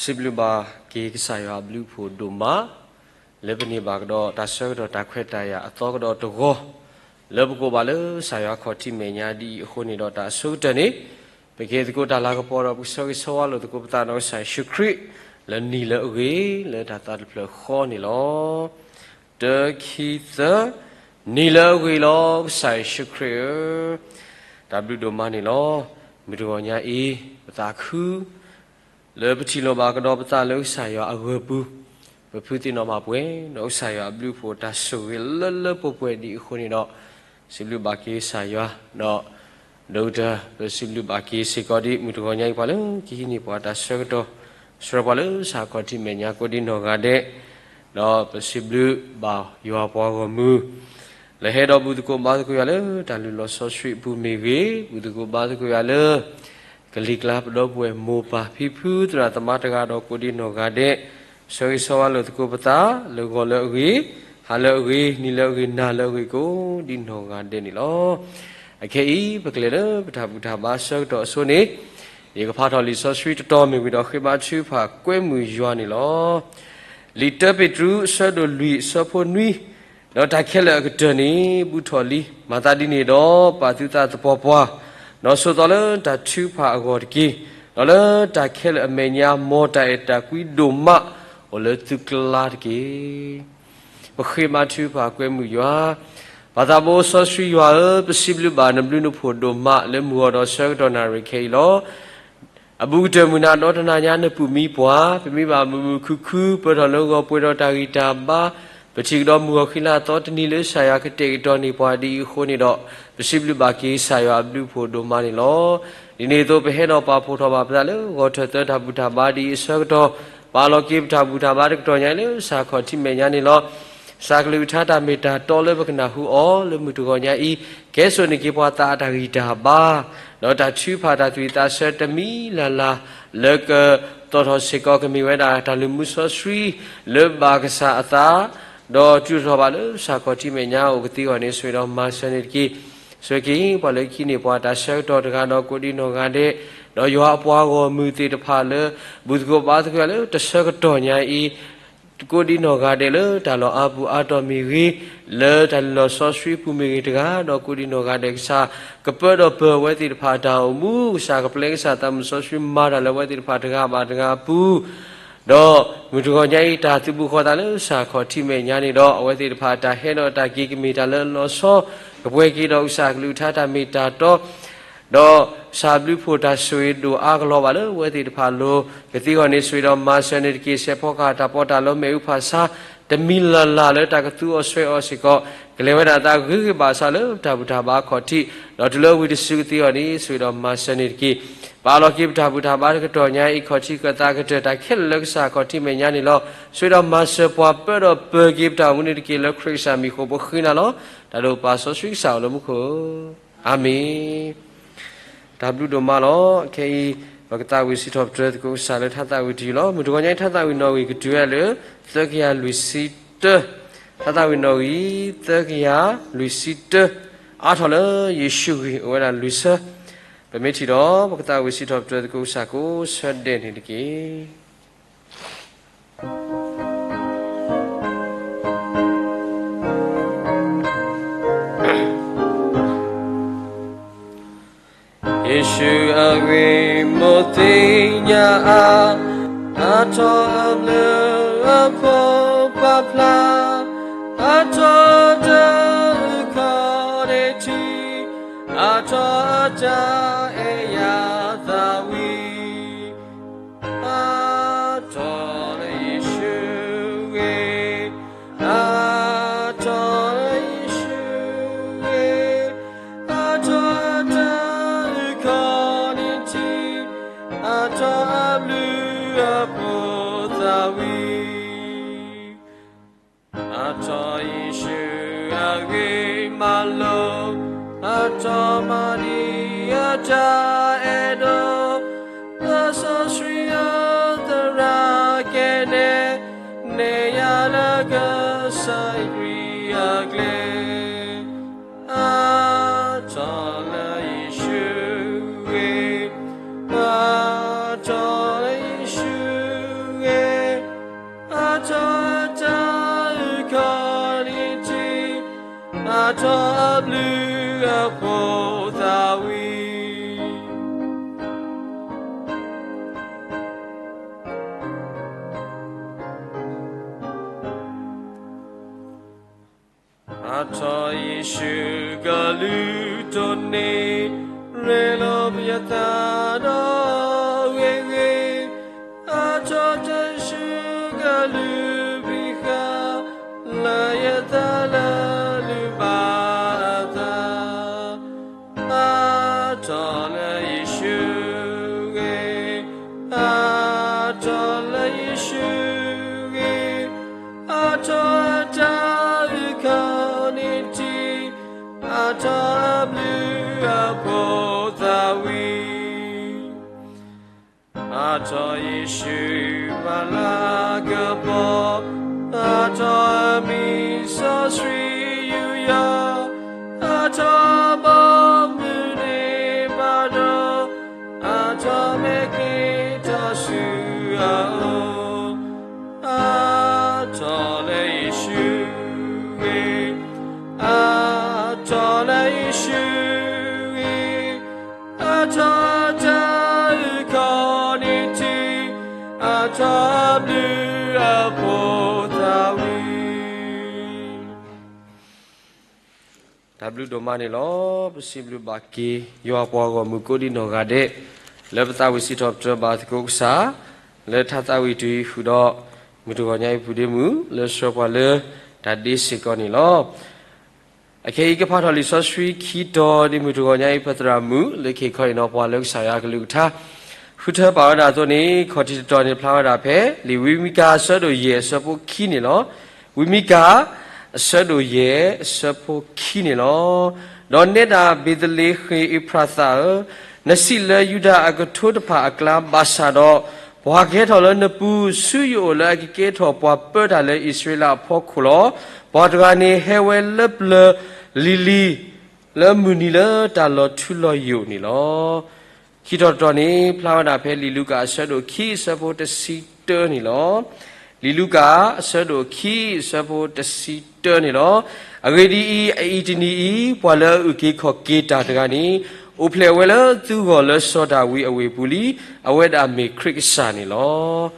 စံးဘျုးဘၣ်က့ၤကစၢ်ယွၤအဘျုးအဖှိၣ်ဒိၣ်မး လၢပန့ၢ်ဘၣ်ကဒီးတၢ်ဆၢကတီၢ်တၢ်ခွဲးတၢ်ယာ်အသီကဒီးတဂီၤ လၢပကိးဘၣ်လၢကစၢ်ယွၤခီၣ်ထံးမဲာ်ညါဒ်အံၤအဃိန့ၣ်ဒီး တၢ်အဆိကတၢၢ်န့ၣ် ပကဟ့ၣ်သကိးတၢ်လၤကပီၤဒီးပကဆၢဂ့ၤဆၢဝါလိာ်သကိးပသးဒီးကစၢ်ယ့ၣ်ၡူးခရံာ် လၢနံၤလၢအဂ့ၤ လၢတၢ်သးတဖျၢၣ်ဃီန့ၣ်လီၤ. တၢ ခံ သၢ, နံၤလၢအဂ့ၤလီၤ ကစၢ်ယ့ၣ်ၡူးခရံာ်ဧၢ, တၢ်ဘျုးဒိၣ်မးန့ၣ်လီၤ. မုၢ်တဂီၤညါအံၤ ပသးခု လၢပထံၣ်လိာ်ဘၣ်ကဒီးပသးလၢကစၢ်ယွၤအဂၢၤပူၤ, ပဖုသ့ၣ်နီၣ်ဘၣ်ပှဲၤ ဒီးကစၢ်ယွၤအဘျုးအဖှိၣ်တၢ်ဆိၣ်ဂ့ၤလၢလၢပှဲၤပှဲၤဒ်အံၤအဃိန့ၣ်ဒီး စံးဘျုးဘၣ်က့ၤကစၢ်ယွၤ ဒီး ဒီးကတၢၢ် ပစံးဘျုးဘၣ်က့ၤစ့ၢ်ကီးဒ်မုၢ်တဂီၤညါအံၤ ပှၤလၢကဟံးန့ၢ်ပှၤတၢ်ဆၢကတီၢ် ဆှၢပှၤလၢကစၢ်ခီၣ်ထံးမဲာ်ညါကိးဒ်နီၢ်ဂၤဒဲး, ဒီးပစံးဘျုးဘၣ်ယွၤပှၤဂီၢ်မုၢ် လၢဟဲဒီးဘူၣ်သကိးဘါသကိးယွၤလၢတၢ်လုၢ်လီၢ်စီဆှံအပူၤမ့ၢ်ဂ့ၤ, ဘူၣ်သကိးဘါသကိးယွၤလၢ ကလံၤကျါပဒီပုၢ်ဝဲၢ်မိၢ်ပၢ်ဖံဖုသရၣ်သမါတဂၤဒီးကိးဒ်နီၢ်ဂၤဒဲး, ဆၢဂ့ၤဆၢဝါလိာ်သကိးပသး လၢဂီၤလၢအဂ့ၤ, ဟါလၢအဂ့ၤ, နံၤလၢအဂ့ၤ, နၤလၢအဂ့ၤကိးဒ်နီၢ်ဂၤဒဲးန့ၣ်လီၤ. အခဲအံၤ ပကလဲၤလၢပတၢ်ဘူၣ်တၢ်ဘါဆၢကတီၢ်အဆိန့ၣ်, ယကဖးထီၣ်လံာ်စီဆှံတတီၤမ့ၢ်ဝံၤဒီးဃ့ဘါထုကဖၣ်ကွဲမုာ်ယွၤန့ၣ်လီၤ. လံာ်တၢပ့းတရူး အဆၢဒိၣ်လွံၢ် အဆၢဖိနွံ, ဒီးတၢ်ခဲလၢာ်အကတၢၢ်န့ၣ် ဘူးထီၣ်လံ. မၤသးဒ်န့ၣ်ဒီး ပာ်သုသးသပှၢ်ပှၢ်, ဒီးဆိးသီလၢတၢ်ထုကဖၣ်အဂီၢ်တက့ၢ်. ဒီးလၢတၢ်ခဲလၢာ်အမဲာ်ညါ မ်တၢ်အဲၣ်တၢ်ကွံဒိၣ်မး အိၣ်လၢသုကျါတက့ၢ်. ပဃ့ဘါထုကဖၣ်ကွဲမုာ်ယွၤ, ပၢ်သးဘိစီဆှံယွၤဧၢ, ပစံးဘျုးဘၣ်နဘျုးနဖှိၣ်ဒိၣ်မးလၢမုၢ်ဂီၤဒီးဆၢကတီၢ်နၣ်ရံၣ်ခဲအံၤလီၤ. အဘူးကတၢၢ်မုၢ်နၤဒီတနၤညါနပူၢ်မံပှၤ, ပမ့ၢ်ဘၣ်မုာ်မုာ်ခုၣ်ခုၣ် ပၢၢ်ထီၣ်လၢဂီၤပှဲၤဒီးတၢ်ဂံၢ်တၢ်ဘါ, ပထံၣ်ကဒီးမုၢ်ဂီၤဃံလၤအသီတနံၤလၢကစၢ်ယွၤကတဲာ်ကတီၤန့ၢ်ပှၤဒ်အံၤအဃိန့ၣ်ဒီး, ပစံးဘျုးဘၣ်က့ၤကစၢ်ယွၤအဘျုးအဖှိၣ်ဒိၣ်မးန့ၣ်လီၤ. ဒ်န့ၣ်အသိး ပဟဲဒီးပာ်ဖှိၣ်ထီၣ်ဘၣ်ပသးလၢဂီၤထၢၣ်သၢတၢ်ဘူၣ်တၢ်ဘါဒ်အံၤအဆၢကတီၢ်, ပာ်လီၤက့ၤပတၢ်ဘူၣ်တၢ်ဘါတကတီၢ်ညါအံၤလၢကစၢ်ခီၣ်ထံးမဲာ်ညါန့ၣ်လီၤ. ကစၢ်ကလုၢ်ကထါတၢ်မ့ၢ်တၢ်တီလၢပကနၢ်ဟူအီၤလၢမုၢ်တဂီၤညါအံၤ, ကဲစိာ်န့ၢ်က့ၤပှၤသးအတၢ်ဂံၢ်တၢ်ဘါ, ဒီးတၢ်ထုကဖၣ်တၢ်သူၣ်ဝံၣ်သးဆၢတမံၤလၢ်လၢ် လၢကသီၣ်ထီၣ်စ့ၢ်ကီးကမ့ၢ်ဝဲဒၣ်တၢ်လုၢ်မူစီဆှံ လၢဘၣ်ကစၢ်အသး, ဒီးတုၤထီၣ်ဘၣ်လၢကစၢ်ခီၣ်ထံးမဲာ်ညါအိၣ်ကသ့အဂီၢ်န့ၣ် ဆိၣ်ဂ့ၤဒီးမၤစၢၤန့ၣ်တက့ၢ်. ဆိၣ်ဂ့ၤက့ၤပှၤလၢခံန့ၣ် ပှၤတၢ်ဆၢကတီၢ်တဂၤဒီးကိးဒံနီၢ်ဂၤဒဲး, ဒီးယွၤအပှၤဂီၢ်မုၢ်သ့ၣ်တဖၣ်လၢ ဘူၣ်သကိးဘါသကိးယွၤလၢတၢ်ဆၢကတီၢ်ညါအံၤ ကိးဒံနီၢ်ဂၤဒဲးလၢတၢ်လီၢ်အါပူၤအါတီၢ်မ့ၢ်ဂ့ၤ, လၢတၢ်လုၢ်လီၢ်စီဆှံပူၤမ့ၢ်ဂ့ၤတဂၤ, ဒီးကိးဒံနီၢ်ဂၤဒဲးကစၢ် ကပၢဒီးပၢၢ်အဝဲသ့ၣ်တဖၣ်အတၢ်အိၣ်မူ, ကစၢ်ကပျဲကစၢ်သးမုၢ်စီဆှံမၤတၢ်လၢအဝဲသ့ၣ်တဖၣ်တဂၤဘၣ်တဂၤအပူၤ, ဒီးမုၢ်တဂီၤညါအံၤ တၢ်သုးဘူးဃီသးလၢကစၢ်ခီၣ်ထံးမဲာ်ညါန့ၣ်ဒီး အဝဲသ့ၣ်တဖၣ်တၢ်ဟဲဒီးတၢ်က့ၤကမ့ၢ်တၢ်လၢလီၤဆီ, ကပှဲၤက့ၤဒီးကစၢ်ကလုၢ်ကထါတၢ်မ့ၢ်တၢ်တီ ဒီးကစၢ်ဘျုးဖှိၣ်တၢ်ဆိၣ်ဂ့ၤဒိၣ်အါကလီၤဘၣ်လၢအဝဲသ့ၣ်တဖၣ်အလိၤ, ကသ့အဂီၢ်န့ၣ် ဆိၣ်ဂ့ၤဒီးမၤစၢၤန့ၣ်တက့ၢ်. ဆဲးဖီကဟၣ်တၢ်ပီးတၢ်လီမ့ၣ်အူဖးဆါ တမံၤလၢ်လၢ်လၢတၢ်ကသူအီၤဆွဲအီၤစ့ၢ်ကီး, ကလဲၤဝဲဒၣ်သးဂ့ၤဂ့ၤဘၣ်ဆၣ်လၢတၢ်ဘူၣ်တၢ်ဘါခီၣ်ထံး, ဒီးတုၤလၢဝံၤတစုကသ့အဂီၢ်န့ၣ် ဆိၣ်ဂ့ၤဒီးမၤစၢၤန့ၣ်တက့ၢ်. ပာ်လီၤက့ၤပတၢ်ဘူၣ်တၢ်ဘါတကတီၢ်ညါအံၤ ခီၣ်ထံးကသးကတၢၢ်တၢ်ခဲလၢာ်လၢကစၢ်ခီၣ်ထံးမဲာ်ညါန့ၣ်လီၤ. ဆိၣ်ဂ့ၤဒီးမၤစၢၤပှၤပၢဒီးပၢၤက့ၤပတၢ်အိၣ်မူန့ၣ်တက့ၢ်. လၢခရံာ်ကစၢ်မံၤအဃိ ပဃ့နၤလီၤ. တၢ်ဒိၣ်ပၢ်စီဆှံကစၢ်အိၣ်လၢမူခိၣ် အၤမ့ၣ်. တၢ်ဘျုးဒိၣ်မးလီၤ. ခဲအံၤ ပကသးဝံၣ်စံးထီၣ်ပတြၢၤသကိးကစၢ်လၢထါသးဝံၣ်တယုၢ်လီၤ. မုၢ်တဂီၤညါအံၤ ထါသးဝံၣ်နီၣ်ဂံၢ်ကတုၤဝဲဒၣ်လၢ သၢကယၤလွံၢ်ဆံတၢ, ထါသးဝံၣ်နီၣ်ဂံၢ် သၢကယၤလွံၢ်ဆံတၢ, အါထီၣ်လၢယ့ၣ်ၡူးဂ့ၢ်အိၣ်ဝဲဒၣ်လွံၢ်ဆၢ, ပမ့ၢ်ထံၣ်ဒီး ပကသးဝံၣ်စံးထီၣ်ပတြၢၤသကိးကစၢ်ကိးဆၢဒဲးန့ၣ်တက့ၢ်. ယ့ၣ်ၡူးအဂ့ၢ်မိၢ်သ့ၣ်ညါအါ, အါထီၣ်အဘျုးအဖှိၣ်ပာ်ဖျါ, အါထီၣ်တၢ်အုၣ်ကီၤန့ၢ်ထံ, အါထီၣ်အတၢ်အဲၣ်ယၤသးဝံၣ် အါထီၣ်လၢယ့ၣ်ၡူးဂ့ၢ်, အါထီၣ်လၢယ့ၣ်ၡူးဂ့ၢ်, အါထီၣ်တၢ်အုၣ်ကီၤန့ၢ်ထံ, အါထီၣ်အဘျုးအဖှိၣ်သးဝံၣ် အါထီၣ်ယ့ၣ်ၡူးအဂ့ၢ်မၤလိာ်, အါထီၣ်မၤဒံအတၢ်အဲၣ်ဒိး, လၢစီဆှံအသရၣ်ကဲနဲ, နဲၣ်ယၤလၢကစၢ်ခရံာ်အကျဲ, အါထီၣ်လၢယ့ၣ်ၡူးဂ့ၢ်, အါထီၣ်လၢယ့ၣ်ၡူး ထီၣ်အဘျုးအဖှိၣ်သးဝံၤ အထီၣ်ယ့ၣ်ၡူးကလုၢ်တိၢ်န့ၣ် ရ့လိာ်ယသးဒီးဂ့ၤဂ့ၤ, အထီၣ်တၢ်ယ့ၣ်ၡူးကလုၢ်ဘံဃာ် လၢယသးလၢလုၢ်ဘၣ်အသး အထီၣ်လၢယ့ၣ်ၡူးဂ့ၤ, အထီၣ်လၢယ့ၣ်ၡူးဂ့ၤ, အထီၣ်အတၢ်အုၣ်ခီၣ်န့ၢ်တံၢ်, အထီၣ်အဘျုးအဖှိၣ်သးဝံၤ အထီၣ်ယ့ၣ်ၡူးမၤလၤကပီၤ, အထီၣ်မံစီဆှံယူးယီၣ်, အထီၣ်ဘီမုၢ်န့ၢ်ဘၣ်ဒီး, အထီၣ်မဲာ်က့ၤထီၣ်ဆူအအိၣ် အထီၣ်လၢယ့ၣ်ၡူးဂ့ၤ, အထီၣ်လၢယ့ၣ်ၡူးဂ့ၤ, အထီၣ်အတၢ်အုၣ်ခီၣ်န့ၢ်တံၢ်, အထီၣ်အဘျုးအဖှိၣ်သးဝံၤ တၢ်ဘျုးဒိၣ်မးန့ၣ်လီၤ. ပစံးဘျုးဘၣ်က့ၤ ယွၤပှၤဂီၢ်မုၢ်ကိးဒံနီၢ်ဂၤဒဲး လၢပသးဝံၣ်စံးထီၣ်ပတြၢၤဘၣ်သကိးကစၢ် လၢတၢ်သးဝံၣ်တံၢ်ဃုာ်ဒီး မုၢ်တဂီၤညါအံၤပူၤဒ့မုၣ် လၢဆှၢပှၤလၢတၢ်ဒ့စ့ၢ်ကီးန့ၣ်လီၤ. အခဲအံၤကဖးထီၣ်လံာ်စီဆှံခံတီၤ ဒ်မုၢ်တဂီၤညါအံၤ ပသရၣ်မုၣ် လၢခံခီအံၤနီၤပှၤလၢကစၢ်ယွၤကလုၢ်ကထါ ဃုထၢပာ်ဝဲဒၣ်အသိးန့ၣ် ခီၣ်ထံးတတီၤန့ၣ်ဖျါဝဲဒၣ်ဖဲ လံာ်ဝံမံကၤအဆၢဒိၣ်ယဲၢ်အဆၢဖိခံန့ၣ်လီၤ. ဝံမံကၤ အဆၢဒိၣ်ယဲၢ် အဆၢဖိခံန့ၣ်လီၤ. ဒီးနဲဒၣ်ဘ့းသလ့ဃ့ၣ်အ့ဖြၣ်သၣ်ဧၢ, နစံးလၢယူဒၤအကထိတဖၣ်အကျါဘၣ်ဆၣ်ဒီး, ပှၤကဟဲထီၣ်လၢနပူၤဆူယအိၣ်လၢအကကဲထီၣ်ပှၤပၢတၢ်လၢအံၣ်စရ့လးအဖီခိၣ်လီၤ. ပှၤတဂၤန့ၣ်ဟဲဝဲလၢပျၢၤလံၤလံၤ လၢမုၢ်နံၤလၢတၢ်လီၤထူလီၤယိာ်န့ၣ်လီၤ. ခံထီၣ်တတီၤန့ၣ် ဖျါဝဲဒၣ်ဖဲလံာ်လူၤကၣ်အဆၢဒိၣ်ခံအဆၢဖိတဆံတၢန့ၣ်လီၤ. လံာ်လူၤကၣ်အဆၢဒိၣ်ခံအဆၢဖိတဆံတၢန့ၣ်လီၤ. အဂ့ၢ်ဒ်အံၤ, အအံၤတနံၤအံၤ ပှၤလၢအအုၣ်က့ၤခီၣ်က့ၤတၢ်တဂၤန့ၣ် အိၣ်ဖျဲၣ်ဝဲလၢသုဂီၢ်လၢစီၤဒၤဝံးအဝ့ၢ်ပူၤလံ. အဝဲဒၣ်မ့ၢ်ခရံာ်ကစၢ်န့ၣ်လီၤ.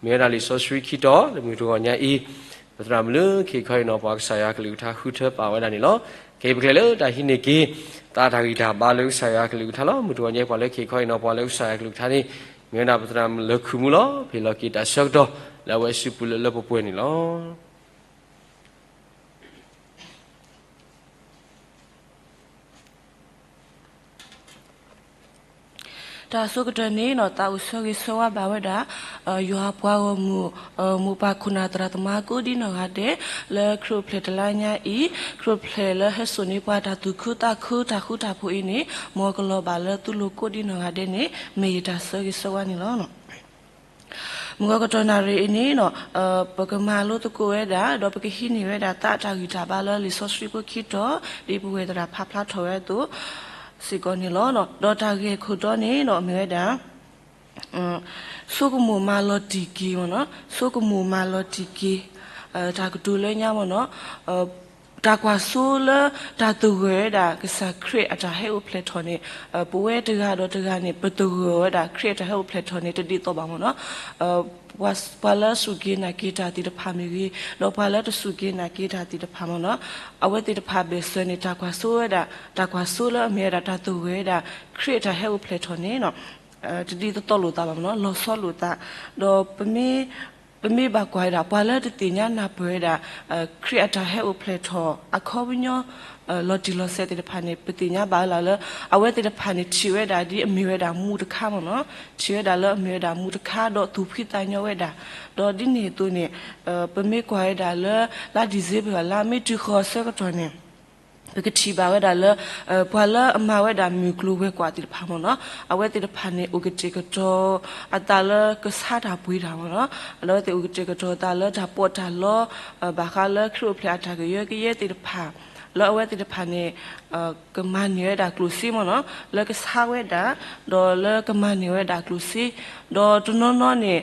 မ့ၢ်ဝဲဒၣ်လံာ်စီဆှံခံတီၤ လၢမုၢ်တဂီၤညါအံၤ ပသရၣ်မုၣ်လၢခံခီအံၤနီၤ ပှၤကစၢ်ယွၤကလုၢ်ကထါဃုထၢပာ်ဝဲဒၣ်န့ၣ်လီၤ. ခဲအံၤပကလဲၤလၢတၢ်ဟံးန့ၢ်က့ၤ သးတၢ်ဂံၢ်တၢ်ဘါလၢကစၢ်ယွၤကလုၢ်ကထါလီၤ. မုၢ်တဂီၤညါအံၤပှၤလၢခံခီအံၤနီၤ ပှၤလၢကစၢ်ယွၤကလုၢ်ကထါန့ၣ် မ့ၢ်ဝဲဒၣ်ပသရၣ်မုၣ်လၢခူၣ်မူလီၤ. ဖဲလီၤက့ၤတၢ်ဆၢကတီၢ် လၢအဝဲစုပူၤလၢလၢပှဲၤပှဲၤန့ၣ်လီၤ. တၢ်အဆိကတၢၢ်န့ၣ်နီၤ သးအိၣ်ဆၢဂ့ၤဆၢဝါဘၣ်ဝဲဒၣ် ယွၤပှၤဂီၢ်မုၢ် မိၢ်ပၢ်ခိၣ်နၢ်သရၣ်သမါကိးဒံနီၢ်ဂၤဒဲး လၢခရံာ်အိၣ်ဖျဲၣ်တလါညါအံၤ ခရံာ်အိၣ်ဖျဲၣ်လၢဟဲစိာ်န့ၢ်ပှၤတၢ်သူၣ်ခုသးခုတၢ်ဃူတၢ်ဖိးအံၤန့ၣ် မ်ကလီၤဘၣ်လၢသုလိၤကိးဒံနီၢ်ဂၤဒဲးန့ၣ် မ့ၢ်ယတၢ်ဆၢဂ့ၤဆၢဝါန့ၣ်လီၤ. မုၢ်ဂီၤကတီၢ်နၣ်ရံၣ်အံၤန့ၣ်နီၤ ပကမၤလိသကိးဝဲဒၣ် ဒီးပကဟံးန့ၢ်ဝဲဒၣ်သးတၢ်ဂံၢ်တၢ်ဘါလၢလံာ်စီဆှံဖိခံတီၤ ဒ်ပဝဲသရၣ်ဖးဖျါထီၣ်ဝဲအသိး စ့ၢ်ကီးန့ၣ်လီၤ. ဒီးတၢ်ဂ့ၢ်ခိၣ်တီန့ၣ်နီၤ မ့ၢ်ဝဲဒၣ် ဆိကမိၣ်မၤလီၤတံၢ်က့ၤမ့ၢ်နီၤ ဆိကမိၣ်မၤလီၤတံၢ်က့ၤ တၢ်ကတိၤလၢညါမ့ၢ်နီၤ တၢ်ကွၢ်စိလၢတၢ်သဂၢၢ်ဝဲဒၣ် ကစၢ်ခရံာ်အတၢ်ဟဲအိၣ်ဖျဲၣ်ထီၣ်န့ၣ် ပဝဲတဂၤဒီးတဂၤန့ၣ် ပသဂၢၢ်ဝဲဒၣ် ခရံာ်အတၢ်ဟဲအိၣ်ဖျဲၣ်ထီၣ်န့ၣ် တဒ်သိးဘၣ်မ့ၢ်နီၤ ပှၤလၢအစူၢ်က့ၤနာ်က့ၤတၢ်သ့ၣ်တဖၣ်မ့ၢ်ဂ့ၤ, ဒီးပှၤလၢတစူၢ်က့ၤနာ်က့ၤတၢ်သ့ၣ်တဖၣ်မ့ၢ်နီၤ အဝဲသ့ၣ်တဖၣ်ဘၣ်ဆၢန့ၣ် တၢ်ကွၢ်စိဝဲဒၣ် တၢ်ကွၢ်စိလၢအမ့ၢ်ဝဲဒၣ်တၢ်သဂၢၢ်ဝဲဒၣ် ခရံာ်အတၢ်ဟဲအိၣ်ဖျဲၣ်ထီၣ်န့ၣ် တဒ်သိးလိာ်သးဘၣ်မ့ၢ်နီၤ လီၤဆီလိာ်သး, ဒီး ပမ့ၢ်ဘၣ်ကွၢ်ဝဲဒၣ် ပှၤလၢတသ့ၣ်ညါနၢ်ပၢၢ်ဝဲဒၣ် ခရံာ်အတၢ်ဟဲအိၣ်ဖျဲၣ်ထီၣ် အခီပညီ လီၤတံၢ်လီၤဆဲးသ့ၣ်တဖၣ်န့ၣ် ပသ့ၣ်ညါဘၣ်လၢ်လၢ အဝဲသ့ၣ်တဖၣ်န့ၣ် ထံၣ်ဝဲဒၣ်ဒ်အမ့ၢ်ဝဲဒၣ်မူတခါမ့ၢ်နီၤ ထံၣ်ဝဲဒၣ်လၢအမ့ၢ်ဝဲဒၣ်မူတခါ ဒီးသူၣ်ဖှံသးညီဝဲဒၣ်, ဒီးဒ်န့ၣ်အသိးန့ၣ် ပမ့ၢ်ကွၢ်ဝဲဒၣ်လၢ လါဒံၣ်စ့ဘၢၣ် လါမ့ၢ်တုၤဃီၤအဆၢကတီၢ်န့ၣ် ပကထံၣ်ဘၣ်ဝဲဒၣ်လၢ ပှၤလၢအမၤဝဲဒၣ်မုၢ်ကျိၤဝဲၤကွာ်သ့ၣ်တဖၣ်မ့ၢ်နီၤ အဝဲသ့ၣ်တဖၣ်န့ၣ် အိၣ်ကတဲာ်ကတီၤအသးလၢကဆါတၢ်ပှ့ၤတၢ်မ့ၢ်နီၤ ဒီးအဝဲသ့ၣ်အိၣ်ကတဲာ်ကတီၤအသးလၢတၢ်ပီးတၢ်လီ ဘၣ်ဃးလၢခရံာ်အိၣ်ဖျဲၣ်အတၢ်ကယၢကယဲသ့ၣ်တဖၣ် လၢအဝဲသ့ၣ်တဖၣ်န့ၣ် ကမၤန့ၢ်ဝဲဒၣ်ကျိၣ်စ့မ့ၢ်နီၤ လၢကဆါဝဲဒၣ် ဒီးလၢကမၤန့ၢ်ဝဲဒၣ်ကျိၣ်စ့ ဒီးတနီၤနီၤန့ၣ်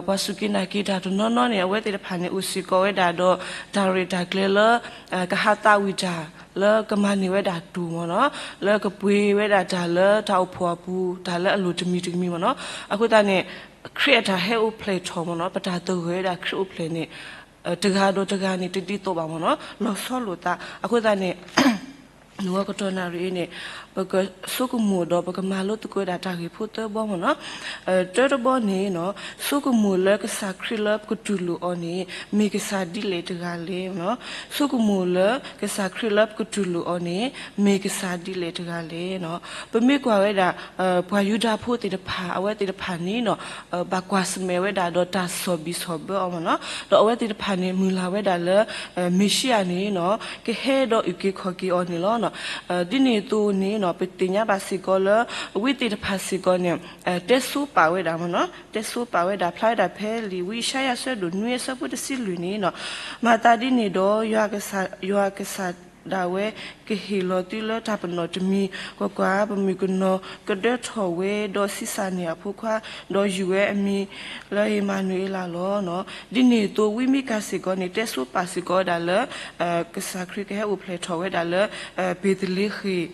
ပှၤစူၢ်က့ၤနာ်က့ၤတၢ်တနီၤနီၤန့ၣ် အဝဲသ့ၣ်တဖၣ်န့ၣ် အိၣ်စ့ၢ်ကီးဝဲဒၣ်ဒီး တၢ်ရဲၣ်တၢ်ကျဲၤလၢ ကဟးသးဝံၣ်တၢ် လၢကမၤန့ၢ်ဝဲဒၣ်တူၢ်မ့ၢ်နီၤ, လၢကပှ့ၤဝဲဒၣ်တၢ်လၢတၢ်အိၣ်ဖှိၣ်အပူၤ တၢ်လၢအလိၣ်တမံၤတမံၤမ့ၢ်နီၤ. အဃိသတးန့ၣ် ခရံာ်အတၢ်ဟဲအိၣ်ဖျဲၣ်ထီၣ်မ့ၢ်နီၤ, ပတၢ်သဂၢၢ်ဝဲဒၣ်ခရံာ်အိၣ်ဖျဲၣ်န့ၣ် တဂၤဒီးတဂၤန့ၣ် တဒ်သိးဘၣ်မ့ၢ်နီၤ, လီၤဆီလိာ်သး. အဃိသတးန့ၣ် နဝီကတီၢ်နၣ်ရံၣ်အံၤန့ၣ် ပကဆိကမိၣ်ဒီးပကမၤလိသကိးဝဲဒၣ်တၢ်ဂ့ၢ်ဖိသၢဘီမ့ၢ်နီၤ. တၢတဘီန့ၣ်နီၤ, ဆိကမိၣ်လၢကစၢ်ခရံာ်လၢပကတူၢ်လိာ်အီၤန့ၣ် မ့ၢ်ကစၢ်ဒ်လဲၣ်တဂၤလဲၣ်. ဆိကမိၣ်လၢကစၢ်ခရံာ်လၢပကတူၢ်လိာ်အီၤန့ၣ် မ့ၢ်ကစၢ်ဒ်လဲၣ်တဂၤလဲၣ်. ပမ့ၢ်ကွၢ်ဝဲဒၣ် ပှၤယူဒၤဖိသ့ၣ်တဖၣ် အဝဲသ့ၣ်တဖၣ်န့ၣ်နီၤ ဘၣ်ကွၢ်ဆၢၣ်မဲာ်ဝဲဒၣ်ဒီးတၢ်စီၣ်ဘံၣ်စီၣ်ဘၢအီၤမ့ၢ်နီၤ, ဒီးအဝဲသ့ၣ်တဖၣ်န့ၣ် မုၢ်လၢ်ဝဲဒၣ်လၢ မ့ၤၡံအၤန့ၣ်နီၤ ကဟဲဒီးအုၣ်က့ၤခီၣ်က့ၤအီၤန့ၣ်လီၤ. ဒ်န့ၣ်အသိးန့ၣ်နီၤ ပသ့ၣ်ညါဘၣ်စ့ၢ်ကီးလၢ ဝံသ့ၣ်တဖၣ်စ့ၢ်ကီးန့ၣ် တဲဆိပာ်ဝဲဒၣ်မ့ၢ်နီၤ, တဲဆိပာ်ဝဲဒၣ် ဖျါဝဲဒၣ်ဖဲလံာ်ဝံယၡါယၤဆၢဒိၣ်နွံအဆၢဖိတဆံလွံၢ်န့ၣ်နီၤ, မၤသးဒ်န့ၣ်ဒီး ယွၤကစၢ် ယွၤကစၢ်ဒၣ်ဝဲ ကဟ့ၣ်လီၤသုလၢတၢ်ပနီၣ်တမံၤ, ကွၢ်ကွၢ်, ပမုၣ်ကနီၤကဒၢထီၣ်ဝဲ ဒီးဆံးစၢ်န့ၢ်အဖိခွါ, ဒီးယုၢ်ဝဲအမံၤလၢအ့မၤနူၤအ့လးလီၤ. ဒ်န့ၣ်အသိး ဝံမံကၤစ့ၢ်ကီးန့ၣ် တဲဆိပာ်စ့ၢ်ကီးဝဲဒၣ်လၢ ကစၢ်ခရံာ်ကဟဲအိၣ်ဖျဲၣ်ထီၣ်ဝဲဒၣ်လၢ ဘ့းသလ့ဃ့ၣ်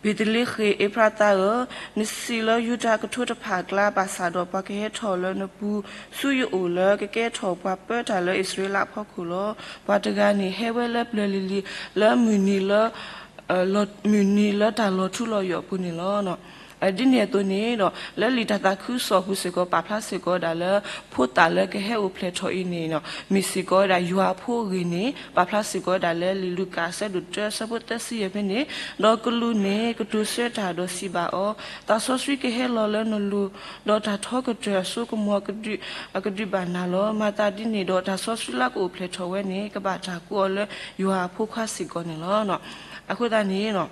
ဘ့းသလ့ဃ့ၣ် အ့ဖရၤသးဧၢ, နစံးလၢယူဒၤကထိတဖၣ်အကျါ, ဘၣ်ဆၣ်ဒီးပှၤကဟဲထီၣ်လၢနပူၤဆူယအိၣ်လၢကကဲထီၣ်ပှၤပၢတၢ်လၢအံၣ်စရ့လးအဖီခိၣ်လီၤ. ပှၤတဂၤန့ၣ်ဟဲဝဲလၢပျၢၤလံၤလံၤ လၢမုၢ်နံၤလၢ မုၢ်နံၤလၢတၢ်လီၤထူလီၤယိာ်အပူၤန့ၣ်လီၤ. ဒ်န့ၣ်အသိးန့ၣ်ဒီး လၢလံာ်တၢ်သးခုကစီၣ်အပူၤစ့ၢ်ကီး ပာ်ဖျါစ့ၢ်ကီးဝဲဒၣ်လၢ ဖိသၣ်လၢကဟဲအိၣ်ဖျဲၣ်ထီၣ်အံၤန့ၣ် မ့ၢ်စ့ၢ်ကီးဝဲဒၣ်ယွၤအဖိအဂ့ၢ်န့ၣ် ပာ်ဖျါစ့ၢ်ကီးဝဲဒၣ်လၢလံာ်လူၤကၣ်အဆၢဒိၣ်တၢအဆၢဖိသၢဆံယဲၢ်ဖဲန့ၣ်, ဒီးကလူးန့ၣ် ကတိၤဆၢတၢ်ဒီးစံးဘၣ်အီၤ, သးစီဆှံကဟဲလီၤလၢနလိၤ, ဒီးတၢ်ထီကတၢၢ်အစိကမီၤ ကဒုးဘၣ်နၤလီၤ. မၤသးဒ်န့ၣ်ဒီး တၢ်စီဆှံလၢကအိၣ်ဖျဲၣ်ထီၣ်ဝဲန့ၣ် ကဘၣ်တၢ်ကူအီၤလၢယွၤအဖိခွါစ့ၢ်ကီးန့ၣ်လီၤ. အဃိသတးန့ၣ်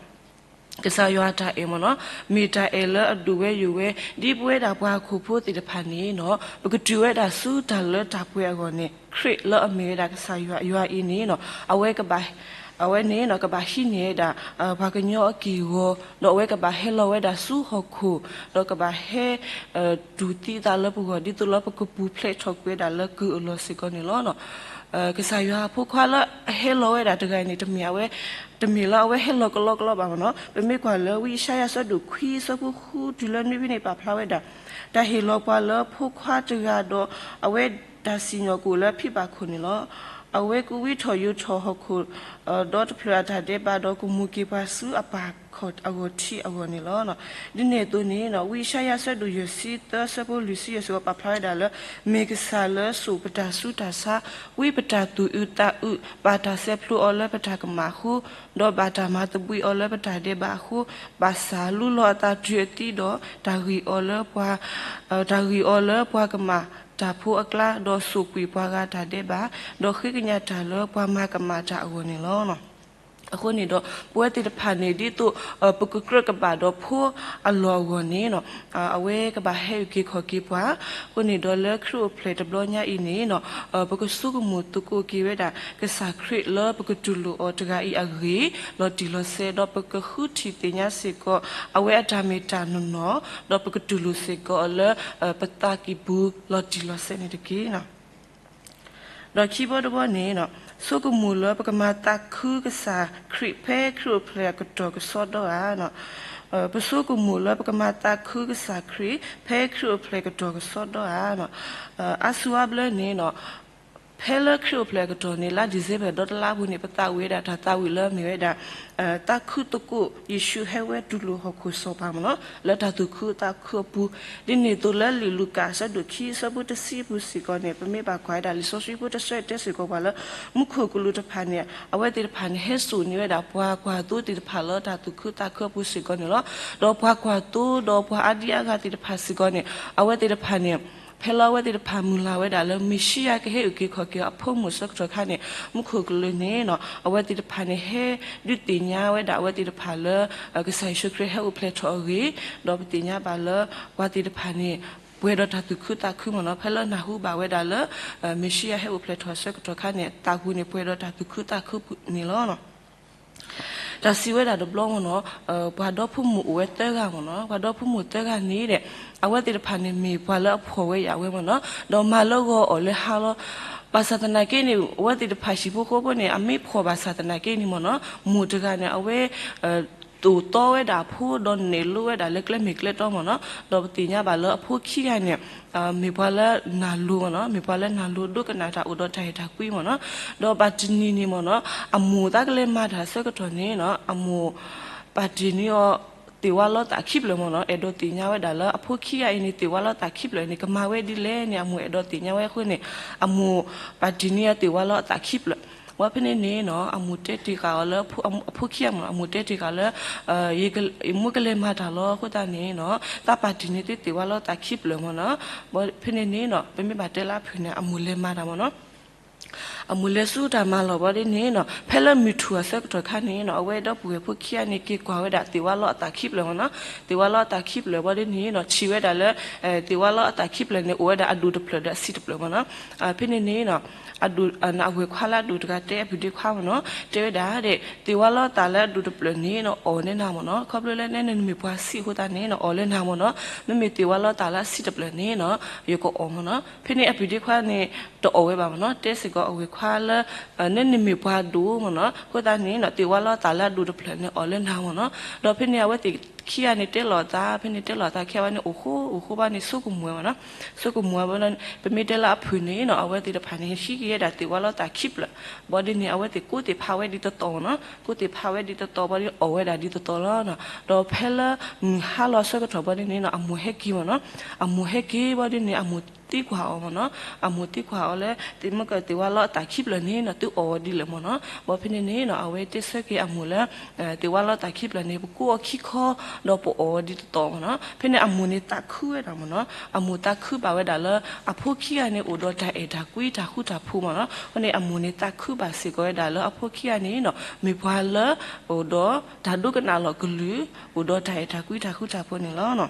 ကစၢ်ယွၤအတၢ်အဲၣ်မ့ၢ်နီၤ, မ့ၢ်တၢ်အဲၣ်လၢအဒိၣ်ဝဲယိာ်ဝဲ, ဒ်ပဝဲဒၣ်ပှၤဟီၣ်ခိၣ်ဖိသ့ၣ်တဖၣ်န့ၣ်နီၤ, ပကတုၤဝဲဒၣ်ဆူတၢ်လၢတၢ်ပှဲၤအဂီၢ်န့ၣ်, ခရံာ်လၢအမ့ၢ်ဝဲဒၣ်ကစၢ်ယွၤ, ယွၤအံၤန့ၣ်နီၤ, အဝဲကဘၣ်, အဝဲန့ၣ်နီၤ ကဘၣ်ဟံးန့ၢ်ဝဲဒၣ် ပှၤကညီအက့ၢ်အဂီၤ, ဒီးအဝဲကဘၣ်ဟဲလီၤဝဲဒၣ်ဆူဟီၣ်ခိၣ်, ဒီးကဘၣ်ဟဲ တူၢ်သံသးလၢပဂီၢ် ဒ်သိးလၢပကပူၤဖျဲးထီၣ်ကွံာ်ဝဲဒၣ်လၢကုၢ်အလီၢ်စ့ၢ်ကီးန့ၣ်လီၤ. ကစၢ်ယွၤအဖိခွါလၢအဟဲလီၤဝဲဒၣ်တဂၤအံၤန့ၣ် တမ့ၢ်အဝဲ, တမ့ၢ်လၢအဝဲဟဲလီၤကလီကလီဘၣ်မ့ၢ်နီၤ. ပမ့ၢ်ကွၢ်လၢဝံယၡါယၤအဆၢဒိၣ်ခွံအဆၢဖိဃုတုၤလၢနွံဖဲန့ၣ် ပာ်ဖျါဝဲဒၣ် တၢ်ဟ့ၣ်လီၤပှၤလၢဖိခွါတဂၤဒီး အဝဲတၢ်စံၣ်ညီၣ်ကအိၣ်လၢဖံဘၣ်ခိၣ်န့ၣ်လီၤ. အဝဲကဝံထီၣ်ယိာ်ထီၣ်ဟီၣ်ခိၣ် ဒီးတဖျၢၣ်အတၢ်ဒဲးဘးဒီးကမူၤက့ၤပှၤဆူအပၢ်ခီၣ်အဂီၢ်ထံးအဂီၢ်န့ၣ်လီၤ. ဒ်န့ၣ်အသိးန့ၣ် ဝံယၡါယၤအဆၢဒိၣ်ယဲၢ်ဆံသၢအဆၢဖိလွံၢ်ဆံယဲၢ်စ့ၢ်ကီး ပာ်ဖျါဝဲဒၣ်လၢ မ့ၢ်ကစၢ်လၢစိာ်ပတၢ်ဆူးတၢ်ဆါ, ဝံပတၢ်သူၣ်အုးသးအုး, ဘၣ်တၢ်ဆဲးဖျိးအီၤလၢပတၢ်ကမၣ်အဃိ, ဒီးဘၣ်တၢ်မၤသဘှံးအီၤလၢပတၢ်ဒဲးဘးအဃိ, ဘၣ်ဆၣ်လူလီၤအသးတုၤအသံဒီး တၢ်ဂံၢ်အီၤလၢပှၤ, တၢ်ဂံၢ်အီၤလၢပှၤကမၣ်တၢ်ဖိအကျါ, ဒီးစိာ်ကွံာ်ပှၤဂၤတၢ်ဒဲးဘး, ဒီးဃ့ကညးတၢ်လၢပှၤမၤကမၣ်တၢ်အဂီၢ်န့ၣ်လီၤ. အဃိန့ၣ်ဒီး ပဝဲသ့ၣ်တဖၣ်န့ၣ် ဒ်သိးပကကြၢးကဘၣ်ဒီးဖိအလီၢ်အဂီၢ်န့ၣ် အဝဲကဘၣ်ဟဲအုၣ်က့ၤခီၣ်က့ၤပှၤ, အဃိန့ၣ်ဒီးလၢခရံာ်အိၣ်ဖျဲၣ်တဘျီညါအံၤန့ၣ် ပကဆိကမိၣ်သကိးက့ၤဝဲဒၣ် ကစၢ်ခရံာ်လၢပကတူၢ်လိာ်အီၤတဂၤအံၤအဂ့ၢ် လီၤတံၢ်လီၤဆဲး, ဒီးပကဃုထံၣ်သ့ၣ်ညါစ့ၢ်ကီး အဝဲအတၢ်မ့ၢ်တၢ်နီၢ်နီၢ်, ဒီးပကတူၢ်လိာ်စ့ၢ်ကီးအီၤလၢ ပသးကံၢ်ပူၤလီၤတံၢ်လီၤဆဲးန့ၣ်တက့ၢ်. ဒီးခံဘီတဘီန့ၣ် ဆိကမိၣ်လၢပကမၤသးခုကစၢ်ခရံာ်ဖဲခရံာ်အိၣ်ဖျဲၣ်အကတီၢ်ကစီဒီဧါ. ပဆိကမိၣ်လၢပကမၤသးခုကစၢ်ခရံာ် ဖဲခရံာ်အိၣ်ဖျဲၣ်ကတီၢ်ကစီဒီဧါ. အါစုအါဘျၢန့ၣ် ဖဲလၢခရံာ်အိၣ်ဖျဲၣ်အကတီၢ်န့ၣ် လါဒံၣ်စ့ဘၢၣ်ဒီတလါအပူၤန့ၣ် ပသးဝံၣ်ဒၣ်တၢ်သးဝံၣ်လၢမ့ၢ်ဝဲဒၣ် သးခုသကိး ယ့ၣ်ၡူးဟဲဝဲတူၢ်လိာ်ဟီၣ်ခိၣ်စီၤပၤမ့ၢ်နီၤ လၢတၢ်သူၣ်ခုသးခုအပူၤ, ဒ်န့ၣ်အသိးလၢလံာ်လူၤကၣ်အဆၢဒိၣ်ခံအဆၢဖိတဆံအပူၤစ့ၢ်ကီးန့ၣ် ပမ့ၢ်ဘၣ်ကွၢ်ဝဲဒၣ်လံာ်စီဆှံဖိတဆၢတဲစ့ၢ်ကီးပှၤလၢ မူခိၣ်ကလူးတဖၣ်န့ၣ် အဝဲသ့ၣ်တဖၣ်န့ၣ် ဟဲစိာ်န့ၢ်ဝဲဒၣ်ပှၤကွၢ်သိသ့ၣ်တဖၣ်လၢတၢ်သူၣ်ခုသးခုအပူၤစ့ၢ်ကီးန့ၣ်လီၤ. ဒီးပှၤကွၢ်သိဒီးပှၤအါဒံအါဂၤသ့ၣ်တဖၣ်စ့ၢ်ကီးန့ၣ် အဝဲသ့ၣ်တဖၣ်န့ၣ် ဖဲလၢအဝဲသ့ၣ်တဖၣ်မုၢ်လၢ်ဝဲဒၣ်လၢမ့ၤၡံယၤကဟဲအုၣ်က့ၤခီၣ်က့ၤအီၤအဖိမုၣ်အဆၢကတီၢ်ခါန့ၣ် မူခိၣ်ကလူးန့ၣ် အဝဲသ့ၣ်တဖၣ်န့ၣ် ဟဲဒုးသ့ၣ်ညါဝဲဒၣ်အဝဲသ့ၣ်တဖၣ်လၢ ကစၢ်ယ့ၣ်ၡူးခရံာ်ဟဲအိၣ်ဖျဲၣ်ထီၣ်အဂ့ၢ်, ဒီးပသ့ၣ်ညါဘၣ်လၢ ပှၤသ့ၣ်တဖၣ်န့ၣ် ပှဲၤဒီးတၢ်သူၣ်ခုသးခုမ့ၢ်နီၤ ဖဲလၢနၢ်ဟူဘၣ်ဝဲဒၣ်လၢ မ့ၤၡံယၤဟဲအိၣ်ဖျဲၣ်ထီၣ်အဆၢကတီၢ်ခါန့ၣ် သးပူၤန့ၣ် ပှဲၤဒီးတၢ်သူၣ်ခုသးခုန့ၣ်လီၤ. တၢ်စံးဝဲဒၣ်တဘျီမ့ၢ်နီၤ ပှၤဒီဖိမိၢ်အိၣ်ဝဲသၢဂၤမ့ၢ်နီၤ ပှၤဒီဖိမိၢ်သၢဂၤန့ၣ်ဒီး အဝဲသ့ၣ်တဖၣ်န့ၣ်မ့ၢ်ပှၤလၢအဖှီၣ်ဝဲယာ်ဝဲမ့ၢ်နီၤ ဒီးမၤလၢဂီၤအီၣ်လၢဟါလီၤ. ဘၣ်ဆၣ်သနာ်က့န့ၣ် အဝဲသ့ၣ်တဖၣ်ဟံၣ်ဖိဃီဖိန့ၣ် အမ့ၢ်ဖှီၣ်ဘၣ်ဆၣ်သနာ်က့န့ၣ်မ့ၢ်နီၤ, မိၢ်တဂၤန့ၣ် အဝဲ သိၣ်တီဝဲဒၣ်အဖိ ဒီးနဲၣ်လိဝဲဒၣ်လၢကျဲမ့ၢ်ကျဲတီမ့ၢ်နီၤ, ဒီးပသ့ၣ်ညါဘၣ်လၢအဖိခံဂၤန့ၣ် မ့ၢ်ပှၤလၢနၢ်လိၤမ့ၢ်နီၤ, မ့ၢ်ပှၤလၢနၢ်လိၤဒိကနၣ်တၢ်အိၣ်ဒီးတၢ်အဲၣ်တၢ်ကွံမ့ၢ်နီၤ, ဒီးဘၣ်တနံၤန့ၣ်မ့ၢ်နီၤ အမိၢ်သးကလဲၤမၤတၢ်အဆၢကတီၢ်န့ၣ်နီၤ အမိၢ် ပာ်တ့ၢ်န့ၢ်အီၤ သ့ၣ်ဝါလီသးခံဖျၢၣ်မ့ၢ်နီၤ, အဲၣ်ဒိးသ့ၣ်ညါဝဲဒၣ်လၢအဖိခံဂၤအံၤန့ၣ် သ့ၣ်ဝါလီသးခံဖျၢၣ်န့ၣ် ကမၤဝဲဒ်လဲၣ်န့ၣ် အမိၢ်အဲၣ်ဒိးသ့ၣ်ညါဝဲအဃိန့ၣ် အမိၢ်ပာ်တ့ၢ်န့ၢ်အီၤသ့ၣ်ဝါလီအသးခံဖျၢၣ်, ဝံၤဖဲန့ၣ်န့ၣ်နီၤ အမိၢ်တဲတ့ၢ်ဃာ်အီၤလၢ အဖိခံဂၤမ့ၢ်နီၤ, အမိၢ်တဲတ့ၢ်ဃာ်လၢ ယမိၢ်ကလဲၤမၤတၢ်လီၤအဃိသတးန့ၣ်နီၤ သးပာ်တ့ၢ်န့ၢ်သုသ့ၣ်ဝါလီသးခံဖျၢၣ်မ့ၢ်နီၤ, ဖဲန့ၣ်န့ၣ်နီၤ ပမ့ၢ်ဘၣ်တဲလၢအဖုၣ်န့ၣ် အမိၢ်လဲၤမၤတၢ်မ့ၢ်နီၤ အမိၢ်လဲၤဆူတၢ်မၤလီၢ်ဘီဒ်န့ၣ်နီၤ ဖဲလၢမုၢ်ထူၣ်အဆၢကတီၢ်ခါန့ၣ်နီၤ အဝဲဒီပုၢ်ဝဲၢ်ဖိခံဂၤန့ၣ် က့ၤကွၢ်ဝဲဒၣ်သ့ၣ်ဝါလီအသးခံဖျၢၣ်မ့ၢ်နီၤ, သ့ၣ်ဝါလီအသးခံဖျၢၣ်ဘီဒ်န့ၣ်နီၤ ထံၣ်ဝဲဒၣ်လၢ သ့ၣ်ဝါလီအသးခံဖျၢၣ်န့ၣ် အိၣ်ဝဲဒၣ်အဒိၣ်တဖျၢၣ်ဒီးအဆံးတဖျၢၣ်မ့ၢ်နီၤ, ဖဲန့ၣ်န့ၣ်နီၤ အဝဲၢ်ခွါလၢအဒိၣ်တဂၤတဲအပုၢ်ဒ့ခွါမ့ၢ်နီၤ တဲဝဲဒၣ်ဒီး သ့ၣ်ဝါလီအသးလၢအဒိၣ်တဖျၢၣ်န့ၣ်နီၤ အီၣ်လၢနၤမ့ၢ်နီၤ, ခီဖျိလၢနဲနမ့ၢ်ပှၤဆံးအဃိသတးန့ၣ်နီၤ အီၣ်လၢနၤမ့ၢ်နီၤ, မ့မ့ၢ်သ့ၣ်ဝါလီအသးလၢအဆံးတဖျၢၣ်န့ၣ်နီၤ ယကအီၣ်မ့ၢ်နီၤ, ဖဲန့ၣ်အပုၢ်ဒ့ခွါန့ၣ် တအီၣ်ဝဲဘၣ်မ့ၢ်နီၤ, တဲစ့ၢ်ကီးအဝဲၢ်ခွါလၢ နဲနမ့ၢ်ပှၤဒိၣ်မ့ၢ်နီၤ အဃိသတးန့ၣ်နီၤ သ့ၣ်ဝါလီအသးလၢအဒိၣ်တဖျၢၣ်န့ၣ် အီၣ်လၢနၤမ့ၢ်နီၤ, ဒီးဖဲန့ၣ်အဝဲသ့ၣ်ခံဂၤန့ၣ်တဲလီၤအသး, ဖဲန့ၣ်တဲလီၤအသးခံဂၤဘၣ်န့ၣ် အိၣ်ဃိ အိၣ်ဃိဘၣ်န့ၣ် ဆိကမိၣ်ဝဲမ့ၢ်နီၤ, ဆိကမိၣ်ဝဲဘၣ် ပမ့ၢ်တဲလၢအဖုၣ်န့ၣ်နီၤ အဝဲသ့ၣ်တဖၣ်န့ၣ် ဟံးက့ၤဝဲဒၣ်သ့ၣ်ဝါလီအသးခံဖျၢၣ်, ဘီဒ်န့ၣ် အဝဲသ့ၣ်ကိးသ့ၣ်ဖးဝဲဒ်သိးသိးမ့ၢ်နီၤ, ကိးသ့ၣ်ဖးဝဲဒ်သိးသိးဘီဒ်အီၣ်ဝဲဒၣ်ဒ်သိးသိးလီၤ, ဒီးဖဲလၢမုၢ်ဟါလီၤအဆၢကတီၢ်ဘီဒ်န့ၣ်နီၤ အမိၢ်ဟဲက့ၤမ့ၢ်နီၤ, အမိၢ်ဟဲက့ၤဘီဒ်န့ၣ် အမိၢ်သံကွၢ်အီၤမ့ၢ်နီၤ, အမိၢ်သံကွၢ်အီၤလၢ သ့ၣ်မ့ၢ်ကသ့ၣ်ဝါလီအသးခံဖျၢၣ်န့ၣ်နီၤ သုအီၣ်ဝဲဒ်လဲၣ်မ့ၢ်နီၤ, ဘီဖဲန့ၣ်န့ၣ်နီၤ အဝဲတဲဆၢက့ၤအမိၢ်လၢ သ့ၣ်ဝါလီအသးခံဖျၢၣ်န့ၣ် ပကိးအီၤခံခီ ဒီးပအီၣ်ဝဲဒ်သိးသိးမ့ၢ်နီၤ, ဖဲန့ၣ်အမိၢ်န့ၣ်သးခုဝဲဒၣ်မ့ၢ်နီၤ, အမိၢ်သးခုဘၣ်ဝဲဒၣ်လၢ အဖိခံဂၤန့ၣ် အိၣ်ဒီးတၢ်အဲၣ်တၢ်ကွံ တၢ်ဃူတၢ်ဖိးမ့ၢ်နီၤ, အဃိန့ၣ် အမိၢ်န့ၣ်သးခုဘၣ်စ့ၢ်ကီးဝဲဒၣ်လၢအဖိခံဂၤန့ၣ်နီၤ မ့ၢ်ပှၤလၢ အိၣ်ဒီးတၢ်ဒိကနၣ်လီၤကလုၢ် အိၣ်ဒီးတၢ်အဲၣ်တၢ်ကွံ တၢ်ဃူတၢ်ဖိးန့ၣ်လီၤ.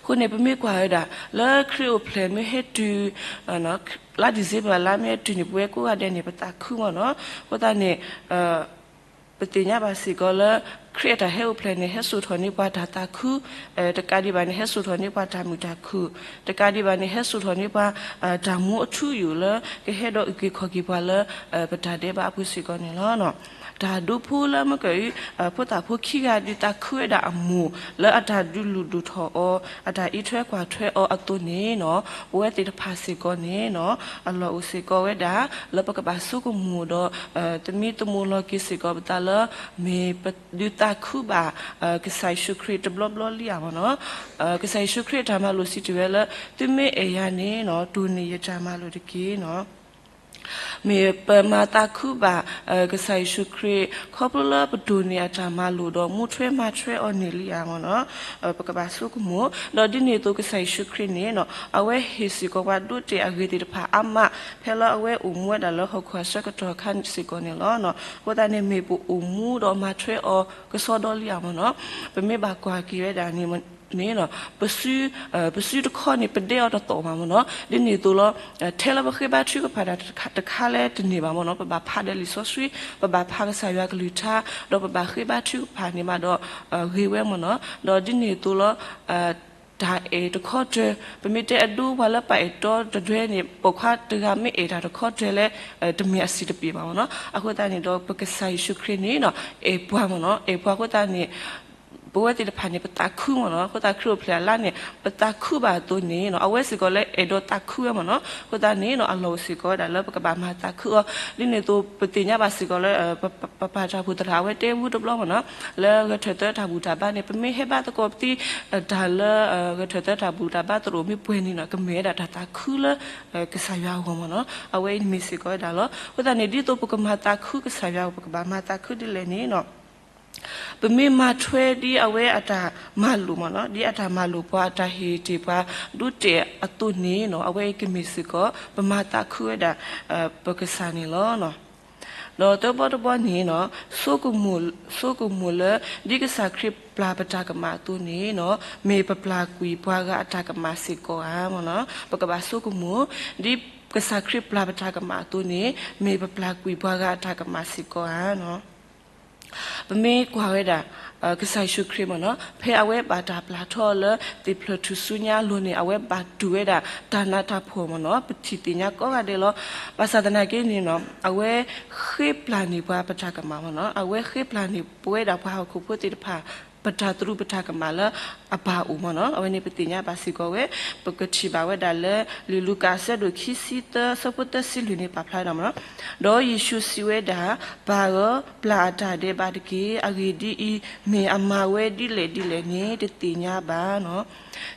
အဃိန့ၣ် ပမ့ၢ်ကွၢ်ဝဲဒၣ် လၢခရံာ်အိၣ်ဖျဲၣ်မ့ၢ်ဟဲတုၤ လါ December လါမ့ၢ်ဟဲတုၤန့ၣ် ပဝဲကိးဂၤဒဲးန့ၣ် ပသးခုမ့ၢ်နီၤ, အဃိသတးန့ၣ် ပသ့ၣ်ညါဘၣ်စ့ၢ်ကီးလၢ ခရံာ်အတၢ်ဟဲအိၣ်ဖျဲၣ်န့ၣ် ဟဲစိာ်ထီၣ်န့ၢ်ပှၤတၢ်သးခု, တကးဒံးဘၣ်န့ၣ် ဟဲစိာ်ထီၣ်န့ၢ်ပှၤတၢ်မုာ်တၢ်ခုၣ်, တကးဒံးဘၣ်န့ၣ် ဟဲစိာ်ထီၣ်န့ၢ်ပှၤ တၢ်မူအထူအယိာ်လၢ ကဟဲဒီးအုၣ်က့ၤခီၣ်က့ၤပှၤလၢ ပတၢ်ဒဲးဘးအပူၤစ့ၢ်ကီးန့ၣ်လီၤ. တၢ်ဒူဖိလၢမ့ၢ်က ဖိသၣ်ဖိခံဂၤဒုးသးခုဝဲဒၣ်အမိၢ် လၢအတၢ်ဒုးလုၢ်ဒိၣ်ထီၣ်အီၤ အတၢ်အံးထွဲကွၢ်ထွဲအီၤအသိးန့ၣ်နီၤ, ပဝဲသ့ၣ်တဖၣ်စ့ၢ်ကီးန့ၣ်နီၤ, အလီၢ်အိၣ်စ့ၢ်ကီးဝဲဒၣ် လၢပကဘၣ်ဆိကမိၣ်ဒီး သမံသမိးလီၤက့ၤစ့ၢ်ကီးပသးလၢ မ့ၢ်ပဒုးသးခုဘၣ် ကစၢ်ယ့ၣ်ၡူးခရံာ်တဘျီဘျီလံဧါမ့ၢ်နီၤ. ကစၢ်ယ့ၣ်ၡူးခရံာ်အတၢ်မၤလိာ်စံးတ့ၢ်ဝဲလၢ သုမ့ၢ်အဲၣ်ယၤန့ၣ်နီၤ, တိၢ်န့ၢ်ယတၢ်မၤလိာ်တက့ၢ်နီၤ. မ့ၢ်ပမၤသးခုဘၣ် ကစၢ်ယ့ၣ်ၡူးခရံာ် ခီဖျိလၢပတိၢ်န့ၢ်အတၢ်မၤလိာ်ဒီး မူထွဲမၤထွဲအီၤန့ၣ်လံဧါမ့ၢ်နီၤ. ပကဘၣ်ဆိကမိၣ်, ဒီးဒ်န့ၣ်အသိးကစၢ်ယ့ၣ်ၡူးခရံာ်န့ၣ်နီၤ, အဝဲဟ့ၣ်စ့ၢ်ကီးပှၤဒိးတဲာ်အဂ့ၤသ့ၣ်တဖၣ်အါမး ဖဲလၢအဝဲအိၣ်မူဝဲဒၣ်လၢဟီၣ်ခိၣ်အဆၢကတီၢ်အခါစ့ၢ်ကီးန့ၣ်လီၤ. အဃိသတးန့ၣ် မ့ၢ်ပအိၣ်မူဒီးမၤထွဲအီၤကစီဒီလံဧါမ့ၢ်နီၤ. ပမ့ၢ်ဘၣ်ကွၢ်က့ၤဝဲဒၣ်န့ၣ် န့ၣ်နီၤ, ပစုတခီန့ၣ် ပဒဲအီၤတသီၣ်ဘၣ်မ့ၢ်နီၤ. ဒ်န့ၣ်အသိးလီၤ, ထဲလၢပဃ့ဘါထုကဖၣ်တၢ်တခါလၢတန့ၢ်ဘၣ်မ့ၢ်နီၤ, ပဘၣ်ဖးဒီးလံာ်စီဆှံ, ပဘၣ်ဖးကစၢ်ယွၤကလုၢ်ကထါ, ဒီးပဘၣ်ဃ့ဘါထုကဖၣ်န့ၣ်ဘၣ်ဒီး ဂ့ၤဝဲမ့ၢ်နီၤ. ဒီးဒ်န့ၣ်အသိးလီၤ, တၢ်အဲၣ်တခီတၢၤ, ပမ့ၢ်တဲအဒိပှၤလၢပအဲၣ်တီတဒွဲန့ၣ် ပိာ်ခွါတဂၤမ့ၢ်အဲၣ်တၢ်တခီတၢၤလဲၣ်, တမ့ၢ်အဆံးတပ့ၤဘၣ်မ့ၢ်နီၤ. အဃိသတးန့ၣ်ဒီး ပကစၢ်ယ့ၣ်ၡူးခရံာ်န့ၣ်နီၤ, အဲၣ်ပှၤမ့ၢ်နီၤ, အဲၣ်ပှၤအဃိသတးန့ၣ် ပဝဲသ့ၣ်တဖၣ်န့ၣ် ပသးခုမ့ၢ်နီၤ. အဃိသတးခရံာ်အိၣ်ဖျဲၣ်အလါန့ၣ် ပသးခုဘၣ်အသိးန့ၣ်နီၤ, အဝဲစ့ၢ်ကီးလၢအဲၣ်ဒိးသးခုဝဲမ့ၢ်နီၤ. အဃိသတးန့ၣ်နီၤ, အလီၢ်အိၣ်စ့ၢ်ကီးဝဲဒၣ်လၢပကဘၣ်မၤသးခုအီၤ. ဒ်န့ၣ်အသိး ပသ့ၣ်ညါဘၣ်စ့ၢ်ကီးလၢ ပပၢ်တၢ်အိၣ်ဖှိၣ်သရၣ်အဝဲတဲဝဲတဘျီမ့ၢ်နီၤ, လၢဂဲၤထၢၣ်သၢတၢ်ဘူၣ်တၢ်ဘါန့ၣ် ပမ့ၢ်ဟဲဘါသကိးပသံ တၢ်လၢ ဂဲၤထၢၣ်သၢတၢ်ဘူၣ်တၢ်ဘါသရိာ်မ့ၢ်ပှဲၤန့ၣ်နီၤ, ကမ့ၢ်ဝဲဒၣ်တၢ်သးခုလၢ ကစၢ်ယွၤအဂီၢ်မ့ၢ်နီၤ. အဝဲအံၤမ့ၢ်စ့ၢ်ကီးဝဲဒၣ်လီၤ. အဃိသတးန့ၣ် ဒ်သိးပကမၤသးခုကစၢ်ယွၤ ပကဘၣ်မၤသးခုဒ်လဲၣ်န့ၣ်နီၤ, ပမ့ၢ်မၤထွဲဒ်အဝဲအတၢ်မၤလိာ်မ့ၢ်နီၤ, ဒ်အတၢ်မၤလိာ်ပှၤ အတၢ်ဟ့ၣ်တ့ၢ်ပှၤ ဒိးတဲာ်အသိးန့ၣ်နီၤ, အဝဲအံၤကမ့ၢ်စ့ၢ်ကီး ပမၤသးခုဝဲဒၣ် ပကစၢ်န့ၣ်လီၤ. ဒီးသၢဘီတဘီန့ၣ်နီၤ, ဆိကမိၣ်လၢ ဒ်ကစၢ်ခရံာ်ပျၢ်ပတၢ်ကမၣ်အသိးန့ၣ်နီၤ, မ့ၢ်ပပျၢ်ကွံာ်ပှၤဂၤအတၢ်ကမၣ်စ့ၢ်ကီးဧါမ့ၢ်နီၤ. ပကဘၣ်ဆိကမိၣ်, ဒ်ကစၢ်ခရံာ်ပျၢ်ပတၢ်ကမၣ်အသိးန့ၣ် မ့ၢ်ပပျၢ်ကွံာ်ပှၤဂၤအတၢ်ကမၣ်စ့ၢ်ကီးဧါနီၤ. ပမ့ၢ်ကွၢ်ဝဲဒၣ် ကစၢ်ယ့ၣ်ၡူးခရံာ်မ့ၢ်နီၤ ဖဲအဝဲဘၣ်တၢ်ပျၢ်ထီၣ်လၢသ့ၣ်ဖျၢၣ်ထူၣ်စုညါအလိၤန့ၣ် အဝဲဘၣ်တူၢ်ဝဲဒၣ်တၢ်နးတၢ်ဖှီၣ်မ့ၢ်နီၤ ပထံၣ်သ့ၣ်ညါကိးဂၤဒဲးလီၤ. ဘၣ်ဆၣ်သနာ်က့န့ၣ်နီၤ အဝဲဃ့ပျၢ်န့ၢ်ပှၤပတၢ်ကမၣ်မ့ၢ်နီၤ အဝဲဃ့ပျၢ်န့ၢ်ပဝဲဒၣ်ပှၤဟီၣ်ခိၣ်ဖိသ့ၣ်တဖၣ် ပတၢ်သရူးပတၢ်ကမၣ်လၢအဘၣ်အိၣ်မ့ၢ်နီၤ အဝဲန့ၣ်ပသ့ၣ်ညါဘၣ်စ့ၢ်ကီးဝဲ ပကထံၣ်ဘၣ်ဝဲဒၣ်လၢ လံာ်လူၤကၣ်အဆၢဒိၣ်ခံဆံသၢ အဆၢဖိသၢဆံလွံၢ်န့ၣ် ပာ်ဖျါဝဲဒၣ်မ့ၢ်နီၤ ဒီးယ့ၣ်ၡူးစံးဝဲဒၣ်, ပၢ်ဧၢ, ပျၢ်အတၢ်ဒဲးဘးတက့ၢ်. အဂ့ၢ်ဒ်အံၤ, မ့ၢ်အမၤဝဲဒ်လဲၣ်ဒ်လဲၣ်န့ၣ် တသ့ၣ်ညါဘၣ်နီၤ.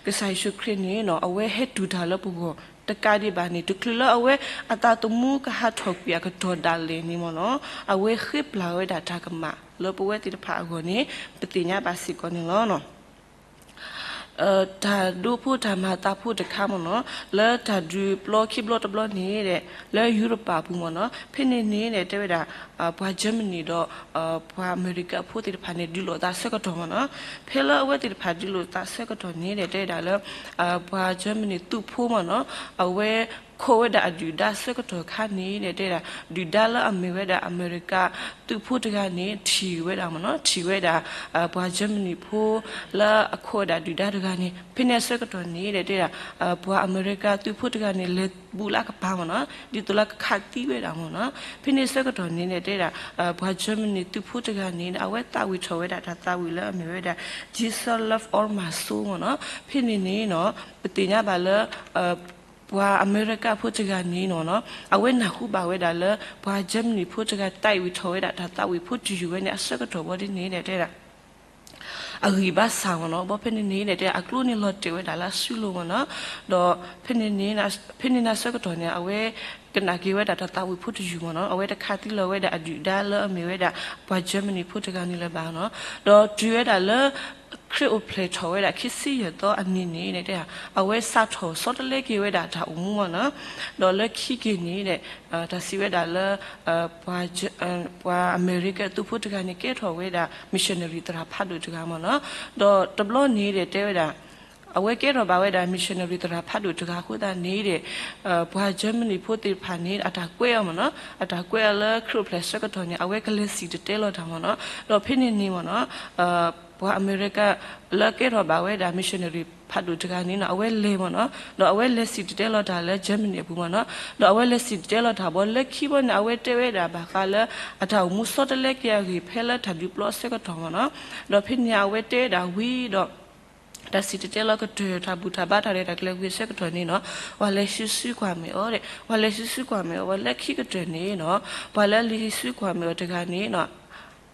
ကစၢ်ယ့ၣ်ၡူးခရံာ်န့ၣ်နီၤ အဝဲဟဲတူၢ်တၢ်လၢပဂီၢ် တကးဒံးဘၣ်န့ၣ် တချုးလၢအဝဲအသးသမူကဟးထီၣ်ကွံာ်အကတီၢ်ဒၣ်လဲာ်န့ၣ်မ့ၢ်နီၤ အဝဲဃ့ပျၢ်ဝဲဒၣ်တၢ်ကမၣ်လၢပဝဲသ့ၣ်တဖၣ်အဂီၢ်န့ၣ် ပသ့ၣ်ညါဘၣ်စ့ၢ်ကီးန့ၣ်လီၤ. တၢ်ဒိဖိတၢ်မၤသးဖိတခါမ့ၢ်နီၤ လၢတၢ်ဒုးပျီခံဘျီတဘျီန့ၣ်ဒီး လၢယူရပၤအပူၤမ့ၢ်နီၤ ဖဲန့ၣ်န့ၣ်ဒီး တဲဝဲဒၣ် ပှၤ Germany ဒီး ပှၤအမဲရကၤဖိသ့ၣ်တဖၣ်န့ၣ် ဒုးလိာ်သးဆၢကတီၢ်မ့ၢ်နီၤ ဖဲလၢအဝဲသ့ၣ်တဖၣ်ဒုးလိာ်သးဆၢကတီၢ်န့ၣ်ဒီး တဲဝဲဒၣ်လၢ ပှၤ Germany သုးဖိမ့ၢ်နီၤ အဝဲခိးဝဲဒၣ်အဒုၣ်ဒါဆၢကတီၢ်ခါန့ၣ်ဒီး တဲဝဲဒၣ် ဒုၣ်ဒါလၢအမ့ၢ်ဝဲဒၣ်အမဲရကၤသုးဖိတဂၤန့ၣ် ထံၣ်ဝဲဒၣ်မ့ၢ်နီၤ ထံၣ်ဝဲဒၣ် ပှၤ Germany ဖိ လၢအခိးဝဲဒၣ်ဒုၣ်ဒါတဂၤန့ၣ် ဖဲန့ၣ်အဆၢကတီၢ်န့ၣ်ဒီး တဲဝဲဒၣ် ပှၤအမဲရကၤသုးဖိတဂၤန့ၣ် လဲၤဘူးလၢအကပၤမ့ၢ်နီၤ ဒ်သိးလၢကခးသံဝဲဒၣ်မ့ၢ်နီၤ ဖဲန့ၣ်အဆၢကတီၢ်န့ၣ်ဒီး တဲဝဲဒၣ် ပှၤ Germany သုးဖိတဂၤန့ၣ် အဝဲသးဝံၣ်ထီၣ်ဝဲဒၣ်တၢ်သးဝံၣ်လၢအမ့ၢ်ဝဲဒၣ် Jesus love all my soul မ့ၢ်နီၤ ဖဲန့ၣ်န့ၣ်နီၤ ပသ့ၣ်ညါဘၣ်လၢ ပှၤအမဲရကၤဖိတဂၤန့ၣ်နီၤ အဝဲနၢ်ဟူဘၣ်ဝဲဒၣ်လၢ ပှၤ Germany ဖိတဂၤ သးဝံၣ်ထီၣ်ဝဲဒၣ်တၢ်သးဝံၣ်ဖိတယုၢ်ဝဲန့ၣ် အဆၢကတီၢ်ဘီဒ်န့ၣ်ဒီး တဲဝဲဒၣ် အဂံၢ်ဘါစၢ်မ့ၢ်နီၤ ဘီဖဲန့ၣ်န့ၣ်ဒီး တဲ အကျိန့ၣ်လီၤတဲာ်ဝဲဒၣ်လၢအစုလိၤမ့ၢ်နီၤ ဒီး ဖဲန့ၣ်န့ၣ်အဆၢကတီၢ်န့ၣ် အဝဲကနၣ်က့ၤဝဲဒၣ်တၢ်သးဝံၣ်ဖိတယုၢ်မ့ၢ်နီၤ အဝဲတခးသံလီၤဝဲဒၣ်အဒုၣ်ဒါလၢအမ့ၢ်ဝဲဒၣ် ပှၤ Germany ဖိတဂၤန့ၣ်လၢၤဘၣ်နီၤ ဒီးတုၤဝဲဒၣ်လၢ ခရံာ်အိၣ်ဖျဲၣ်ထီၣ်ဝဲဒၣ်ခံဆံယဲၢ်သီအနံၤန့ၣ်ဒီး တဲ အဝဲစးထီၣ်ဆီတလဲက့ၤဝဲဒၣ်တၢ်အိၣ်မူမ့ၢ်နီၤ ဒီးလၢခံက့ၤန့ၣ်ဒီး တၢ်စံးဝဲဒၣ်လၢ ပှၤအမဲရကၤသုးဖိတဂၤန့ၣ် ကဲထီၣ်ဝဲဒၣ် missionary သရၣ်ဖးဒိၣ်တဂၤမ့ၢ်နီၤ ဒီးတဘျီန့ၣ်ဒီး တဲဝဲဒၣ် အဝဲကဲထီၣ်ဘၣ်ဝဲဒၣ် missionary သရၣ်ဖးဒိၣ်တဂၤအဃိသတးန့ၣ်ဒီး ပှၤ Germany ဖိသ့ၣ်တဖၣ်န့ၣ် အတၢ်ကွဲးအီၤမ့ၢ်နီၤ အတၢ်ကွဲးအီၤလၢခရံာ်အိၣ်ဖျဲၣ်ဆၢကတီၢ်န့ၣ် အဝဲကလဲၤစံၣ်တဲၤတဲလီၤတၢ်မ့ၢ်နီၤ ဒီးဖဲန့ၣ်န့ၣ်မ့ၢ်နီၤ ပှၤအမဲရကၤလၢကဲထီၣ်ဘၣ်ဝဲဒၣ် missionary ဖးဒိၣ်တဂၤန့ၣ်နီၤ အဝဲလဲၤမ့ၢ်နီၤ ဒီးအဝဲလဲၤစံၣ်တဲၤတဲလီၤတၢ်လၢ Germany အပူၤမ့ၢ်နီၤ ဒီးအဝဲလဲၤစံၣ်တဲၤတဲလီၤတၢ်ဘီ လၢခံဘီန့ၣ် အဝဲတဲဝဲဒၣ်ဘၣ်ဃးလၢ အတၢ်အိၣ်မူဆီတလဲက့ၤအဂ့ၢ် ဖဲလၢတၢ်ဒုးပျီအဆၢကတီၢ်မ့ၢ်နီၤ ဒီးဖဲန့ၣ်အဝဲတဲဝဲဒၣ်ဝံၤဒီး တၢ်စံၣ်တဲၤတဲလီၤကတၢၢ် တၢ်ဘူၣ်တၢ်ဘါတၢ်ရဲၣ်တၢ်ကျဲၤဝံၤအဆၢကတီၢ်န့ၣ်နီၤ ပှၤလဲၤဟံးစုကွၢ်မဲာ်အီၤဒီး ပှၤလဲၤဟံးစုကွၢ်မဲာ်အီၤ ပှၤလၢခံကတၢၢ်န့ၣ်နီၤ ပှၤလၢလံဟံးစုကွၢ်မဲာ်အီၤတဂၤန့ၣ်နီၤ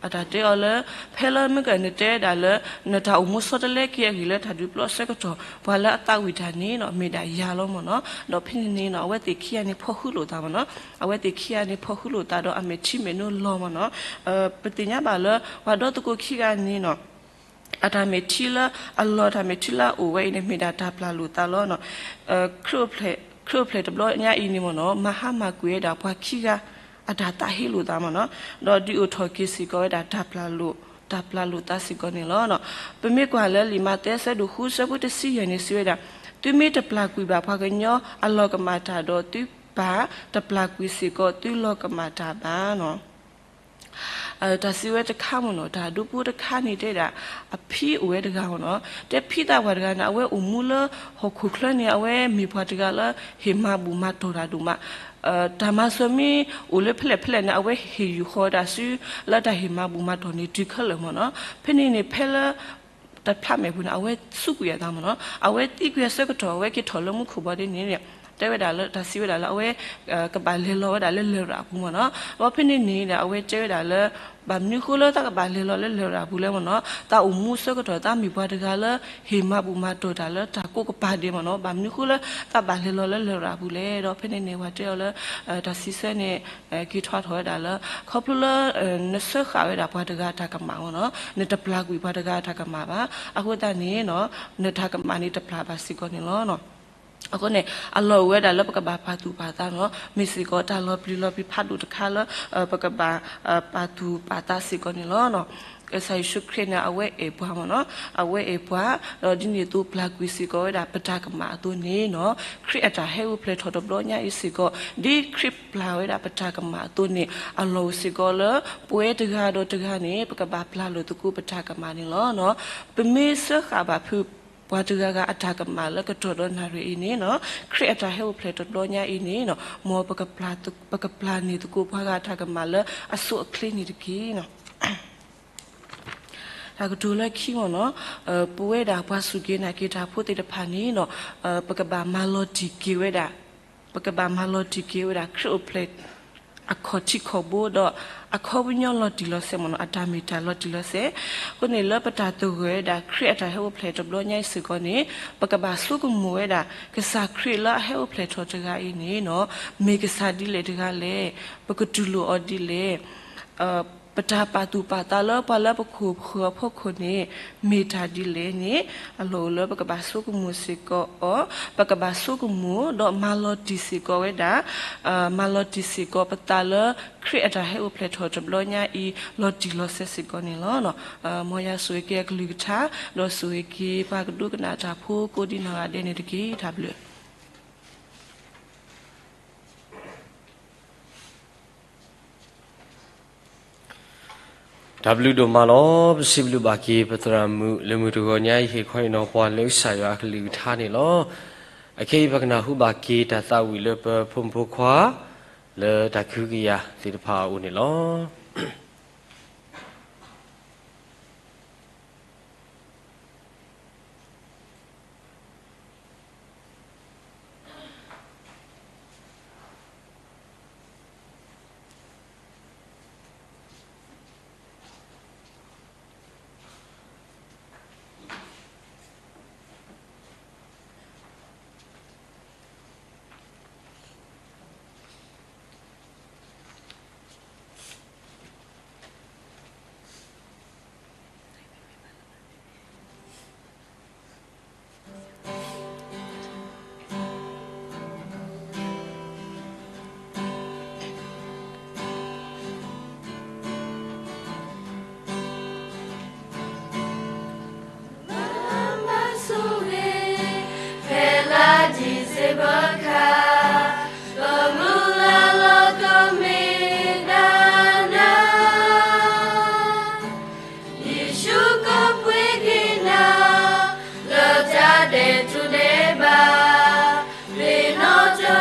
အတၢ်တဲအီၤလၢ ဖဲလၢမ့ၢ်ကနတဲဒၣ်လၢ နတၢ်အိၣ်မူဆီတလဲက့ၤအဂ့ၢ်လၢတၢ်ဒုးပျီအဆၢကတီၢ် ပှၤလၢအသးဝံၣ်တၢ်န့ၣ်နီၤ မ့ၢ်ဒၣ်ယၤလီၤမ့ၢ်နီၤ ဒီးဖဲန့ၣ်န့ၣ်နီၤ အဝဲသ့ၣ်ခံဂၤန့ၣ်ဖီၣ်ဃုလိာ်သးမ့ၢ်နီၤ အဝဲသ့ၣ်ခံဂၤန့ၣ်ဖီၣ်ဃုလိာ်သးဒီးအမဲာ်ထံမဲာ်နိလီၤမ့ၢ်နီၤ ပသ့ၣ်ညါဘၣ်လၢ ပှၤဒီသကိးခံဂၤန့ၣ်နီၤ အတၢ်မဲာ်ထံလၢအလီၤ တၢ်မဲာ်ထံလၢအအိၣ်ဝဲအံၤန့ၣ် မ့ၢ်ဒၣ်တၢ်ပျၢ်လိာ်သးလီၤနီၤ ခရံာ်အိၣ်ဖျဲၣ်တဘျီညါအံၤန့ၣ်မ့ၢ်နီၤ မၤဟါမၢ်ကွံာ်ဝဲဒၣ်ပှၤခံဂၤ အတၢ်သးဟ့လိာ်သးမ့ၢ်နီၤ ဒီးဒုးအိၣ်ထီၣ်က့ၤစ့ၢ်ကီးဝဲဒၣ် တၢ်ပျၢ်လိာ်သးစ့ၢ်ကီးန့ၣ်လီၤ. ပမ့ၢ်ကွၢ်လၢလံာ်မးသဲအဆၢဒိၣ်ဃု အဆၢဖိတဆံယဲၢ်န့ၣ် စံးဝဲဒၣ်, သုမ့ၢ်တပျၢ်ကွံာ်ဘၣ်ပှၤကညီအလီၤကမၣ်တၢ်ဒီး သုပၢ်တပျၢ်ကွံာ်စ့ၢ်ကီးသုလီၤကမၣ်တၢ်ဘၣ်နီၤ တၢ်စံးဝဲတခါမ့ၢ်နီၤ တၢ်ဒိဖိတခါန့ၣ်တဲဒၣ် အဖံအိၣ်ဝဲတဂၤမ့ၢ်နီၤ တဲဖံသးပှၢ်တဂၤန့ၣ် အဝဲအိၣ်မူလၢဟီၣ်ခိၣ်ချၢန့ၣ် အဝဲမ့ၢ်ပှၤတဂၤလၢဟ့ၣ်မၤဘူၣ်မၤတီၢ်တၢ်ဒိၣ်မး တၢ်မၤစၢၤမ့ၢ်အိၣ်လၢဖဲလဲၣ်ဖဲလဲၣ်န့ၣ် အဝဲဟ့ၣ်ယူၤဃီၤဝဲဒၣ်ဆူလၢတၢ်ဟ့ၣ်မၤဘူၣ်မၤတီၢ်န့ၣ်တုၤခဲလၢာ်မ့ၢ်နီၤ ဖဲန့ၣ်န့ၣ် ဖဲလၢ တဖျးမဲာ်ပူၤန့ၣ် အဝဲစူးကွံာ်အသးမ့ၢ်နီၤ အဝဲသံကွံာ်အဆၢကတီၢ် အဝဲက့ၤထီၣ်လၢမူခိၣ်ဘီဒ်န့ၣ် တဲဝဲဒၣ်လၢ တၢ်စံးဝဲဒၣ်လၢအဝဲ ကဘၣ်လဲၤလီၤဝဲဒၣ်လၢလရာ်အပူၤမ့ၢ်နီၤ ဒီးဖဲန့ၣ်န့ၣ်ဒီး အဝဲတဲဝဲဒၣ်လၢ ဘၣ်မနုၤဃိလၢသးကဘၣ်လဲၤလီၤလၢလရာ်အပူၤလဲၣ်မ့ၢ်နီၤ သးအိၣ်မူဆၢကတီၢ် သးမ့ၢ်ပှၤတဂၤလၢ ဟ့ၣ်မၤဘူၣ်မၤတီၢ်တၢ်လၢတၢ်ကိးကပၤဒဲးမ့ၢ်နီၤ ဘၣ်မနုၤဃိလၢသးဘၣ်လဲၤလီၤလၢလရာ်အပူၤလဲၣ် ဒီးဖဲန့ၣ်န့ၣ် ပှၤတဲအီၤလၢ တၢ်စံးဆၢန့ၣ် က့ၤထွါထီၣ်ဝဲဒၣ်လၢ ခီဖျိလၢ နဆၢဃာ်ဝဲဒၣ်ပှၤတဂၤအတၢ်ကမၣ်မ့ၢ်နီၤ နတပျၢ်ကွံာ်ပှၤတဂၤအတၢ်ကမၣ်ဘၣ် အဃိသတးန့ၣ် နတၢ်ကမၣ်န့ၣ်တပျၢ်ဘၣ်စ့ၢ်ကီးန့ၣ်လီၤ အဃိန့ၣ် အလီၢ်အိၣ်ဝဲဒၣ်လၢပကဘၣ်ပာ်သူၣ်ပာ်သးနီၤ မ့ၢ်စ့ၢ်ကီးတၢ်လီၤပျံၤလီၤပျံၤဖးဒိၣ်တခါလၢ ပကဘၣ်ပာ်သူၣ်ပာ်သးစ့ၢ်ကီးန့ၣ်လီၤ ကစၢ်ယ့ၣ်ၡူးခရံာ်န့ၣ် အဝဲအဲၣ်ပှၤမ့ၢ်နီၤ, အဝဲအဲၣ်ပှၤ, ဒီးဒ်န့ၣ်အသိးပျၢ်ကွံာ်စ့ၢ်ကီးဝဲဒၣ်ပတၢ်ကမၣ်အသိးန့ၣ်နီၤ, ခရံာ်အတၢ်ဟဲအိၣ်ဖျဲၣ်ထီၣ်တဘျီညါအံၤစ့ၢ်ကီး, ဒ်ခရံာ်ပျၢ်ဝဲဒၣ်ပတၢ်ကမၣ်အသိးန့ၣ် အလီၢ်အိၣ်စ့ၢ်ကီးလၢ ပဝဲတဂၤဒီးတဂၤန့ၣ် ပကဘၣ်ပျၢ်လိာ်သကိးပတၢ်ကမၣ်န့ၣ်လီၤ. ပမ့ၢ်စၢဃာ်ဘၣ်ဖုး ပှၤတဂၤဂၤအတၢ်ကမၣ်လၢကတီၢ်ဒီးနၣ်ရံၣ်အံၤန့ၣ်နီၤ, ခရံာ်အတၢ်ဟဲအိၣ်ဖျဲၣ်တဘျီညါအံၤန့ၣ်နီၤ, မ်ပကပျၢ်, ပကပျၢ်န့ၢ်သကိးပှၤဂၤအတၢ်ကမၣ်လၢအဆိအချ့န့ၣ်တက့ၢ်နီၤ. တၢ်ကတိၤလၢခံမ့ၢ်နီၤ, ပဝဲဒၣ်ပှၤစူၢ်က့ၤနာ်က့ၤတၢ်ဖိသ့ၣ်တဖၣ်န့ၣ်နီၤ, ပကဘၣ်မၤလီၤတံၢ်က့ၤဝဲဒၣ်, ပကဘၣ်မၤလီၤတံၢ်က့ၤဝဲဒၣ် ခရံာ်အိၣ်ဖျဲၣ် အခီၣ်ထံးခီၣ်ဘိဒီး အခီပညီလီၤတံၢ်လီၤဆဲးမ့ၢ်နီၤ, အတၢ်မ့ၢ်တၢ်လီၤတံၢ်လီၤဆဲး, အဃိန့ၣ်လၢပတၢ်သဂၢၢ်ဝဲဒၣ် ခရံာ်အတၢ်ဟဲအိၣ်ဖျဲၣ်တဘျီညါအံၤစ့ၢ်ကီးန့ၣ် ပကဘၣ်ဆိကမိၣ်ဝဲဒၣ် ကစၢ်ခရံာ်လၢအဟဲအိၣ်ဖျဲၣ်ထီၣ်တဂၤအံၤန့ၣ်နီၤ, မ့ၢ်ကစၢ်ဒ်လဲၣ်တဂၤလဲၣ်, ပကတူၢ်လိာ်အီၤဒ်လဲၣ် ပတၢ်ပာ်သူၣ်ပာ်သးလၢပှၤလၢပခိၣ်ပဃၢၤအဖီခိၣ်န့ၣ် မ့ၢ်တၢ်ဒ်လဲၣ်န့ၣ် အလီၢ်အိၣ်လၢပကဘၣ်ဆိကမိၣ်စ့ၢ်ကီးအီၤ, ပကဘၣ်ဆိကမိၣ်ဒီးမၤလီၤတံၢ်စ့ၢ်ကီးဝဲဒၣ်, မၤလီၤတံၢ်စ့ၢ်ကီးပသးလၢ ခရံာ်အတၢ်ဟဲအိၣ်ဖျဲၣ်ထီၣ်တဘျီညါအံၤ လီၤတံၢ်လီၤဆဲးစ့ၢ်ကီးန့ၣ်လီၤ. မ်ယွၤဆိၣ်ဂ့ၤက့ၤအကလုၢ်ကထါ, ဒီးဆိၣ်ဂ့ၤက့ၤပှၤကဒိကနၣ်တၢ်ဖိကိးဒံနီၢ်ဂၤဒဲးန့ၣ်တက့ၢ်. တၢ်ဘျုး တၢ်ဘျုးဒိၣ်မးလီၤ. ပစံးဘျုးဘၣ်က့ၤပသရၣ်မုၣ်လၢမုၢ်တဂီၤညါအံၤ ဟ့ၣ်ခီဟ့ၣ်နီၤပှၤလၢကစၢ်ယွၤအကလုၢ်ကထါန့ၣ်လီၤ. အခဲအံၤပကနၢ်ဟူဘၣ်က့ၤတၢ်သးဝံၣ်လၢပဖိမုၣ်ဖိခွါ လၢတၢ်ကဟုကယာ်သ့ၣ်တဖၣ်အအိၣ်န့ၣ်လီၤ. လၢမၤဆိၣ်ဂ့ၤ ဖဲလါ December ခါ, ပမုၢ်လၢ်လီၤကမ့ၢ်ဒၣ်နၤ, ယ့ၣ်ၡူးကပှ့ၤက့ၤနၤ လၢတၢ်ဒဲးတူၢ်ဒဲးဘး, မ့ၢ်နီၢ်တဘျီ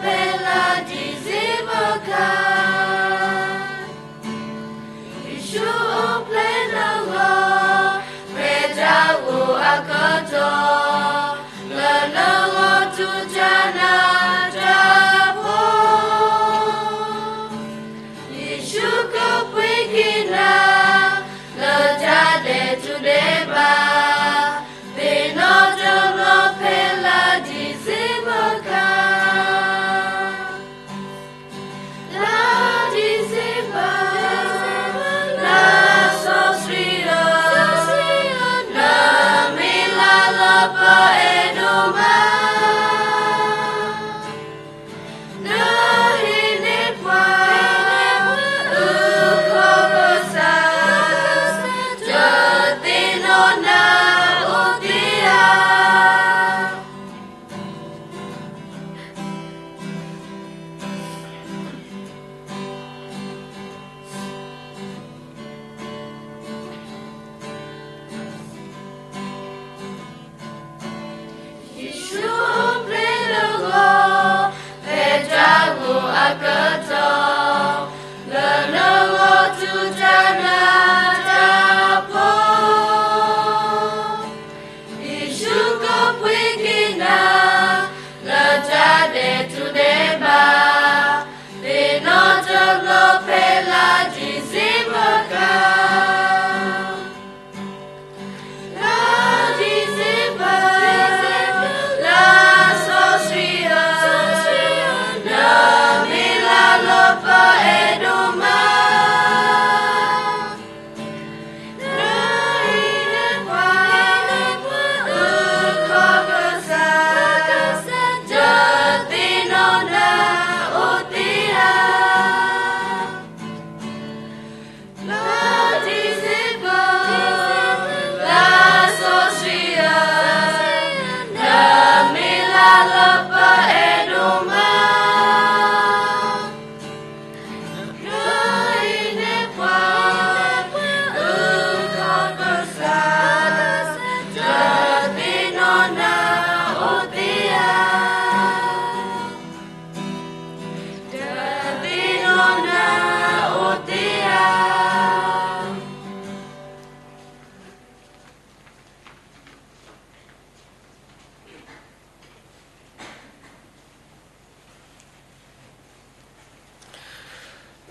ဖဲလါ December ခါ. ယ့ၣ်ၡူးအိၣ်ဖျဲၣ်လၢဂီၤ ဖဲတၢ်အိၣ်အကတီၢ်, လၢနဂီၢ်တူၢ်တၢ်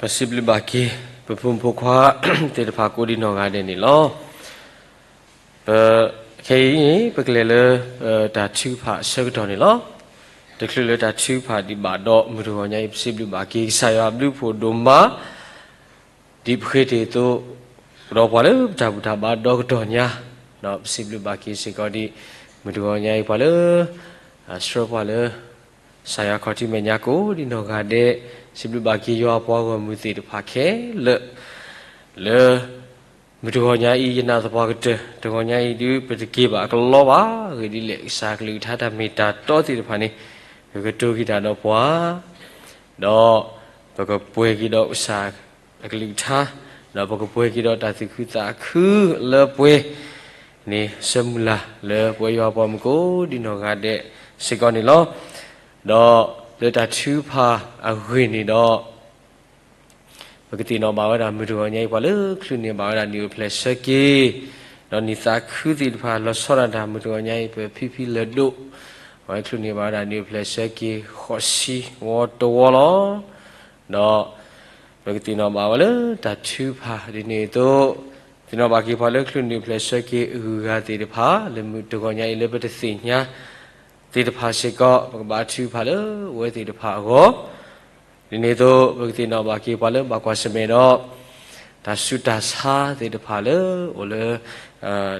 ပစံးဘျုးဘၣ်က့ၤ ပဖိမုၣ်ဖိခွါသ့ၣ်တဖၣ်ကိးဒံနီၢ်ဂၤဒဲးန့ၣ်လီၤ. ပ, ခဲအံၤန့ၣ် ပကလဲၤလၢ တၢ်ထုကဖၣ်အဆၢကတီၢ်န့ၣ်လီၤ. တချုးလၢတၢ်ထုကဖၣ်ဒံးဘၣ်ဒီး မုၢ်တဂီၤညါအံၤ ပစံးဘျုးဘၣ်က့ၤ ကစၢ်ယွၤအဘျုးအဖှိၣ်ဒိၣ်မး ဒ်ပဃ့တ့ၢ်အသိး ဒီးပှၤလၢပတၢ်ဘူၣ်တၢ်ဘါဒီကတီၢ်ညါ, ဒီးပစံးဘျုးဘၣ်က့ၤစ့ၢ်ကီးဒ် မုၢ်တဂီၤညါအံၤ ပှၤလၢ ဆှၢပှၤလၢ ကစၢ်ယွၤခီၣ်ထံးမဲာ်ညါကိးဒံနီၢ်ဂၤဒဲး, စံးဘျုးဘၣ်က့ၤယွၤအပှၤဂီၢ်မုၢ်သ့ၣ်တဖၣ်ခဲလၢာ် လၢ မုၢ်တဂီၤညါအံၤ ယနာ်သပှၢ်ကတၢၢ် တဂီၤညါအံၤဒုး ပတက့ၤဘၣ်အကလီဘၣ်, အဂ့ၢ်ဒ်လဲၣ် ကစၢ်အကလုၢ်ကထါတၢ်မ့ၢ်တၢ်တီသ့ၣ်တဖၣ်န့ၣ် ကကတိၤက့ၤတၢ်ဒီးပှၤ ဒီးပကပှဲၤက့ၤဒီးကစၢ်အကလုၢ်ကထါ, ဒီးပကပှဲၤက့ၤဒီးတၢ်သူၣ်ခုသးခုလၢပှဲၤန့ၣ် ဆၢမုၢ်လၢ်လၢပဝဲယွၤပှၤမုၣ်ကိးဒံနီၢ်ဂၤဒဲးစ့ၢ်ကီးန့ၣ်လီၤ. ဒီးလၢတၢ်ထုကဖၣ်အဂ့ၢ်န့ၣ်ဒီး ပကသ့ၣ်နီၣ်ဘၣ်ဝဲဒၣ် မုၢ်တဂီၤညါအံၤ ပှၤလၢချုးန့ၢ်ဘၣ်ဝဲဒၣ်နံၣ်အိၣ်ဖျဲၣ်ဆၢက့ၤ, ဒီးနံၣ်သးခုသ့ၣ်တဖၣ် လီၤဆီဒၣ်တၢ် မုၢ်တဂီၤညါအံၤ ပဖံဖံလၢာ်ဒိၣ်, ပှၤလၢချုးန့ၢ်ဘၣ်ဝဲဒၣ်နံၣ်အိၣ်ဖျဲၣ်ဆၢက့ၤ ဃိးဆံဝီတဝီလီၤ. ဒီးပကသ့ၣ်နီၣ်ဘၣ်ဝဲလၢတၢ်ထုကဖၣ်ဒ်န့ၣ်အသိး, သ့ၣ်နီၣ်ဘၣ်က့ၤပှၤလၢချုးန့ၢ်အိၣ်ဖျဲၣ်ဆၢက့ၤအဂုၤအဂၤသ့ၣ်တဖၣ် လၢမုၢ်တဂီၤညါအံၤလၢပတသ့ၣ်ညါ သ့ၣ်တဖၣ်စ့ၢ်ကီး ပကဘါထုကဖၣ်လၢအဝဲသ့ၣ်တဖၣ်အဂီၢ်, ဒ်န့ၣ်အသိး ပကသ့ၣ်နီၣ်ဘၣ်က့ၤပှၤလၢဘၣ်ကွၢ်ဆၢၣ်မဲာ်ဒီး တၢ်ဆူးတၢ်ဆါသ့ၣ်တဖၣ်လၢအိၣ်လၢ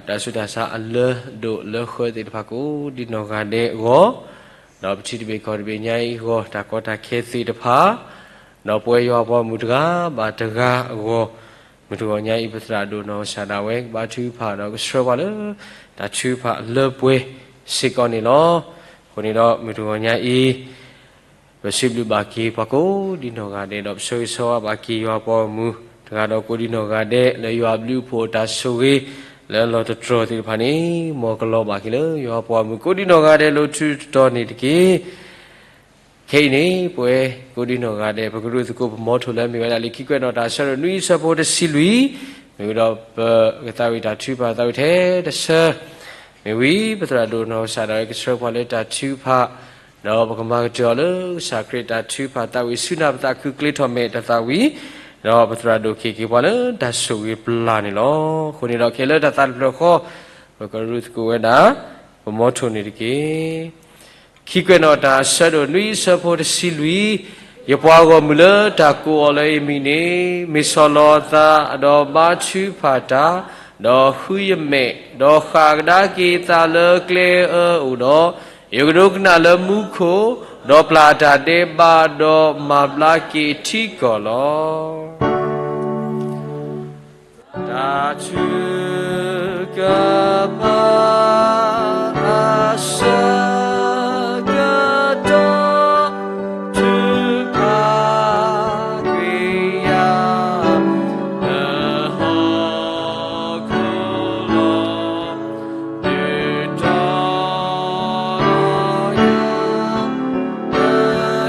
တၢ်ဆူးတၢ်ဆါအလၢဒိၣ်လၢဃၢသ့ၣ်တဖၣ်ကိးဒံနီၢ်ဂၤဒဲးအဂီၢ်, ဒီးပထံတဘ့ၣ်ကီၢ်တဘ့ၣ်ညါအံၤအဂီၢ် တၢ်ကီတၢ်ခဲသ့ၣ်တဖၣ်, ဒီးပဝဲယွၤပှၤမုၣ်တဂၤဘၣ်တဂၤအဂီၢ်, မုၢ်တဂီၤညါအံၤ ပသရၣ်ဒိၣ်နီၢ်ကစၢ်ဒၣ်ဝဲ ကဘါထုကဖၣ်ဒီးကဆှၢပှၤလၢ တၢ်ထုကဖၣ်လၢပှဲၤစ့ၢ်ကီးန့ၣ်လီၤ. အဃိန့ၣ်ဒီး မုၢ်တဂီၤညါအံၤ ပစံးဘျုးဘၣ်က့ၤပှၤကိးဒံနီၢ်ဂၤဒဲး ဒီးပဆၢဂ့ၤဆၢဝါဘၣ်က့ၤယွၤပှၤဂီၢ်မုၢ်တဂၤဒီးကိးဒံနီၢ်ဂၤဒဲး လၢယွၤအဘျုးအဖှိၣ်အတၢ်ဆိၣ်ဂ့ၤ လၢအလီၢ်တတြီၢ်သ့ၣ်တဖၣ်န့ၣ် မ်ကလီၤဘၣ်က့ၤလၢယွၤပှၤဂီၢ်မုၢ်ကိးဒံနီၢ်ဂၤဒဲးလိၤထူတတီၤန့ၣ်တက့ၢ်. ခဲအံၤန့ၣ် ပဝဲကိးဒံနီၢ်ဂၤဒဲး ပကရူၢ်သကိးပမီထိၣ်လၢအမ့ၢ်ဝဲဒၣ်လံာ်ခံကွဲးနီၣ်တၢ်ဆၢဒိၣ်နွံအဆၢဖိတဆံလွံၢ်, မ့ၢ်ဝံၤဒီးပကသးဝံၣ်တၢ်ထုကဖၣ်သးဝံၣ်ထဲတဆၢ မ့ၢ်ဝံၤ ပသရၣ်ဒိၣ်နီၢ်ကစၢ်ဒၣ်ဝဲကဆှၢပှၤလၢတၢ်ထုကဖၣ်, ဒီးပကမၤကတၢၢ်အီၤလၢကစၢ်ခရံာ်တၢ်ထုကဖၣ်သးဝံၣ် ဆူနၢ်ပသးခုကျဲထီၣ်မဲာ်တၢ်သးဝံၣ်, ဒီးပသရၣ်ဒိၣ်က့ၤက့ၤပှၤလၢတၢ်ဆိၣ်ဂ့ၤပျၢ်န့ၣ်လီၤ. အဃိန့ၣ်ဒီးခဲလၢာ်တၢ်သးတဖျၢၣ်ဃီ ပကရူၢ်သကိးဝဲဒၣ် ပမီထိၣ်န့ၣ်တက့ၢ်. ခံကွဲးနီၣ်တၢ်ဆၢဒိၣ်နွံအဆၢဖိတဆံလွံၢ်, ယပှၤဂီၢ်မုၢ်လၢတၢ်ကိးအီၤလၢယမံၤန့ၣ် မ့ၢ်ဆီၣ်လီၤအသး ဒီးဘါထုကဖၣ်တၢ်, ဒီးဃုယမဲာ်, ဒီးဃၣ်ကဒါက့ၤအသးလၢကျဲအၢအိၣ်ဒီး, ယကဒိကနၣ်လၢမူခိၣ်, ဒီးပျၢ်အတၢ်ဒဲးဘး, ဒီးမၤဘျါက့ၤထံကီၢ်လီၤ. တၢ်ထုကဖၣ်အဆၢကတီၢ် ထုကဖၣ်ကွံာ်ယၤ လၢဟီၣ်ခိၣ်လီၤ. ဒုးတီၤလီၤ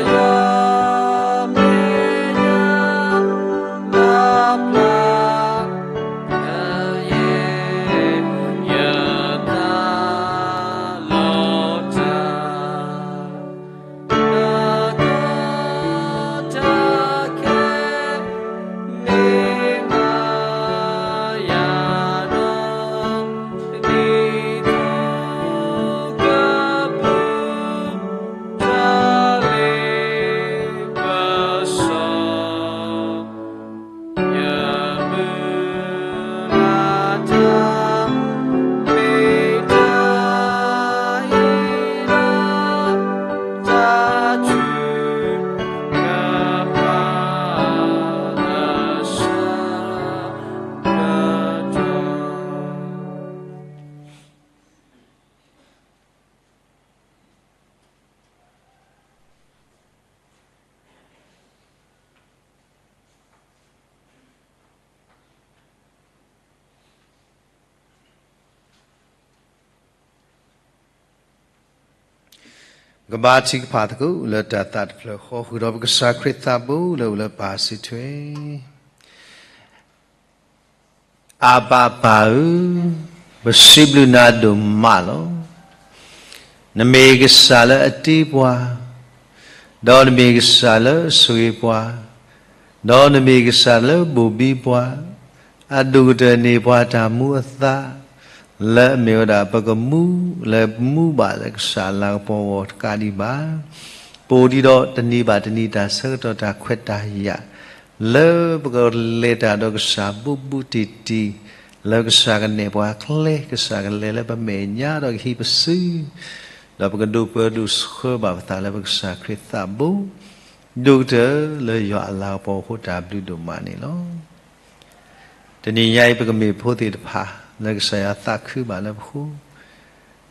ယၤ လၢယွၤမဲာ်ညါ ဘၣ်ဖျါ ယဲ ယသးလီၤတၢ် တၢ်ကီတၢ်ခဲ မ့ၢ်မၤယၤဒီး ဒ်သိးကပူၤ တၢ်လ့ပစီ ယမုၢ်လၢ်တၢ် မ့ၢ်တၢ်ဟ့ၣ်လီၤ တၢ်ထုကဖၣ်အဆၢကတီၢ်. ကဘါထုကဖၣ်သကိးလၢတၢ်သးတဖျၢၣ်ဃီ ဃုာ်ဒီးပကစၢ်ခရံာ်သးဘိလၢအိၣ်လၢပၢ်စုထွဲ အဘၣ်ပၢ်ဧၢ, ပစံးဘျုးနၤဒိၣ်မးလီၤ. နမ့ၢ်ကစၢ်လၢအတ့ပှၤ, ဒီးနမ့ၢ်ကစၢ်လၢအဆိၣ်ဂ့ၤပှၤ, ဒီးနမ့ၢ်ကစၢ်လၢဘိၣ်ဘံပှၤ, အဒိၣ်ကတၢၢ်န့ၢ်ပှၤတၢ်မူအသး, လၢအမ့ၢ်ဝဲဒၣ်ပကမူ, လၢမူဘၣ်လၢကစၢ်အလၤကပီၤအဂီၢ်တကးဒံးဘၣ်, ပအိၣ်ဒံးဒီးတနံၤဘၣ်တနံၤတၢ်ဆၢကတီၢ်တၢ်ခွဲးတၢ်ယာ်, လၢပကလဲၤတၢ်ဒီးကစၢ်ဘူးဘူးတံၢ်တံၢ်, လၢကစၢ်ကနဲၣ်ပှၤကျဲ, ကစၢ်ကလဲၤလၢပမဲာ်ညါဒီးကဟံးပစု, ဒီးပကဒိးပၢဒိးဆှၢဘၣ်ပသးလၢပကစၢ်ခရံာ်သးဘိ, ဒိၣ်ကတၢၢ်လၢယွၤအလၤကပီၤအဃိတၢ်ဘျုးဒိၣ်မးန့ၣ်လီၤ. တနံၤညါအံၤ ပကမ့ၢ်ဖိသ့ၣ်တဖၣ် လၢကစၢ်ယွၤသးခုဘၣ်လၢပဃိ,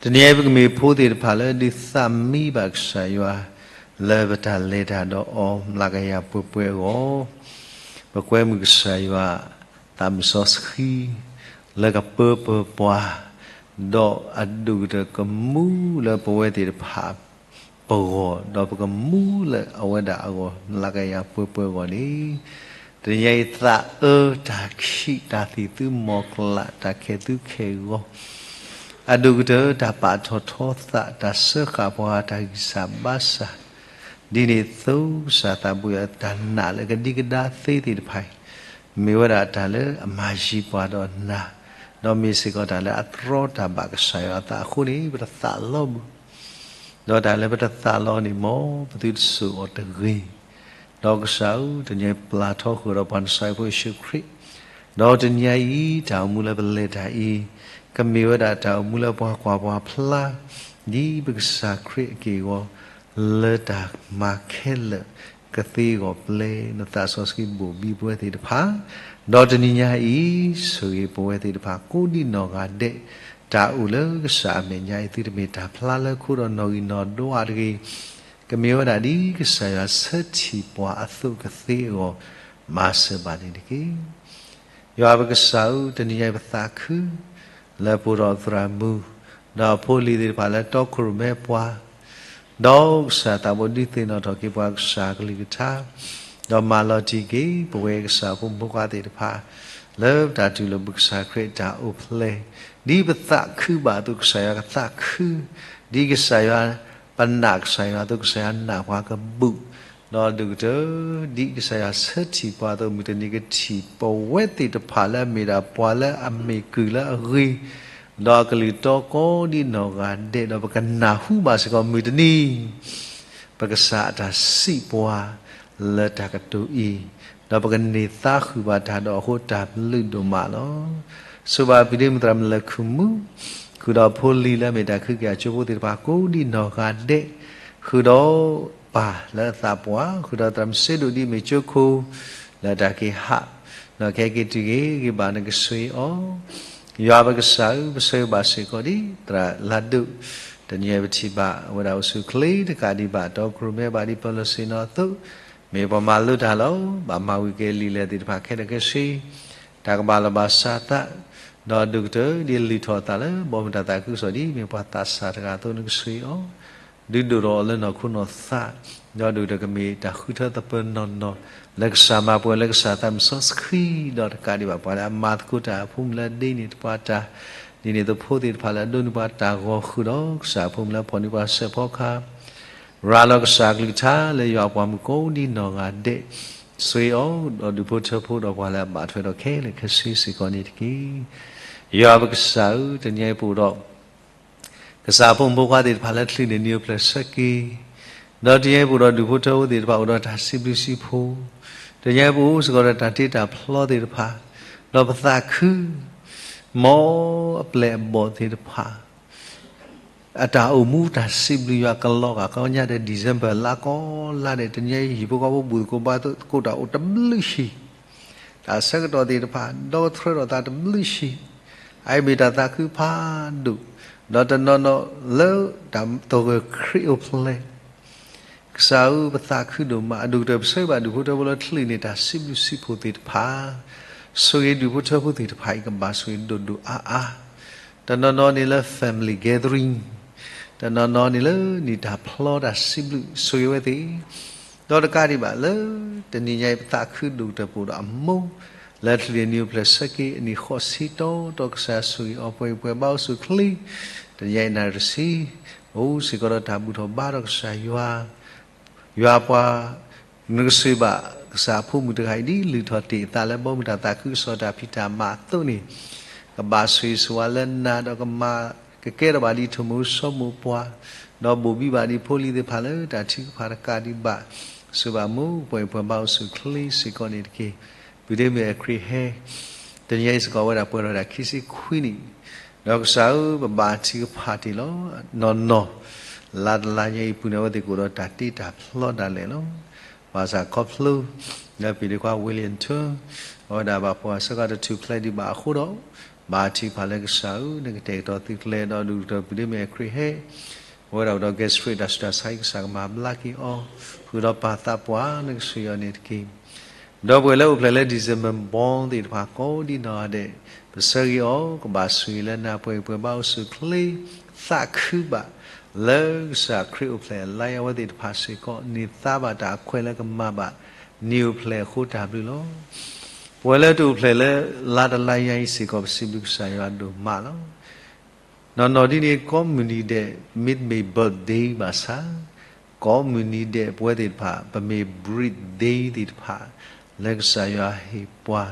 တနံၤညါအံၤ ပကမ့ၢ်ဖိသ့ၣ်တဖၣ်လၢဒုးသးမံဘၣ်ကစၢ်ယွၤ လၢပတၢ်လဲၤတၢ်ဒီးအီၤ မျးကယၤပှဲၤပှဲၤအဂီၢ်, ပကွဲမုာ်ကစၢ်ယွၤ သးမုၢ်စီဆှံ လၢကပၢပၢၤပှၤ, ဒီးအဒိၣ်ကတၢၢ်ကမူလၢပဝဲသ့ၣ်တဖၣ် ပဂီၢ်, ဒီးပကမူလၢအဝဲဒၣ်အဂီၢ် မျးကယၤပှဲၤပှဲၤအဂီၢ်န့ၣ်, တနံၤညါအံၤ သးအၢတၢ်ခံး တၢ်သံၣ်သုမီၤကျၢ် တၢ်ခဲးသုခဲးဂီၤ, အဒိၣ်ကတၢၢ်တၢ်ပာ်ထီၣ်ထီသး တၢ်စၢဃာ်ပှၤ တၢ်ဂံၢ်စၢ်ဘါစၢ်, ဒ်န့ၣ်အသိး ကစၢ်သးဘိယွၤ တၢ်နာ်လၢကဒံကဒါသ့သ့ၣ်တဖၣ်အံၤ မ့ၢ်ဝဲဒၣ်တၢ်လၢအမၤယံၤပှၤဒီးနၤ, ဒီးမ့ၢ်စ့ၢ်ကီးတၢ်လၢအတြီတၢ်ဘၣ်ကစၢ်ယွၤအသးအဃိန့ၣ် ပတသးလီဘၣ်. ဒီးတၢ်လၢပတသးလီန့ၣ် မ်ပသုတစိာ်အီၤတဂ့ၤ. ဒီးကစၢ်ဧၢ, တနံၤအံၤပျၢ်ထီဃုာ်ဒီးပှၤနစၤရ့းဖိယ့ၣ်ၡူးခရံာ်, ဒီးတနံၤညါအံၤ တၢ်အိၣ်မူလၢပလဲၤတၢ်အံၤ ကမ့ၢ်ဝဲဒၣ်တၢ်အိၣ်မူလၢပှၤကွၢ်ပှၤဖျါ ဒ်ပကစၢ်ခရံာ်အက့ၢ်အဂီၤ လၢတၢ်မၤခဲလၢာ်ကသ့အဂီၢ် ပျဲနသးစီဆှံဘိၣ်ဘံပဝဲသ့ၣ်တဖၣ်, ဒီးတနံၤညါအံၤ ဆိၣ်ဂ့ၤပဝဲသ့ၣ်တဖၣ် ကိးဒံနီၢ်ဂၤဒဲး, တၢ်အိၣ်လၢကစၢ်အမဲာ်ညါအံၤ သုတမ့ၢ်တၢ်ဖျါလၢခိဒီးနီၢ်ဂံၢ်နီၢ်ဒွးတဂ့ၤ, ကမ့ၢ်ဝဲဒၣ်ဒ်ကစၢ်ယွၤဆၢထံၣ်ပှၤအသိးကသ့အဂီၢ် မၤစၢၤဘၣ်န့ၣ်တက့ၢ်. ယွၤပကစၢ်ဧၢ, တနံၤညါအံၤပသးခု လၢပအိၣ်ဒီးသရၣ်မုၣ် ဒီးအဖိအလံၤသ့ၣ်တဖၣ်လၢတီခိၣ်ရိၣ်မဲပှၤ, ဒီးကစၢ်သးဘိဒုးသ့ၣ်နီၣ်ထီၣ်က့ၤပှၤကစၢ်ကလုၢ်ကထါ, ဒီးမၤလီၤတံၢ်က့ၤ ပဝဲကစၢ်ဖိမုၣ်ဖိခွါသ့ၣ်တဖၣ် လၢပတၢ်တူၢ်လိာ်ပကစၢ်ခရံာ်တၢ်အိၣ်ဖျဲၣ်, ဒ်ပသးခုဘၣ်အသိးကစၢ်ယွၤကသးခု, ဒ်ကစၢ်ယွၤ ပနာ်ကစၢ်ယွၤအသိးကစၢ်ယွၤနာ်ပှၤကဘူၣ်, ဒီးဒိၣ်ကတၢၢ် ဒ်ကစၢ်ယွၤဆၢထံၣ်ပှၤအသိး မုၢ်တနံၤကထံၣ်ပဝဲသ့ၣ်တဖၣ်လၢအမ့ၢ်ဒၣ်ပှၤလၢအမ့ၢ်ကုၢ်လၢအဂ့ၤ, ဒီးအကလုၢ်တီကိးဒံနီၢ်ဂၤဒဲး, ဒီးပကနၢ်ဟူဘၣ်စ့ၢ်ကီးမုၢ်တနံၤ ပကစၢ်အတၢ်စံးပှၤလၢတၢ်ကတိၤအံၤ, ဒီးပကန့ၢ်သါဃုာ်ဘၣ်တၢ်ဒီးအဃိတၢ်ဘျုးဒိၣ်မးလီၤ. ဆိၣ်ဂ့ၤဘၣ်ပဒ့မုၣ်သရၣ်မုၣ်လၢခုၣ်မူ, ဃုာ်ဒီးဖိလံၤလၢအမ့ၢ်တၢ်ခုက့ၤအကၠိဖိသ့ၣ်တဖၣ်ကိးဒံနီၢ်ဂၤဒဲး, ဃုာ်ဒီးပၢ်လၢအသးပှၢ်, ဃုာ်ဒီးသရၣ်မုၣ်စ့ဒိၣ်ဒ်အမ့ၢ်ကၠိခိၣ် လၢတၢ်က့ၤဟး, ဒီးခဲက့ၤတုၤဂ့ၤဂ့ၤဘၣ်နကဆိၣ်ဂ့ၤအီၤ ယွၤပကစၢ်ဧၢ, ပဆိၣ်ဂ့ၤဘၣ်စ့ၢ်ကီးဒ်သရၣ်လၢဒိၣ်, တနံၤအံၤပထံၣ်ဘၣ်ဝဲဒၣ်အိၣ်ဆူၣ်အိၣ်ချ့တကးဒံးဘၣ် တီခိၣ်ရိၣ်မဲဘၣ်ဒ်ပီလီၤစ့ၣ်နီၤအသိး, မ့ၢ်ပှၤမၤလိတၢ်လီၤ, ဘၣ်မၤဝံၤက့ၤလံာ်လဲၢ်သ့ၣ်တဖၣ်ခဲလၢာ်ခဲဆ့, တၢ်ကဘၣ်လီၤဘၣ်စးသး, ဒီးဒိၣ်ကတၢၢ်ဒ်အလုၢ်ထီၣ်အသးလၢ ဘီမုၢ်တၢ်သးခုကစီၣ်ဒ်အမ့ၢ်ပှၤသးစၢ်တဂၤအသိး နကဆိၣ်ဂ့ၤအီၤ ဒုးဒိၣ်ထီၣ်အီၤလၢနီၢ်ခိနီၢ်သး, ဒီးဒိၣ်ကတၢၢ်ကမ့ၢ်တၢ်ဃုထၢသပၢၤနီၢ်နီၢ် လၢကစၢ်မၤပှဲၤလၢကစၢ်သးမုၢ်စီဆှံ, ဒီးတကးဒံးဘၣ်ပှၤလၢအမၤသကိးတၢ်အဖိမုၣ်လၢဒ့န့ၢ်တပှၤတၢ်, ဒ်န့ၣ်အသိးဖိသ့ၣ်တဖၣ်လၢအဒိးန့ၢ်ပှၤတၢ်ဂီၤဃုာ်ဒီး ကစၢ်အဖိမုၣ်လၢဖီၣ်န့ၢ်ပှၤစဲးဖီကဟၣ် ရၤလီၤကစၢ်အကလုၢ်ကထါလၢယွၤအပှၤမုၣ်ကိးဒံနီၢ်ဂၤဒဲး, ဆိၣ်ဂ့ၤအီၤဒီးဒူၣ်ဖိထၢဖိဒီးပှၤလၢအဘၣ်ထွဲဒီးခဲလၢာ်ခဲဆ့စ့ၢ်ကီးန့ၣ်တက့ၢ်. ယွၤပကစၢ်ဧၢ, တနံၤအံၤပအိၣ်ဒီး ကစၢ်ဖိမုၣ်ဖိခွါသ့ၣ်တဖၣ်လၢချုးန့ၢ်နံၣ်အိၣ်ဖျဲၣ်ဆၢက့ၤ, ဒီးတနံၤအံၤပအိၣ်ဒီးဒူၣ်ဖိထၢဖိသ့ၣ်တဖၣ်အိၣ်ဒီးတၢ်စံးဘျုးစံးဖှိၣ်, တနံၤအံၤပအိၣ်စ့ၢ်ကီးဒီးတၢ်တ့တၢ်ဖျီသ့ၣ်တဖၣ်, ဒီးပသးခု မ်အပျဲၢ်အဘီၣ်သ့ၣ်တဖၣ် အတၢ်အိၣ်မူတၢ်စံးဘျုးယွၤကလီၤဂာ် ကီညါဒီး December လါကီလါဒဲး တနံၤအံၤဟံၣ်ဖိဃီဖိဘူၣ်သကိးဘါသကိးတၢ်အိၣ်တဘျုးဟံၣ်, တၢ်ဆၢကတီၢ်သ့ၣ်တဖၣ် ဒီသထြၢဒီးသးတဘျုးဟံၣ်, အအံၤမ့ၢ်တၢ်သးခုဖးဒိၣ်, ဒီးတနီၤနီၤလၢတၢ်သဂၢၢ်ခရံာ်အိၣ်ဖျဲၣ် ကစၢ်ဧၢ ပသးခုဒိၣ်မး အဒိၣ်ကတၢၢ်ပဆၢဘၣ်ဒူၣ်ဖိထၢဖိလၢ ချုးန့ၢ်တၢ်စံးဘျုးစံးဖှိၣ်သ့ၣ်တဖၣ်, ဆိၣ်ဂ့ၤဒူၣ်ဖိထၢဖိသ့ၣ်တဖၣ်အံၤ ကဘၣ်ဆိၣ်ဂ့ၤဒိၣ်ဒိၣ်အါအါ, တနီၤနီၤန့ၣ်လၢ family gathering, တနီၤနီၤန့ၣ်လၢနံၣ်တၢ်ဖျီတၢ်စံးဘျုး ဆိၣ်ဂ့ၤဝဲသ့ၣ်, ဒီးတကးဒံးဘၣ်လၢ တနံၤညါအံၤပသးခုဒိၣ်ကတၢၢ်ပအိၣ်ဒီးအမိၢ် လၢချုးန့ၢ်နံၣ်အိၣ်ဖျဲၣ်ဆၢက့ၤအနံၣ်ဃိးဆံတီတီ ကစၢ်ဆိၣ်ဂ့ၤအီၤပှဲၤပှဲၤဘါအိၣ်ဆူၣ်ချ့, တနံၤညါအံၤနၣ်ရံၣ်တဆံ, အိၣ်စ့ၢ်ကီးဒီးတၢ်ဘူၣ်ထီၣ်ဘါထီၣ်ကစၢ်ယွၤ, ယွၤပှၤ နကဆိၣ်ဂ့ၤဘၣ်ကစၢ်အဖိမုၣ်တဂၤအံၤ ဒ်လုၢ်ထီၣ်တ့ၢ်အသးလၢဘီမုၢ်တၢ်သးခုကစီၣ်တၢ်ဖံးတၢ်မၤအသိးန့ၣ်, ကဘၣ်ဆိၣ်ဂ့ၤဆိၣ်ဝါလၢနၤဒီးကမၤ ကကဲထီၣ်ဘၣ်ဒ်ထိၣ်မူဆိမိၢ်ပှၢ်, ဒီးဘိၣ်ဘံဘၣ်ဒ်ဖိလံၤသ့ၣ်တဖၣ်လၢတၢ်ထုကဖၣ်တကးဒံးဘၣ်, ဆိၣ်ဂ့ၤဘၣ်မိၢ်ပှၢ်အံၤပှၤဘါအိၣ်ဆူၣ်ချ့စ့ၢ်ကီးန့ၣ်တက့ၢ်. ပုၢ်ဒ့မုၣ်အဲၣ်ခရံာ်ဟဲ တနံၤအံၤစ့ၢ်ကီးအဝဲဒၣ်ပှဲၤထီၣ်ဝဲဒၣ်ခံဆံခွံနံၣ်, ဒီးကစၢ်ဧၢ ပဘါထုကဖၣ်တ့ၢ်လီၤ. နီၢ်နီၢ် လါတလါညါအံၤပူၤန့ၣ် အဝဲသ့ၣ်ကအိၣ်ဒီးတၢ်တ့တၢ်ဖျီဒၣ်လဲာ်လီၤ. ဘၣ်ဆၣ်ခီဖျိ လၢပ့ၤဒ့ခွါ William Tun အဝဲဒၣ်ဘၣ်ဖှီၣ်အဆၢကတီၢ်တထူၣ်ဖျဲးဒံးဘၣ်အဃိဒီး, ဘါထုကဖၣ်လၢကစၢ်ဧၢ နကတဲာ်ကတီၤသုးကျဲၤ ဒီးဒုးကတီၤပုၢ်ဒ့မုၣ်အဲၣ်ခရံာ်ဟဲ အဝဲဒၣ်အိၣ်ဒီး gastric တၢ်ဆူးတၢ်ဆါအံၤ ကစၢ်ကမၤဘျါက့ၤအီၤ, ဃုာ်ဒီးပၢ်သးပှၢ် နကဆိၣ်ဂ့ၤအီၤန့ၣ်တက့ၢ်. ဒီပုၢ်ဝဲၢ်လၢအိၣ်ဖျဲၣ်လၢ December born သ့ၣ်တဖၣ်ကိးဒ်နီၢ်ဂၤဒဲး, ပဆၢဂ့ၤအီၤ ကဘၣ်ဆိၣ်ဂ့ၤလၢနၤ ပှဲၤပှဲၤဘါအိၣ်ဆူၣ်ချ့, သးခုဘၣ် လၢကစၢ်ခရံာ်အိၣ်ဖျဲၣ်အလါအဝဲသ့ၣ်တဖၣ်စ့ၢ်ကီး န့ၢ်သါဘၣ်တၢ်အခွဲးလၢကမၤဘၣ် နံၣ်အိၣ်ဖျဲၣ်အဃိတၢ်ဘျုးလီၤ. ပဝဲလၢတအိၣ်ဖျဲၣ်လၢ လါတလါညါအံၤစ့ၢ်ကီး ပစံးဘျုးကစၢ်ယွၤဒိၣ်မးလီၤ. နီၢ်နီၢ်ဒ်န့ၣ် ကိးမုၢ်နံၤဒဲး မ့တမ့ၢ် birthday ဘၣ်ဆၣ်, ကိးမုၢ်နံၤဒဲး ပဝဲသ့ၣ်တဖၣ် ပမ့ၢ် breathing သ့ၣ်တဖၣ် လၢကစၢ်ယွၤဟ့ၣ်ပှၤ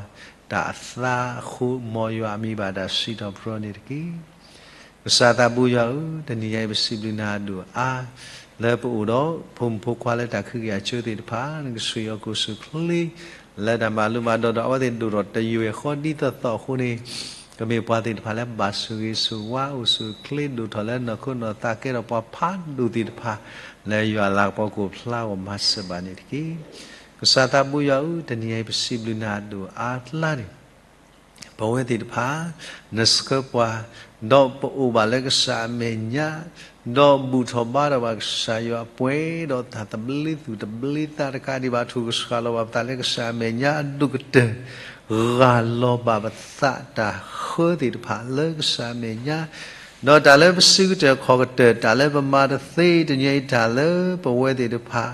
တၢ်အသါအဃိ မ်ယွၤအမံၤဘၣ်တၢ်စံးထီၣ်ပတြၢၤန့ၣ်တက့ၢ်. ကစၢ်သးဘိယွၤဧၢ, တနံၤညါအံၤ ပစံးဘျုးနၤဒိၣ်အါ, လၢပအိၣ်ဒီး ဖိမုၣ်ဖိခွါလၢတၢ်ခုကယၤကၠိသ့ၣ်တဖၣ် နကဆိၣ်ဂ့ၤအီၤကအိၣ်ဆူၣ်ချ့, လၢတၢ်မၤလိမၤဒိးဒီး အဝဲသ့ၣ်ဒိၣ်ထီၣ်တယွဲၢ်ဃီဒ်သိးသိးအဃိန့ၣ်, ကမ့ၢ်ပှၤသ့ၣ်တဖၣ်လၢဘၣ်ဆိၣ်ဂ့ၤဆိၣ်ဝါအိၣ်ဆူၣ်ချ့ ဒိၣ်ထီၣ်လၢနီၢ်ခိနီၢ်သးကဲထီၣ်ပှၤဖးဒိၣ်သ့ၣ်တဖၣ် လၢယွၤအလၤကပီၤကအိၣ်ဖျါအဂီၢ်မၤစၢၤဘၣ်န့ၣ်တက့ၢ်. ကစၢ်သးဘိယွၤဧၢ, တနံၤညါအံၤ ပစံးဘျုးနၤဒိၣ်အါကျါန့ၣ် ပဝဲသ့ၣ်တဖၣ် နဆှၢပှၤ, ဒီးပအိၣ်ဘၣ်လၢကစၢ်အမဲာ်ညါ, ဒီးဘူၣ်ထီၣ်ဘါထီၣ်ဘၣ်ကစၢ်ယွၤပှဲၤဒီး တၢ်သဘျ့သူၣ်သဘျ့သးတကးဒံးဘၣ် ထုးကဆှၣ်လီၤဘၣ်ပသးလၢကစၢ်အမဲာ်ညါအဒိၣ်ကတၢၢ်, ဂၢ်လီၤဘၣ်ပသးတၢ်ဃၢသ့ၣ်တဖၣ်လၢကစၢ်အမဲာ်ညါ, ဒီးတၢ်လၢပစုကတၢၢ်ခီၣ်ကတၢၢ် တၢ်လၢပမၤတသ့တနံၤအံၤ တၢ်လၢပဝဲသ့ၣ်တဖၣ်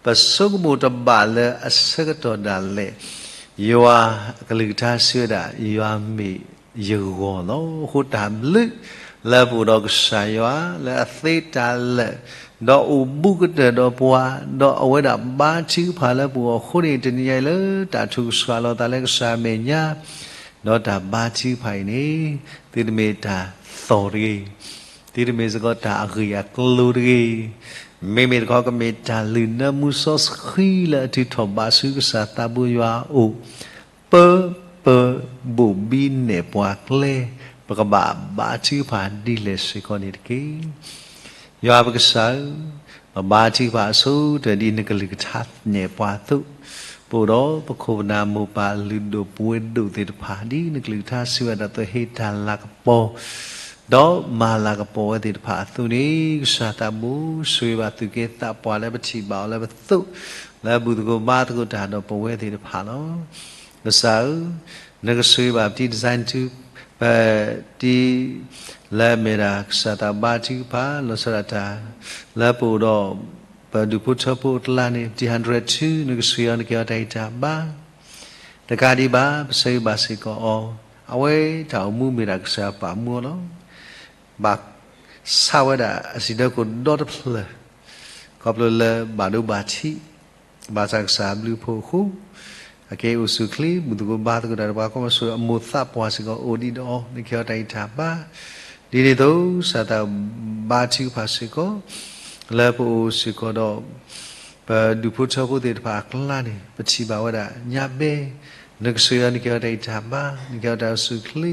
ပဆိကမိၣ်တဘၣ်လၢအဆၢကတီၢ်ဒၣ်လဲာ်, ယွၤအကလုၢ်ကထါစံးဝဲဒၣ် ယွၤမ့ၢ်ယဂီၢ်လီၤ. အဃိတၢ်ဘျုးလၢပအိၣ်ဒီးကစၢ်ယွၤ လၢအသ့တၢ်လၢာ်, ဒီးအိၣ်ဘူးကတၢၢ်ဒီးပှၤ, ဒီးအဝဲဒၣ်ဘါထုကဖၣ်လၢပဂီၢ်အဃိန့ၣ် တနံၤညါအံၤလၢတၢ်ထုးကဆှၣ်လီၤသးလၢကစၢ်အမဲာ်ညါ, ဒီးတၢ်ဘါထုကဖၣ်အံၤန့ၣ် သုတမ့ၢ်တၢ်သီၣ်တဂ့ၤ, သုတမ့ၢ်စ့ၢ်ကီးတၢ်အဂ့ၢ်အကျိၤတဂ့ၤ, မ့မ့ၢ်တခီကမ့ၢ်တၢ်လုၢ်နၢမူစီဆှံလၢအထုးထီၣ်ဘၣ်ဆူကစၢ်သးဘိယွၤအအိၣ်, ပၢပၢဘိၣ်ဘံနဲၣ်ပှၤကျဲ, ပကဘၣ်ဘါထုကဖၣ်ဒ်လဲၣ်စ့ၢ်ကီးန့ၣ်တက့ၢ်. ယွၤပကစၢ်ဧၢ, ပဘါထုကဖၣ်အဆိကတၢၢ်ဒ်နကလုၢ်ကထါနဲၣ်ပှၤအသိး, ပအိၣ်ဒီးပခိၣ်ပနၢ်မိၢ်ပၢ်လုၢ်ဒိၣ်ပှ့ၤဒိၣ်သ့ၣ်တဖၣ် ဒ်နကလုၢ်ကထါစံးဝဲဒၣ်အသိး ဟ့ၣ်တၢ်လၤကပီၤ ဒီးမၤလၤကပီၤဝဲသ့ၣ်တဖၣ်အသိးန့ၣ် ကစၢ်သးဘိဆိၣ်ဂ့ၤဘၣ်သူၣ်က့သးပှၢ်လၢပထံၣ်ဘၣ်အီၤလၢပသိး, လၢဘူၣ်သကိးဘါသကိးတၢ်ဒီးပဝဲသ့ၣ်တဖၣ်လီၤ. ကစၢ်ဧၢ, နကဆိၣ်ဂ့ၤဘၣ်ပတံၤ design ထု ပတံၤ လၢအမ့ၢ်ဒၣ်ကစၢ်သးဘါထုကဖၣ် လီၤဆီဒၣ်တၢ် လၢပအိၣ်ဒီး ပဒူၣ်ဖိထၢဖိအကျါန့ၣ် ပတံၤ hundred two နကဆိၣ်ဂ့ၤအီၤ နကဟ့ၣ်အီၤတၢ်ဂံၢ်တၢ်ဘါ တကးဒံးဘၣ် ပဆၢဂ့ၤဘၣ်စ့ၢ်ကီးအီၤ, အဝဲတၢ်အိၣ်မူမ့ၢ်ဒၣ်ကစၢ်ယွၤပာ်မူအီၤလီၤ. ဘၣ်ဆၣ်ဝဲဒၣ်အစံးဒၢကိၣ်ဒီတဖျၢၣ်, ခီဖျိလၢဘၣ်ဒိဘၣ်ထံး, ဘၣ်ဆၣ်ကစၢ်ဘျုးဖှိၣ်အဃိ, အက့ၤအိၣ်ဆူၣ်ချ့ ဘူၣ်သကိးဘါသကိးတၢ်ဒီးပှၤ ကီမီဆိၣ်အမိၢ်သးပှၢ်စ့ၢ်ကီး အိၣ်ဒံးဒီးအီၤ နကဟ့ၣ်အီၤတၢ်ဂံၢ်တၢ်ဘါ, ဒ်န့ၣ်အသိး ကစၢ်သးဘါထုကဖၣ်စ့ၢ်ကီး လၢပအိၣ်စ့ၢ်ကီးဒီး ပဒူၣ်ဖိထၢဖိသ့ၣ်တဖၣ်အကျါန့ၣ် ပထံၣ်ဘၣ်ဝဲဒၣ်ညါဘဲ, နကဆိၣ်ဂ့ၤအီၤ နကဟ့ၣ်အီၤတၢ်ဂံၢ်တၢ်ဘါ, နကဟ့ၣ်အီၤတၢ်အိၣ်ဆူၣ်ချ့, ဒီ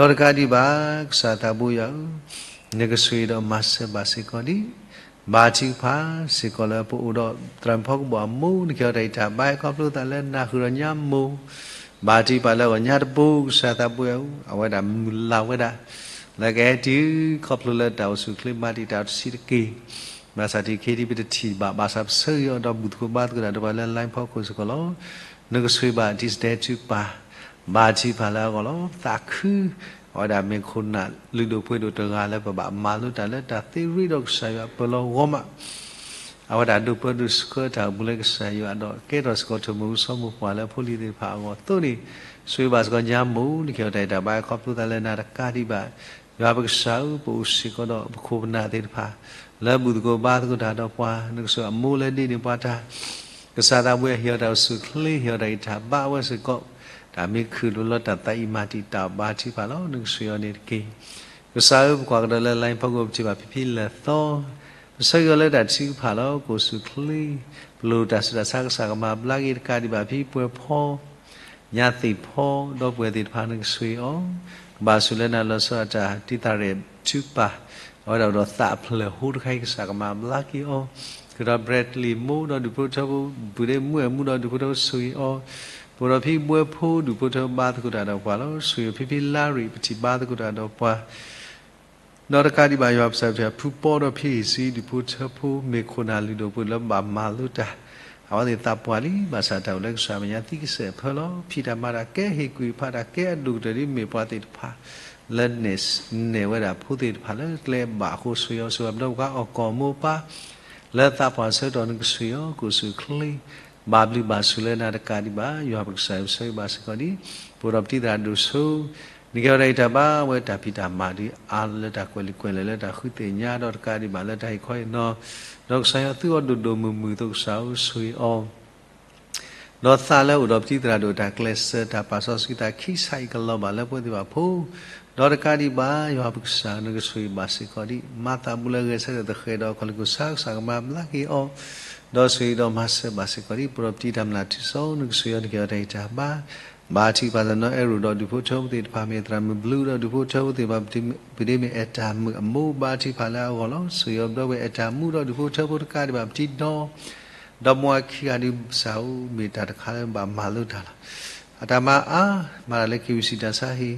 းတကးဒံးဘၣ် ကစၢ်သးဘိယွၤဧၢ, နကဆိၣ်ဂ့ၤဒီးမၤစၢၤဘၣ်စ့ၢ်ကီးဒံး, ဘါထုကဖၣ်စ့ၢ်ကီးလၢပအိၣ်ဒီးသရၣ်မုၣ်ဖီကဘီၣ်အမိၢ် နကဟ့ၣ်အီၤတၢ်ဂံၢ်တၢ်ဘါ ဟဲခီဖျိသးလၢနၢ်ဃုာ်ဒီးညါမိၢ်, ဘါထုကဖၣ်လၢအဂီၢ်ညါတဘိ ကစၢ်သးဘိယွၤဧၢ, အဝဲဒၣ်မုၢ်လၢ်ဝဲဒၣ် လၢကဟဲတုၤခီဖျိလၢတၢ်အိၣ်ဆူၣ်ချ့ ဘါထုကဖၣ်တၢ်အိၣ်ဆူၣ်တက့ၢ်. ဘၣ်ဆၣ်တခီဒ်ပတထံၣ်ဘၣ် ဘၣ်ဆၣ်ပဆၢဂ့ၤအီၤဒီးဘူၣ်သကိးဘါသကိးတၢ်ဒီးပှၤလၢ line ဖီခိၣ်စ့ၢ်ကီးလီၤ. နကဆိၣ်ဂ့ၤဘၣ်တံၤစတဲထူပၢ်, ဘါထုကဖၣ်လၢအဂီၢ်လီၤ. သးခု, အဝဲဒၣ်မ့ၢ်ခိၣ်နၢ်လုၢ်ဒိၣ်ပှ့ၤဒိၣ်တဂၤလၢပဘၣ်မၤလိတၢ်လၢတၢ်သ့ရ့ဒီးကစၢ်ယွၤအပၢၤလီၤဂီၢ်မး အဝဲဒၣ်ဒိးပၢဒိးဆှၢတၢ်အိၣ်မူလၢကစၢ်ယွၤဒီး ကဲထီၣ်စ့ၢ်ကီးထိၣ်မူၤစီၤမိၢ်ပှၢ်လၢဖိလံၤသ့ၣ်တဖၣ်အဂီၢ်အသိးန့ၣ်, ဆိၣ်ဂ့ၤဘၣ်စ့ၢ်ကီးညါမိၢ် နကဟ့ၣ်အီၤတၢ်ဂံၢ်တၢ်ဘါ ဟဲခီဖျိသးလၢနၤတကးဒံးဘၣ်. ယွၤပကစၢ်ဧၢ, ပအိၣ်စ့ၢ်ကီးဒီးပခိၣ်ပနၢ်သ့ၣ်တဖၣ် လၢဘူၣ်သကိးဘါသကိးတၢ်ဒီးပှၤ, နကဆိၣ်ဂ့ၤအမိၢ်လၢဒ်န့ၣ်ပှၤတၢ် ကစၢ်သးဘိယွၤဟ့ၣ်အီၤတၢ်အိၣ်ဆူၣ်အိၣ်ချ့ ဟ့ၣ်အီၤတၢ်ဂံၢ်တၢ်ဘါအဝဲစ့ၢ်ကီး, တၢ်မ့ၢ်ခုၣ်ဒိၣ်လၢတၢ်သးအံၤမၤတံာ်တာ်အီၤ ဘါထုကဖၣ်လီၤ နကဆိၣ်ဂ့ၤအီၤန့ၣ်တက့ၢ်. ကစၢ်ဧၢ ပကွၢ်ကဒီးလၢ line ဖီခိၣ် ပထံၣ်ဘၣ်ဖံဖံလဲၢ်သီ, ပဆၢဂ့ၤအီၤလၢတၢ်ထုကဖၣ်လီၤ ကအိၣ်ဆူၣ်အိၣ်ချ့, ပလိၣ်တၢ်ဆူးတၢ်ဆါ ကစၢ်ကမၤဘျါက့ၤတကးဒံးဘၣ် ဖံပှဲၤဖီ ညါသ့ၣ်ဖီ ဒီပုၢ်ဝဲၢ်သ့ၣ်တဖၣ် နကဆိၣ်ဂ့ၤအီၤ, ကဘၣ်ဆိၣ်လၢနၤလီၤဆီဒၣ်တၢ် တံၤသၣ်ရဲၣ်ထုကဖၣ်, အဝဲဒၣ်အိၣ်ဒီးသးအဖျၢၣ်ဟိတခါအံၤ ကစၢ်ကမၤဘျါက့ၤအီၤ, ဃုာ်ဒီး Bradley မိၢ် ဒီးဒူၣ်ဖိထၢဖိ ပုၢ်ဒ့မုၣ်အဲၣ်မူ ဒီးဒူၣ်ဖိထၢဖိ ဆိၣ်ဂ့ၤအီၤ, ပအိၣ်ဒီးဖံဘှဲဖိ ဒူၣ်ဖိထၢဖိ ဘါသကိးတၢ်ဒီးပှၤလီၤ. ဆိၣ်ဂ့ၤဖံဖံလါရံၣ် ပထံၣ်ဘါသကိးတၢ်ဒီးပှၤ ဒီးတကးဒံးဘၣ် ယွၤပကစၢ် ဖုပီဒီးဖံဟံၣ်ဆံ ဒူၣ်ဖိထၢဖိ မ့ၢ်ခိၣ်နၢ်လုၢ်ဒိၣ်ပှ့ၤဒိၣ်လၢဘၣ်မၤလိတၢ်, အဝဲသ့ၣ်သးပှၢ်လံ ဘၣ်ဆၣ်တၢ်အိၣ်လၢကစၢ်အမဲာ်ညါသံကစဲးအဖၢလီၤ. ဖံးတၢ်မၤတၢ် ကဲဟ့ၣ်ကူၣ်ဟ့ၣ်ဖးတၢ် ကဲအဒိၣ်ကတၢၢ်ဒ်မ့ၢ်ပှၤသ့ၣ်တဖၣ် လၢနဲၣ်ဝဲဒၣ်ဖိသ့ၣ်တဖၣ်လၢကျဲအဘၣ်အဃိ ဆိၣ်ဂ့ၤအီၤ ဆိၣ်ဂ့ၤအီၤ ပဒီပုၢ်ဝဲၢ်အီၣ်ကီၢ်မိၢ်ပၢ် လၢသးပှၢ်ဆၢကတီၢ် နကဆိၣ်ဂ့ၤအီၤ ကအိၣ်ဆူၣ်အိၣ်ချ့ ဘၣ်ဘျုးဘၣ်ဆိၣ်လၢနၤတကးဒံးဘၣ် ယွၤပကစၢ် ပဆၢဂ့ၤဘၣ်စ့ၢ်ကီးဒံး ပအိၣ်ဒီးပတံၤသရၣ်ဒိၣ်စိ နကဟ့ၣ်အီၤတၢ်ဂံၢ်တၢ်ဘါ အဝဲတၢ်ဖံးတၢ်မၤဒ်အါလၢတၢ်ကွဲးလံာ်ကွဲးလဲၢ် လၢတၢ်ဃုသ့ၣ်ညါဒီးတကးဒံးဘၣ်လၢတၢ်ဟ့ၣ်ခီဟ့ၣ်နီၤ, ဒီးကစၢ်ယွၤသုအီၤဒိၣ်ဒိၣ်မုၢ်မုၢ်အသိး ကစၢ်ဧၢ ဆိၣ်ဂ့ၤအီၤ ဒီးသးလၢအိၣ်ဒီးပတံၤသရၣ်ဒိၣ် တၢ်ကျဲးစၢး တၢ်ပာ်စီဆှံသးခံစးအံၤ ကလီၤဘၣ်လၢပဝဲသ့ၣ်တဖၣ်အပူၤ, ဒီးတကးဒံးဘၣ် ယွၤပကစၢ် နကဆိၣ်ဂ့ၤဘၣ်စ့ၢ်ကီးဒံး မၤသးဘူးလၢဂဲၤဆၢထၢၣ်သဃဲးဒီး အခီၣ်လ့ၣ်ခိၣ်ဆါ ကစၢ်ကမၤဘျါက့ၤအီၤ, ဒီးဆိၣ်ဂ့ၤဒီးမၤစၢၤဘၣ်စ့ၢ်ကီးဒံး ပဒီးပတံၤတၢ်မျၢ်ထူစီ နကဆိၣ်ဂ့ၤအီၤ နကဟ့ၣ်အီၤတၢ်ဂံၢ်တၢ်ဘါ, ဘါထုကဖၣ်သနီၣ်အဲၣ်ရူးဒီးဒူၣ်ဖိထၢဖိသ့ၣ်တဖၣ် မ့ၢ်သရၣ်မုၣ်ဘျုးဒီးဒူၣ်ဖိထၢဖိသ့ၣ်တဖၣ် ပဒ့မ့ၢ်အဲၣ်တၢ်မုၣ်အမိၢ် ဘါထုကဖၣ်လၢအဂီၢ်လီၤ. ဆိၣ်ဂ့ၤအီၤ ပဒီပုၢ်ဝဲၢ်အဲၣ်တၢ်မုၣ်ဒီးဒူၣ်ဖိထၢဖိတကးဒံးဘၣ် ပတံၤဒီ ဒီးမိၢ်အခံဂၤဒုး ကစၢ်ဧၢ မ့ၢ်တၢ်တခါလၢဘၣ်မၤလိတၢ်လီၤ. အတၢ်မၤအါ မၤတၢ်လၢက့ၤဝံၤဆံးတၢ်ဆါဟံၣ်,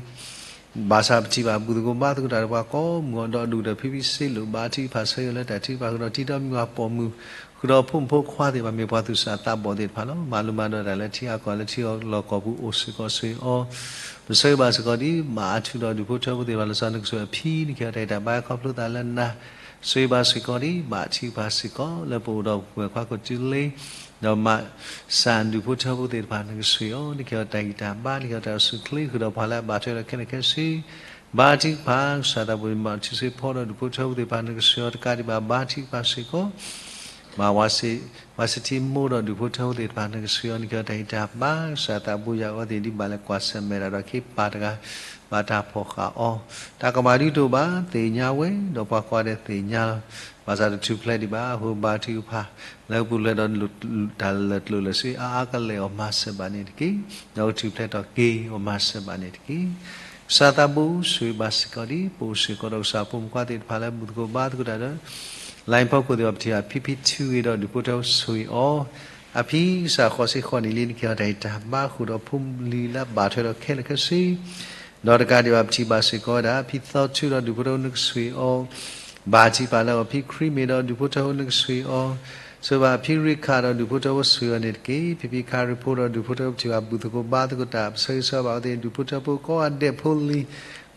ဘၣ်ဆၣ်ပထံၣ်ဘၣ်ဘူၣ်သကိးဘါသကိးတၢ်ဒီးပှၤကိးမုၢ်အီၤ ဒီးအဒိၣ်ကတၢၢ်ဖံဖံစ့လိာ် ဘါထုကဖၣ်ဆၢဂ့ၤလၢတၢ်ထုကဖၣ်ဃုာ်ဒီး တံၤဒီးမုၢ်ဂၤပိာ်မုၣ် ဃုာ်ဒီးဖိမုၣ်ဖိခွါသ့ၣ်တဖၣ် မ့ၢ်ပှၤသူၣ်စၢ်သးဘီၣ်သ့ၣ်တဖၣ်လီၤ. မၤလိမၤဒိးတၢ်လၢထံအကီၢ်လၢထံလီၢ်ကီၢ်ပူၤအိၣ်စ့ၢ်ကီး ဆိၣ်ဂ့ၤအီၤ ပဆၢဂ့ၤဘၣ်စ့ၢ်ကီးဒံး ဘၣ်အထူဒီးဒူၣ်ဖိထၢဖိသ့ၣ်တဖၣ် လီၤဆီနကဆိၣ်အဖံ နကဟ့ၣ်အီၤတၢ်ဂံၢ်တၢ်ဘါအခီဖျိသးလၢနၤ, ဆိၣ်ဂ့ၤဘၣ်စ့ၢ်ကီးဒံး ဘၣ်ထုကဖၣ်စ့ၢ်ကီး လၢပအိၣ်ဒီးပဝဲၢ်ခွါကိးတုၤလ့ ဒီးမၤစၢၤဒူၣ်ဖိထၢဖိသ့ၣ်တဖၣ် နကဆိၣ်ဂ့ၤအီၤ နကဟ့ၣ်အီၤတၢ်ဂံၢ်တၢ်ဘါ နကဟ့ၣ်အီၤတၢ်အိၣ်ဆူၣ်အိၣ်ချ့ ဃုာ်ဒီးပှၤလၢအဘၣ်ထွဲဒီးခဲလၢာ်ခဲဆ့ ဘါထုကဖၣ် ကစၢ်သးဘိယွၤ မၤထူစ့ဖိဒီးဒူၣ်ဖိထၢဖိသ့ၣ်တဖၣ် နကဆိၣ်ဂ့ၤအီၤတကးဒံးဘၣ် ဘါထုကဖၣ်စ့ၢ်ကီး မၤဝၤစ့ ဝၤစထံမိၢ်ဒီးဒူၣ်ဖိထၢဖိသ့ၣ်တဖၣ် နကဆိၣ်ဂ့ၤအီၤ နကဟ့ၣ်အီၤတၢ်ဂံၢ်တၢ်ဘါ ကစၢ်သးဘိယွၤ အဝဲသ့ၣ်ဒ်ဘၣ်လဲၤကွၢ်ဆၢၣ်မဲာ်တၢ်ဒီးခ့ပာ်တဂၤ ဘၣ်တၢ်ဖီၣ်ဃာ်အီၤ တၢ်ကမၣ်ဒုးတအိၣ်ဘၣ် သ့ၣ်ညါဝဲ ဒီးပှၤကိးဂၤဒဲးသ့ၣ်ညါလီၤ. ဘၣ်ဆၣ်တထူၣ်ဖျဲးဒံးဘၣ် အဃိဘါထုကဖၣ် လၢပူၤဖျဲးဒီးတၢ်လၢာ်ကျိၣ်လၢာ်စ့အါအါကလဲာ် အီၣ်မၤစၢၤဘၣ်န့ၣ်တက့ၢ်. ဒီးကထူၣ်ဖျဲးထီၣ်က့ၤ အီၣ်မၤစၢၤဘၣ်န့ၣ်တက့ၢ်. ကစၢ်သးဘိဆိၣ်ဂ့ၤဘၣ်စ့ၢ်ကီးဒံး ပအိၣ်စ့ၢ်ကီးဒီးကစၢ်ဖိမုၣ်ဖိခွါသ့ၣ်တဖၣ်လၢဘူၣ်သကိးဘါသကိးတၢ်ဒီး လိုင်းဖီခိၣ်သ့ၣ်တဖၣ် ပထံၣ်ဘၣ်ဖံဖံထုဂ့ၤဒီးဒူၣ်ဖိထၢဖိ ဆိၣ်ဂ့ၤအီၤ အဖံကစၢ်ဃိးဆံဃိးနံၣ်လံ နကဟ့ၣ်အီၤတၢ်ဂံၢ်တၢ်ဘါဃုာ်ဒီးဖိလံၤလၢအဘၣ်ထွဲဒီးခဲလၢာ်ခဲဆ့ ဒီးတကးဒံးဘၣ်ပထံၣ်ဘၣ်စ့ၢ်ကီးဝဲဒၣ် ဖံသီထုဒီးဒူၣ်ဖိထၢဖိ နကဆိၣ်ဂ့ၤအီၤ ဘါထုကဖၣ်လၢအဂီၢ် ဖံခရံမ့ၢ်ဒီးဒူၣ်ဖိထၢဖိ နကဆိၣ်ဂ့ၤအီၤ ဆိၣ်ဂ့ၤဘၣ်ဖံရ့ခၣ်ဒီးဒူၣ်ဖိထၢဖိ ဆိၣ်ဂ့ၤအီၤန့ၣ်တက့ၢ်. ဖံဖံခါရ့ဖိဒီးဒူၣ်ဖိထၢဖိ ပထံၣ်ဘၣ်ဘူၣ်သကိးဘါသကိးတၢ် ပဆၢဂ့ၤဆၢဝါဘၣ်အဝဲသ့ၣ် ဒူၣ်ဖိထၢဖိကိးဂၤဒဲး ဖိလံ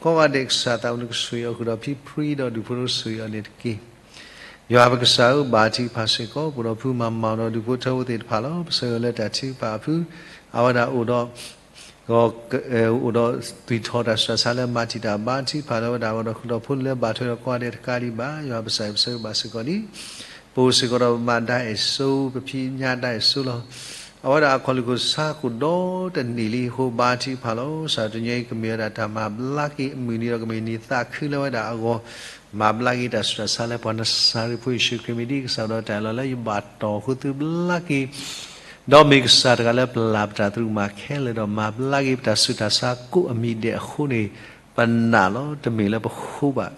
ၤကိးဂၤဒဲး ကစၢ်သးဘိ နကဆိၣ်ဂ့ၤအီၤဃုာ်ဒီးဖံဖရံဒီးဒူၣ်ဖိထၢဖိ ဆိၣ်ဂ့ၤအီၤန့ၣ်တက့ၢ်. ယွၤပကစၢ်ဧၢ ဘါထုကဖၣ်စ့ၢ်ကီး ပအိၣ်ဒီးဖုမၤမၤဒီးဒူၣ်ဖိထၢဖိသ့ၣ်တဖၣ်လီၤ. ပဆၢဂ့ၤလၢတၢ်ထုကဖၣ်အဖု အဝဲဒၣ်အိၣ်ဒီး အိၣ်ဒီးသွံၣ်ထီၣ်တၢ်ဆူးတၢ်ဆါလၢမၤတံာ်တာ်ဘါထုကဖၣ်လၢဝဲဒၣ်အဂီၢ်ဒီး ဃုာ်ဒီးဖိလံၤလၢဘၣ်ထွဲဒီးကိးဂၤဒဲးတကးဒံးဘၣ် ယွၤပကစၢ် ပဆၢဂ့ၤဘၣ်စ့ၢ်ကီးဒံး ပအိၣ်စ့ၢ်ကီးဒီးပမါဒါအဲၣ်စိ ပဖံညါဒါအဲၣ်စိလီၤ. အဝဲဒၣ်အခီၣ်လ့ၣ်ခိၣ်ဆါကိၣ်ဒီတနံၣ်လံအဃိ ဘါထုကဖၣ်လီၤ. ကစၢ်တနံၤအံၤကမ့ၢ်ဝဲဒၣ်တၢ်မၤဘျါက့ၤအမုၢ်နံၤဒီးကမ့ၢ်နံၤသးခုလၢဝဲဒၣ်အဂီၢ် မၤဘျါက့ၤတၢ်ဆူးတၢ်ဆါလၢပှၤနစၤရ့းဖိယ့ၣ်ၡူးခရံာ်မံၤဒ်ကစၢ်ဒီးတၢ်အၢၣ်လီၤလၢယဘၣ်တီၢ်ဃုာ်သုဘျါက့ၤ ဒီးမ့ၢ်ကစၢ်တဂၤလၢပျၢ်ပတၢ်သရူးမၤခဲလၢာ်ဒီးမၤဘျါက့ၤပတၢ်ဆူးတၢ်ဆါကိးအမံၤဒဲးအဃိန့ၣ် ပနာ်လီၤ တမ့ၢ်လၢပဃိဘၣ်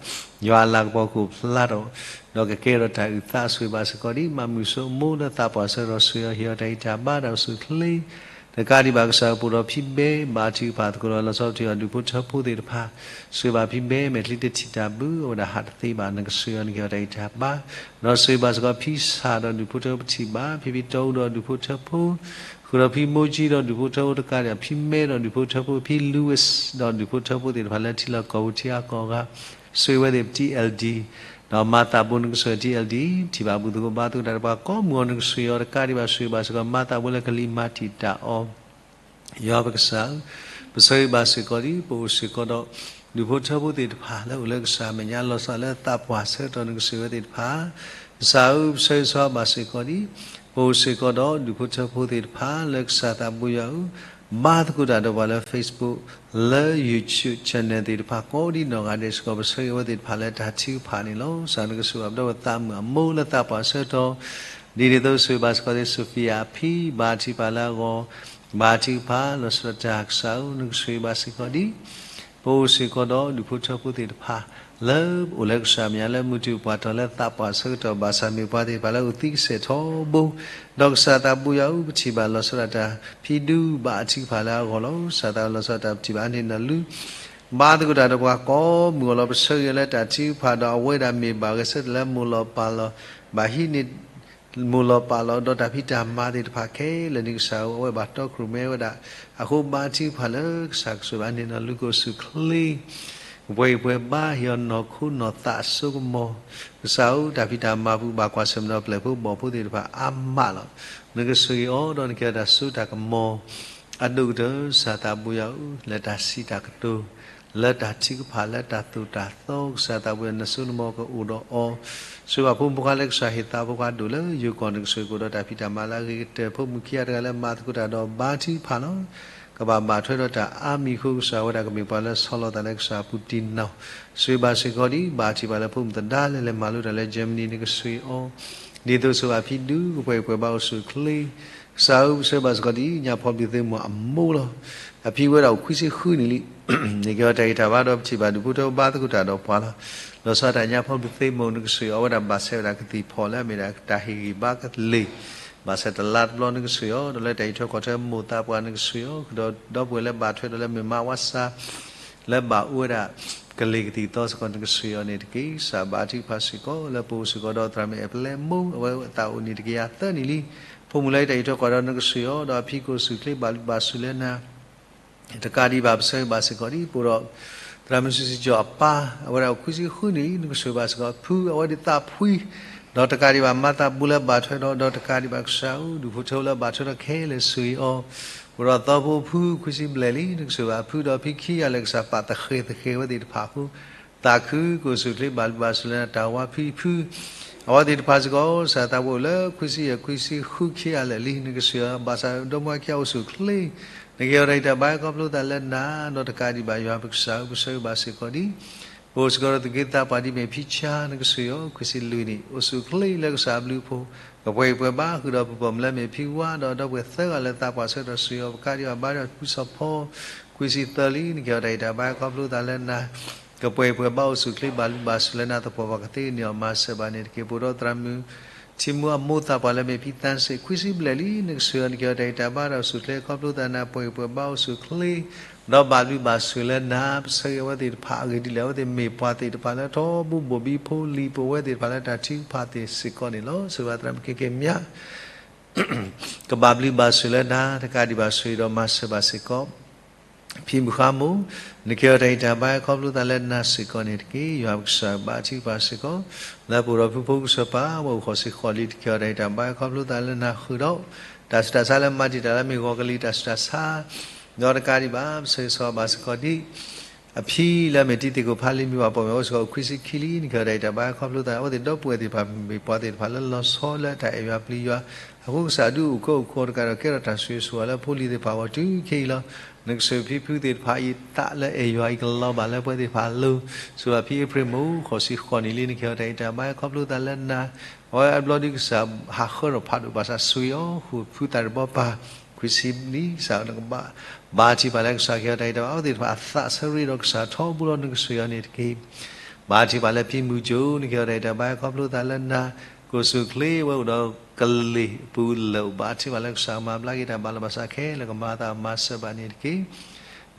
ယွၤအလၤကပီၤကအိၣ်ဖျါထီၣ် ဒီးကကဲထီၣ်တၢ်အုၣ်သး ဆိၣ်ဂ့ၤဘၣ်စ့ၢ်ကီးဒံး မၤမုာ်ဆိမိၣ်လၢသးပှၢ်ဆၢကတီၢ် ဆိၣ်ဂ့ၤအီၤ ဟ့ၣ်အီၤတၢ်ဂံၢ်တၢ်ဘါတၢ်အိၣ်ဆူၣ်အိၣ်ချ့ တကးဒံးဘၣ်ကစၢ်ပအိၣ်ဒီးဖံဘဲ ဘါထုကဖၣ်သကိးဒီးလီၤဆီပထံၣ်အီၤဒူၣ်ဖိထၢဖိသ့ၣ်တဖၣ် ဆိၣ်ဂ့ၤဘၣ်ဖံဘဲ မဲာ်ချံတထံၣ်တၢ်ဘု အဝဲဒၣ်ဟးတသ့ဘၣ် နကဆိၣ်ဂ့ၤအီၤ နကဟ့ၣ်အီၤတၢ်ဂံၢ်တၢ်ဘါ ဒီးဆိၣ်ဂ့ၤဘၣ်စ့ၢ်ကီးဖံဆၣ်ဒီးဒူၣ်ဖိထၢဖိပထံၣ်ဘၣ် ဖံဖံတီအူဒီးဒူၣ်ဖိထၢဖိ ဃုာ်ဒီးဖံမိၢ်ကၠံဒီးဒူၣ်ဖိထၢဖိတကးဒံး ဖံမဲဒီးဒူၣ်ဖိထၢဖိ ဖံလူဝဲးဒီးဒူၣ်ဖိထၢဖိသ့ၣ်တဖၣ်လၢထံလီၢ်ကီၢ်ပူၤထံအါကီၢ်ဂၤ ဆိၣ်ဂ့ၤဝဲသ့ၣ်ပတံၤ L D ဒီးမၤသးဘိ နကဆိၣ်ဂ့ၤ T L D ထံၣ်ဘၣ်ဘူၣ်သကိးဘါသကိးတၢ်ဒီးပှၤကိးမုၢ်အီၤ နကဆိၣ်ဂ့ၤအီၤတကးဒံးဘၣ် ဆိၣ်ဂ့ၤဘၣ်စ့ၢ်ကီး မၤသးဘိလၢကလံၤမၤတံာ်တာ်အီၤ ယွၤပကစၢ်ဧၢ, ပဆၢဂ့ၤဘၣ်စ့ၢ်ကီးဒံး ပအိၣ်စ့ၢ်ကီးဒီး ဒူၣ်ဖိထၢဖိသ့ၣ်တဖၣ်လၢအိၣ်လၢကစၢ်အမဲာ်ညါ လီၤဆီလၢသးပှၢ်ဆၢကတီၢ် နကဆိၣ်ဂ့ၤဝဲသ့ၣ်တဖၣ်, ကစၢ်ဧၢ, ပဆၢဂ့ၤဆၢဝါဘၣ်စ့ၢ်ကီးဒံး ပအိၣ်စ့ၢ်ကီးဒီးဒူၣ်ဖိထၢဖိသ့ၣ်တဖၣ်လၢကစၢ်သးဘိယွၤအူ, ဘါသကိးတၢ်ဒီးပှၤလၢ Facebook, လၢ YouTube channel သ့ၣ်တဖၣ်ကိးဒံနီၢ်ဂၤဒဲးစ့ၢ်ကီး ပဆၢဂ့ၤဝဲသ့ၣ်တဖၣ်လၢတၢ်ထုကဖၣ်န့ၣ်လီၤ. ကစၢ်နကဆိၣ်ဂ့ၤဘၣ်ဒီးပသးမုၣ်အမိၢ်လၢသးပှၢ်ဆၢကတီၢ်, ဒ်န့ၣ်အသိးဆိၣ်ဂ့ၤဘၣ်စ့ၢ်ကီးသ့ၣ် Sophia အဖံ ဘါထုကဖၣ်လၢအဂီၢ်, ဘါထုကဖၣ်လီၤဆီဒၣ်တၢ်ကစၢ်ဧၢ နကဆိၣ်ဂ့ၤဘၣ်စ့ၢ်ကီးဒံး ပအိၣ်စ့ၢ်ကီးဒီးဒူၣ်ဖိထၢဖိသ့ၣ်တဖၣ် လၢအိၣ်လၢကစၢ်မဲာ်ညါလၢမုၢ်တူာ်ပှၢ်တီၤလၢသးပှၢ်ဆၢကတီၢ် ဘၣ်ဆၣ်မ့ၢ်ပှၤသ့ၣ်တဖၣ်လၢအိၣ်သံကစဲးထီဘိ, ဒီးကစၢ်သးဘိယွၤအူ ပထံၣ်ဘၣ်လီၤဆီဒၣ်တၢ်ဖံဒူ ဘါထုကဖၣ်လၢအဂီၢ်လီၤ. ကစၢ်သးလီၤဆီဒၣ်တၢ်ပထံၣ်ဘၣ်အန့ၣ်နီၢ်လူ ဘါသကိးတၢ်ဒီးပှၤကိးမုၢ်ဂီၤလီၤ. ပဆၢဂ့ၤလၢတၢ်ထုကဖၣ်ဒီးအဝဲဒၣ်မ့ၢ်ဘၣ်ဂဲၤဆၢထၢၣ်လၢမိၢ်လီၤပၢ်လီၤ, ဘၣ်ဟံးန့ၢ် မိၢ်လီၤပၢ်လီၤဒီးတၢ်ဖံးတၢ်မၤသ့ၣ်တဖၣ်ခဲလၢာ်န့ၣ် ကစၢ်ဧၢ အဝဲဘၣ်တီခိၣ်ရိၣ်မဲဝဲဒၣ်, အဃိဘါထုကဖၣ်လၢကစၢ်ကဆိၣ်ဂ့ၤဘၣ်န့ၣ်နီၢ်လူ ကအိၣ်ဆူၣ်ချ့ ကပှဲၤဂံၢ်ပှဲၤဘါ ဟ့ၣ်အီၤနီၢ်ခိနီၢ်သးအစိကမီၤ, ကစၢ်ဧၢ တၢ်ဖံးတၢ်မၤပူၤဘၣ်ကွၢ်ဆၢၣ်မဲာ်ဒီးပျဲၢ်ဖိဘီၣ်ဖိသ့ၣ်တဖၣ် အါမးလီၤ. နကဆိၣ်ဂ့ၤအီၤဒီးနကဲထီၣ်တၢ်စိတၢ်ကမီၤ အဒိၣ်ကတၢၢ် ကစၢ်သးဘိယွၤဧၢ လၢတၢ်စံးတၢ်ကတိၤ လၢတၢ်ထုကဖၣ်လၢတၢ်သိၣ်တၢ်သီ ကစၢ်သးဘိယွၤနစိနမီၤကအိၣ်ဒီးအီၤ, ဆိၣ်ဂ့ၤဘၣ်ဖိမုၣ်ဖိခွါလၢကစၢ်ဟ့ၣ်သးဖိခွါဒိၣ်လၢယိၤကီၢ် နကဆိၣ်ဂ့ၤကအိၣ်ဒီးတၢ်ဖံးတၢ်မၤလၢအဂ့ၤကတၢၢ် ဖိမုၣ်ခံဂၤတဂၤလၢမၤသကိးတၢ်ဒီးဘါထုကဖၣ်လီၤ. ကဘၣ်ဘၣ်ထွဲဒီးတၢ်အါမံၤအဃိ ကစၢ်ဝဲဒၣ်ကမ့ၢ်ပှၤလၢဆီလီၤသးလၢကစၢ်အပူၤတံၢ်နီၢ်, ဆိၣ်ဂ့ၤဘၣ်စ့ၢ်ကီးဒံး ဘါထုကဖၣ်လၢဖိမုၣ်သဒါလၢလဲၤမၤလိတၢ်လၢ Germany နကဆိၣ်ဂ့ၤအီၤ, ဒ်သိးဆိၣ်ဂ့ၤဘၣ်ဖံဒူ ကပှဲၤဂံၢ်ပှဲၤဘါအိၣ်ဆူၣ်ချ့ ကစၢ်ဧၢ ပဆၢဂ့ၤဘၣ်စ့ၢ်ကီးဒံး ညၣ်ဖီဘျုးသ့ၣ်မီၢ်အမိၢ်လီၤ. အဖံဝဲဒၣ်အိၣ်ခွံဆံဃုနံၣ်လံ. နကဲထီၣ်တၢ်ဂံၢ်တၢ်ဘါဒီးပထံၣ်ဘၣ်ဒူၣ်ဖိထၢဖိဘါသကိးတၢ်ဒီးပှၤလီၤ. လီၤဆီဒၣ်တၢ်ညၣ်ဖီဘျုးသ့ၣ်မီၢ် နကဆိၣ်ဂ့ၤအီၤ အဝဲဒၣ်ဘၣ်ဆဲးဝဲဒၣ်ကသံၣ်ဖီၣ်လၢအမ့ၢ်ဒၣ်တၢ်ဟ့ၣ်ဂံၢ်ဘါကလ့ၢ်, ဘၣ်ဆၣ်တလါတဘျီ နကဆိၣ်ဂ့ၤအီၤ ဒီးလၢတၢ်အံးထွဲကွၢ်ထွဲမိၢ်သးပှၢ် နကဆိၣ်ဂ့ၤအီၤ ဒီပုၢ်ဝဲၢ်လၢဘၣ်ထွဲဒီးလၢမ့ၢ်မါဝါဆါ လၢဘၣ်အိၣ်ဝဲဒၣ် ကလ့ၢ်ကသံၣ်သီစ့ၢ်ကီး နကဆိၣ်ဂ့ၤအီၤန့ၣ်တက့ၢ်. ကစၢ်ဘါထုကဖၣ်စ့ၢ်ကီး လၢပအိၣ်စ့ၢ်ကီးဒီးသရၣ်မုၣ်အဲၣ်ပလဲမိၢ် အဝဲအသးအိၣ်နံၣ်တကယၤသၢနံၣ်လံ. ဖိမုၣ်လၢတၢ်အံးထွဲကွၢ်ထွဲဒီး နကဆိၣ်ဂ့ၤအီၤ ဒီးအဖံကအိၣ်ဆူၣ်ချ့ ဘၣ်ဘျုးဘၣ်ဆိၣ်လၢနၤ တကးဒံးဘၣ် ပဆၢဂ့ၤဘၣ်စ့ၢ်ကီးဒံး ပအိၣ်ဒီး သရၣ်မုၣ်စုစံကၠီအပၢ် အဝဲဒၣ်အိၣ်ခွံဆံဃုနံၣ်လံ. နကဆိၣ်ဂ့ၤဘၣ်စ့ၢ်ကီးဖု အဝဲဒၣ်သးဖှံ, ဒီးတကးဒံးဘၣ် မၤသးဘူးလၢဘၣ်ထွဲဒီး ဒီးတကးဒံးဘၣ် ကစၢ်ဧၢ ဒူၣ်ဖိထၢဖိလၢဘၣ်ထွဲဒီးခဲလၢာ် ဆိၣ်ဂ့ၤအီၤ, ပအိၣ်ဒီးသီဖိဖုခွံဆံဘျဲၣ်လံ. နကဆိၣ်ဂ့ၤဘၣ်ဖု ဒီးဖံခံဂၤလၢကစၢ်ပာ်သဃဲၤသဃဲၤဝဲသ့ၣ်တဖၣ်အဃိ သးခုကအိၣ်ဆူၣ်ချ့ ဘၣ်ဘျုးဘၣ်ဆိၣ်လၢနၤ တၢ်ဝါဖံဖု အဝဲသ့ၣ်တဖၣ်စ့ၢ်ကီး ကစၢ်သးဘိယွၤအိၣ်လၢခွံဆံယဲၢ်ခွံဆံဃုခံဂၤလၢာ်လံ. နကဆိၣ်ဂ့ၤအီၤ ဘၣ်ဆၣ်ဒီမါဝၤခံဂၤအိၣ်ဆူၣ်ချ့ နကဟ့ၣ်အီၤတၢ်ဂံၢ်တၢ်ဘါ ခီဖျိသးလၢနၤ ဒီးတကးဒံးဘၣ် ယွၤပကစၢ်ဧၢ ပဆၢဂ့ၤဘၣ်စ့ၢ်ကီးဒံး ပအိၣ်စ့ၢ်ကီးဒီးသူၣ်က့သးပှၢ်ဒ်အမ့ၢ်ဖံဆါ နကဆိၣ်ဂ့ၤအီၤ ခွံဆံလွံၢ်နံၣ် အိၣ်ဆူၣ်ချ့လၢကစၢ်အဘျုးအဖှိၣ် ကပှဲၤဂံၢ်ပှဲၤဘါဃုာ်ဒီးပှၤပိာ်မုၣ်လၢအမ့ၢ်ဖံဝါ ဒီးဒီပုၢ်ဝဲၢ်သၢဂၤလၢသးပှၢ်ဆၢကတီၢ် ဆိၣ်ဂ့ၤအီၤ ပကးဒံးဘၣ်ဘါဒီးဖုစီၤဖီ ခွံဆံသၢလံ. နကဟ့ၣ်အီၤတၢ်ဂံၢ်တၢ်ဘါ ခီဖျိသးလၢနၤ ကပှဲၤဂံၢ်ပှဲၤဘါ အိၣ်ဆူၣ်ချ့ ဘၣ်ဘျုးဘၣ်ဆိၣ်လၢနၤ သပှၢ်ပှၢ်ကသ့န့ၢ်အီၤ မၤစၢၤဘၣ်န့ၣ်တက့ၢ်. ပအိၣ်ဒီးသရၣ်မုၣ် ထံမူအမိၢ်သးပှၢ်လၢအမ့ၢ်ဖံသးစ့ၣ် ခွံဆံဘျဲၣ်လံ. နကဆိၣ်ဂ့ၤအီၤ နကဟ့ၣ်အီၤတၢ်ဂံၢ်တၢ်ဘါဒီးအိၣ်ဆူၣ်ချ့ ခီဖျိသးနၤ ပှဲၤဂံၢ်ပှဲၤဘါအိၣ်ဆူၣ်ချ့ ဒီးဘၣ်ဘျုးဘၣ်ဆိၣ်လၢနၤ ပဆၢဂ့ၤအဝဲသ့ၣ်တဖၣ် အဂ့ၢ်ဒ်လဲၣ် အဝဲသ့ၣ်မ့ၢ်ပှၤသ့ၣ်တဖၣ်လၢထီဘိဘိၣ်ဘံဖိလံၤ ပဝဲသ့ၣ်တဖၣ်လၢတၢ်ထုကဖၣ်သ့ၣ်စ့ၢ်ကီးန့ၣ်လီၤ. ဆိၣ်ဂ့ၤဘၣ်သရၣ်မုၣ်ကဲကဲမး ကဘၣ်ဘျုးဘၣ်ဆိၣ်လၢနၤ တကးဒံးဘၣ်ဆိၣ်ဂ့ၤဒီးမၤစၢၤဘၣ်စ့ၢ်ကီး ဖံမုၣ်ဃါမိၢ်, နကဟ့ၣ်အီၤတၢ်ဂံၢ်တၢ်ဘါ ခီဖျိသးလၢနၤစ့ၢ်ကီးန့ၣ်တက့ၢ်. ယွၤပကစၢ်ဘါထုကဖၣ်စ့ၢ်ကီး လၢပအိၣ်ဒီးဖုဖိကစၢ်ပၢ် ဝဲအိၣ်ဃီၤဆံဃီၤလံ နကဟ့ၣ်အီၤတၢ်ဂံၢ်တၢ်ဘါ ခီဖျိသးလၢနၤဃုာ်ဒီး တၢ်ဆူးတၢ်ဆါလၢမၤတံာ်တာ်လၢမ့ၢ်ဂီၤကလံၤတၢ်ဆူးတၢ်ဆါ ဒီးတကးဒံးဘၣ် ပဆၢဂ့ၤဆိၣ်ဂ့ၤဘၣ်စ့ၢ်ကီးဒံး အဖံလၢအမ့ၢ်တံၤသကိးဖးလံ မ့ၢ်ဘၣ်ပိာ်မုၣ် အိၣ်စ့ၢ်ကီးခွံဆံခံလံ. နကဟ့ၣ်အီၤတၢ်ဂံၢ်တၢ်ဘါ ခီဖျိသး အဝဲသ့ၣ်ဒီပုၢ်ဝဲၢ်သ့ၣ်တဖၣ် မ့ၢ်ပှၤသ့ၣ်တဖၣ်လၢလီၤဆီလၢတၢ်အဲၣ်ယွၤပျံၤယွၤ အဃိကစၢ်ဒုးအိၣ်ကၢအိၣ်ခိးတကးဒီး ကဲထီၣ်တၢ်ဆိၣ်ဂ့ၤဆိၣ်ဝါလၢဖိလံၤသ့ၣ်တဖၣ်အဂီၢ်တုၤခဲအံၤလီၤ. နကဆိၣ်ဂ့ၤဖံဖုသ့ၣ်တဖၣ်အံၤ သးလၢအဲၣ်ယွၤအံၤကလီၤဘၣ်လၢပဝဲသ့ၣ်တဖၣ်အလိၤ ဆိၣ်ဂ့ၤဘၣ်ဖံအ့ဖြ့ၣ်မိၢ် ဃီၤဆံဃီၤနံၣ်လံ နကဟ့ၣ်အီၤတၢ်ဂံၢ်တၢ်ဘါ ခီဖျိသးလၢနၤ အဝဲအဘျီဒုးကစၢ်ဟးဃၢထီၣ်ဖးဒိၣ်ဘၣ်ဆၣ်ဆိၣ်ဂ့ၤအီၤ ဃုာ်ဖုသးတဘီပၢ် ခွံဆံနံၣ် ကစၢ်နကဘၣ် ဘါထုကဖၣ်လၢကစၢ်ကဟ့ၣ်အီၤတၢ်ဂံၢ်တၢ်ဘါ အဝဲသ့ၣ်တဖၣ်အသးဆၢရ့ဒီးကစၢ်ထီဘိလီၤ နကဆိၣ်ဂ့ၤအီၤန့ၣ်တက့ၢ်. ဘါထုကဖၣ်လၢဖံမုၢ်ကၠိ နကဟ့ၣ်အီၤတၢ်ဂံၢ်တၢ်ဘါ ခီဖျိသးလၢနၤ ကအိၣ်ဆူၣ်ချ့ဝဲအိၣ်ဒီးကလ့ၢ်အပူၤလၢာ် ဘါထုကဖၣ်လၢကစၢ်ကမၤဘျါက့ၤတၢ်ဘၣ်လီၤဘၣ်ဆၣ်ခဲလၢာ် ကမၤသးမၤစၢၤဘၣ်န့ၣ်တက့ၢ်.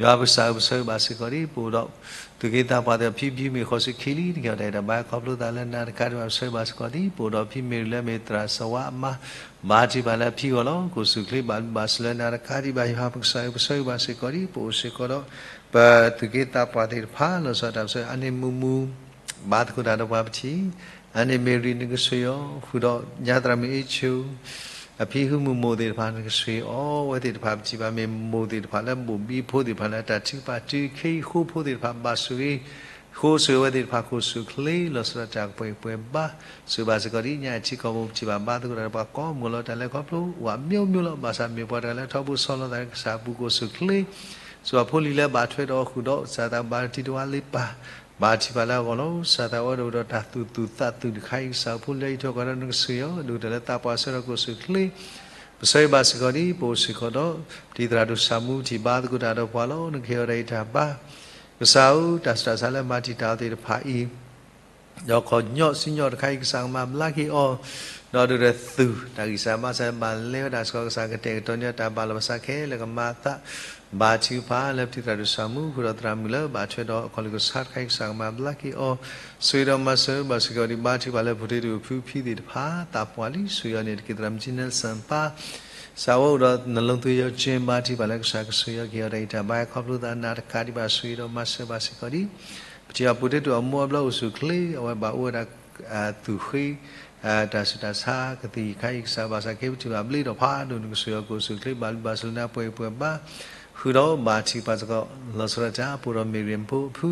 ယွၤပကစၢ်ဧၢ ပဆၢဂ့ၤဘၣ်စ့ၢ်ကီးဒံး ပအိၣ်ဒီး သူၣ်က့သးပှၢ်သ့ၣ် ဖံဖံမ့ၢ်ဃီၤဆံခံလံ နကဟ့ၣ်အီၤတၢ်ဂံၢ်တၢ်ဘါ ခီဖျိသးလၢနၤ တကးဒံးဘၣ် ပဆၢဂ့ၤဘၣ်စ့ၢ်ကီးဒံး ပအိၣ်ဒီးဖံမ့ၢ်ရံလၢအမ့ၢ်သရၣ်စဝါအမါ ဘါထုကဖၣ်လၢအဖံအဂီၢ်လီၤ. ကအိၣ်ဆူၣ်ချ့ ဘၣ်ဘျုးဘၣ်ဆိၣ်လၢနၤ တကးဒံးဘၣ် ယွၤပကစၢ်ဧၢ ပဆၢဂ့ၤဘၣ်စ့ၢ်ကီးဒံး ပအိၣ်စ့ၢ်ကီးဒီး ပသူၣ်က့သးပှၢ်သ့ၣ်တဖၣ် လီၤဆီဒၣ်တၢ်ပဆၢ အန့ၣ်မုၢ်မုၢ် ဘါသကိးတၢ်ဒီးပှၤပထံၣ်, အန့ၣ်မ့ၢ်ရံ နကဆိၣ်ဂ့ၤအီၤ ဃုာ်ဒီးညါသရၣ်မုၣ်အ့ၣ်ဆိၣ် အဖံဟုမုၢ်မိၢ်သ့ၣ်တဖၣ် နကဆိၣ်ဂ့ၤအီၤ အဝဲသ့ၣ်တဖၣ်ပထံၣ်ဘၣ် မ့ၢ်မိၢ်သ့ၣ်တဖၣ်လၢဘိၣ်ဘံဖိသ့ၣ်တဖၣ်လၢတၢ်ထုကဖၣ်တုၤခဲအံၤ ဃိဖိသ့ၣ်တဖၣ်ဘၣ်ဆိၣ်ဂ့ၤ ဃိးဆိၣ်ဂ့ၤဝဲသ့ၣ်တဖၣ်ကိးဆူၣ်ချ့ လီၤဆီဒၣ်တၢ်ကပှဲၤပှဲၤဘါ, ဆိၣ်ဂ့ၤဘၣ်စ့ၢ်ကီးဒ်ညါအံၤထံကီၢ်ပူၤ ပထံၣ်ဘၣ်ဘါသကိးတၢ်ဒီးပှၤကိးမုၢ်လီၤ တၢ်လဲၤခီဖျိအိၣ်အမျိုးမျိုးလီၤ. ဘၣ်ဆၣ်မ့ၢ်ပှၤတဂၤလၢထီဘိစီလီၤသးလၢကစၢ်ပူၤကိးဆူၣ်ချ့, ဆိၣ်ဂ့ၤဖိလံၤလၢဘၣ်ထွဲဒီးအီၤဃုာ်ဒီး ကစၢ်သးဘါတံတဝါလ့ပၢ်, ဘၣ်ထံၣ်ပှၤလၢအဂီၢ်လီၤ. ကစၢ်သးဝဲဒၣ်အိၣ်ဒီးတၢ်သူၣ်သူၣ်သးသူၣ်တခါအံၤ ကစၢ်ဖိလံၤအံၤထီၣ်ကဒီးနကစၢ်ယွၤ ဒိၣ်ကတၢၢ်လၢသးပှၢ်ဆၢကတီၢ်ကိးဆူၣ်ချ့, ပဆၢဂ့ၤဘၣ်စ့ၢ်ကီးဒ် ပအိၣ်စ့ၢ်ကီးဒီး ပတံၤသရၣ်ဒိၣ်ဆၣ်မူထံၣ်ဘါသကိးတၢ်ဒီးပှၤလီၤ နကဟ့ၣ်အီၤတၢ်ဂံၢ်တၢ်ဘါ ကစၢ်ဧၢ, တၢ်ဆူးတၢ်ဆါလၢမၤတံာ်တာ်အီၤသ့ၣ်တဖၣ်အံၤ, ဒီးခီၣ်ညီစံၣ်ညီၣ်တခါအံၤ ကစၢ်ကမၤဘျါက့ၤအီၤ, ဒီးဒိၣ်ဒီးသူၣ် တၢ်ဂံၢ်စၢ်ဘါစၢ်ဘၣ်လဲၤဝဲဒၣ်စ့ၢ်ကီး ကစၢ်ကတဲာ်ကတီၤန့ၢ်တၢ်ဘၣ်လီၤဘၣ်စးခဲလၢာ်ကမၤအသး, ဘါထုကဖၣ်လၢပတံၤသရၣ်ဒိၣ်ဆၣ်မူ ဃုာ်ဒီးသရၣ်မုၣ်လၢဘၣ်ထွဲဒီးအခီၣ်လ့ၣ်ကစၢ်တခါအံၤ ကစၢ်ကမၤဘျါက့ၤအီၤ, ဆိၣ်ဂ့ၤဒီးမၤစၢၤဘၣ်စ့ၢ်ကီးဒ် ဘါထုကဖၣ်လၢပူၤတ့ၢ်တဖုဖံသ့ၣ်တဖၣ် သးပှၢ်လံ ဆိၣ်ဂ့ၤအီၤန့ၣ်တက့ၢ် သရၣ်မုၣ်ကၠံနဲစၢၣ်ပၢ် စးဝဲအိၣ်ဒီးနလိသ့ယီၤကၠ့ ဘါထုကဖၣ်လၢကစၢ်ကဆိၣ်ဂ့ၤအီၤကဟ့ၣ်အီၤတၢ်ဂံၢ်တၢ်ဘါ ခီဖျိသးနၤတကးဒံးဘၣ် ဆိၣ်ဂ့ၤဒီးမၤစၢၤဘၣ်စ့ၢ်ကီးဒ် ပထံၣ်အီၤပူၤတ့ၢ်တအိၣ်အမိၢ်အဘျီအိၣ်ဆူၣ်ချ့ အဝဲဘၣ်အိၣ်ဝဲဒၣ် သူၣ်ဃ့ တၢ်ဆူးတၢ်ဆါကသံၣ်တခါအံၤ ကစၢ်ဘၣ်ဆၣ်က့ၤပထံၣ်ဘၣ်ဘျ့ဒီးဖးဒိၣ် နကဆိၣ်ဂ့ၤအီၤကိးဆူၣ်ချ့ ဘၣ်လုၢ်ဘၣ်စၢၤလၢနၤပှဲၤပှဲၤဘါ ဃုာ်ဒီးဘါထုကဖၣ်စ့ၢ်ကီး လီၤဆီဒၣ်တၢ် ပအိၣ်ဒီးမ့ၢ်ရံၣ်ဖိအဖု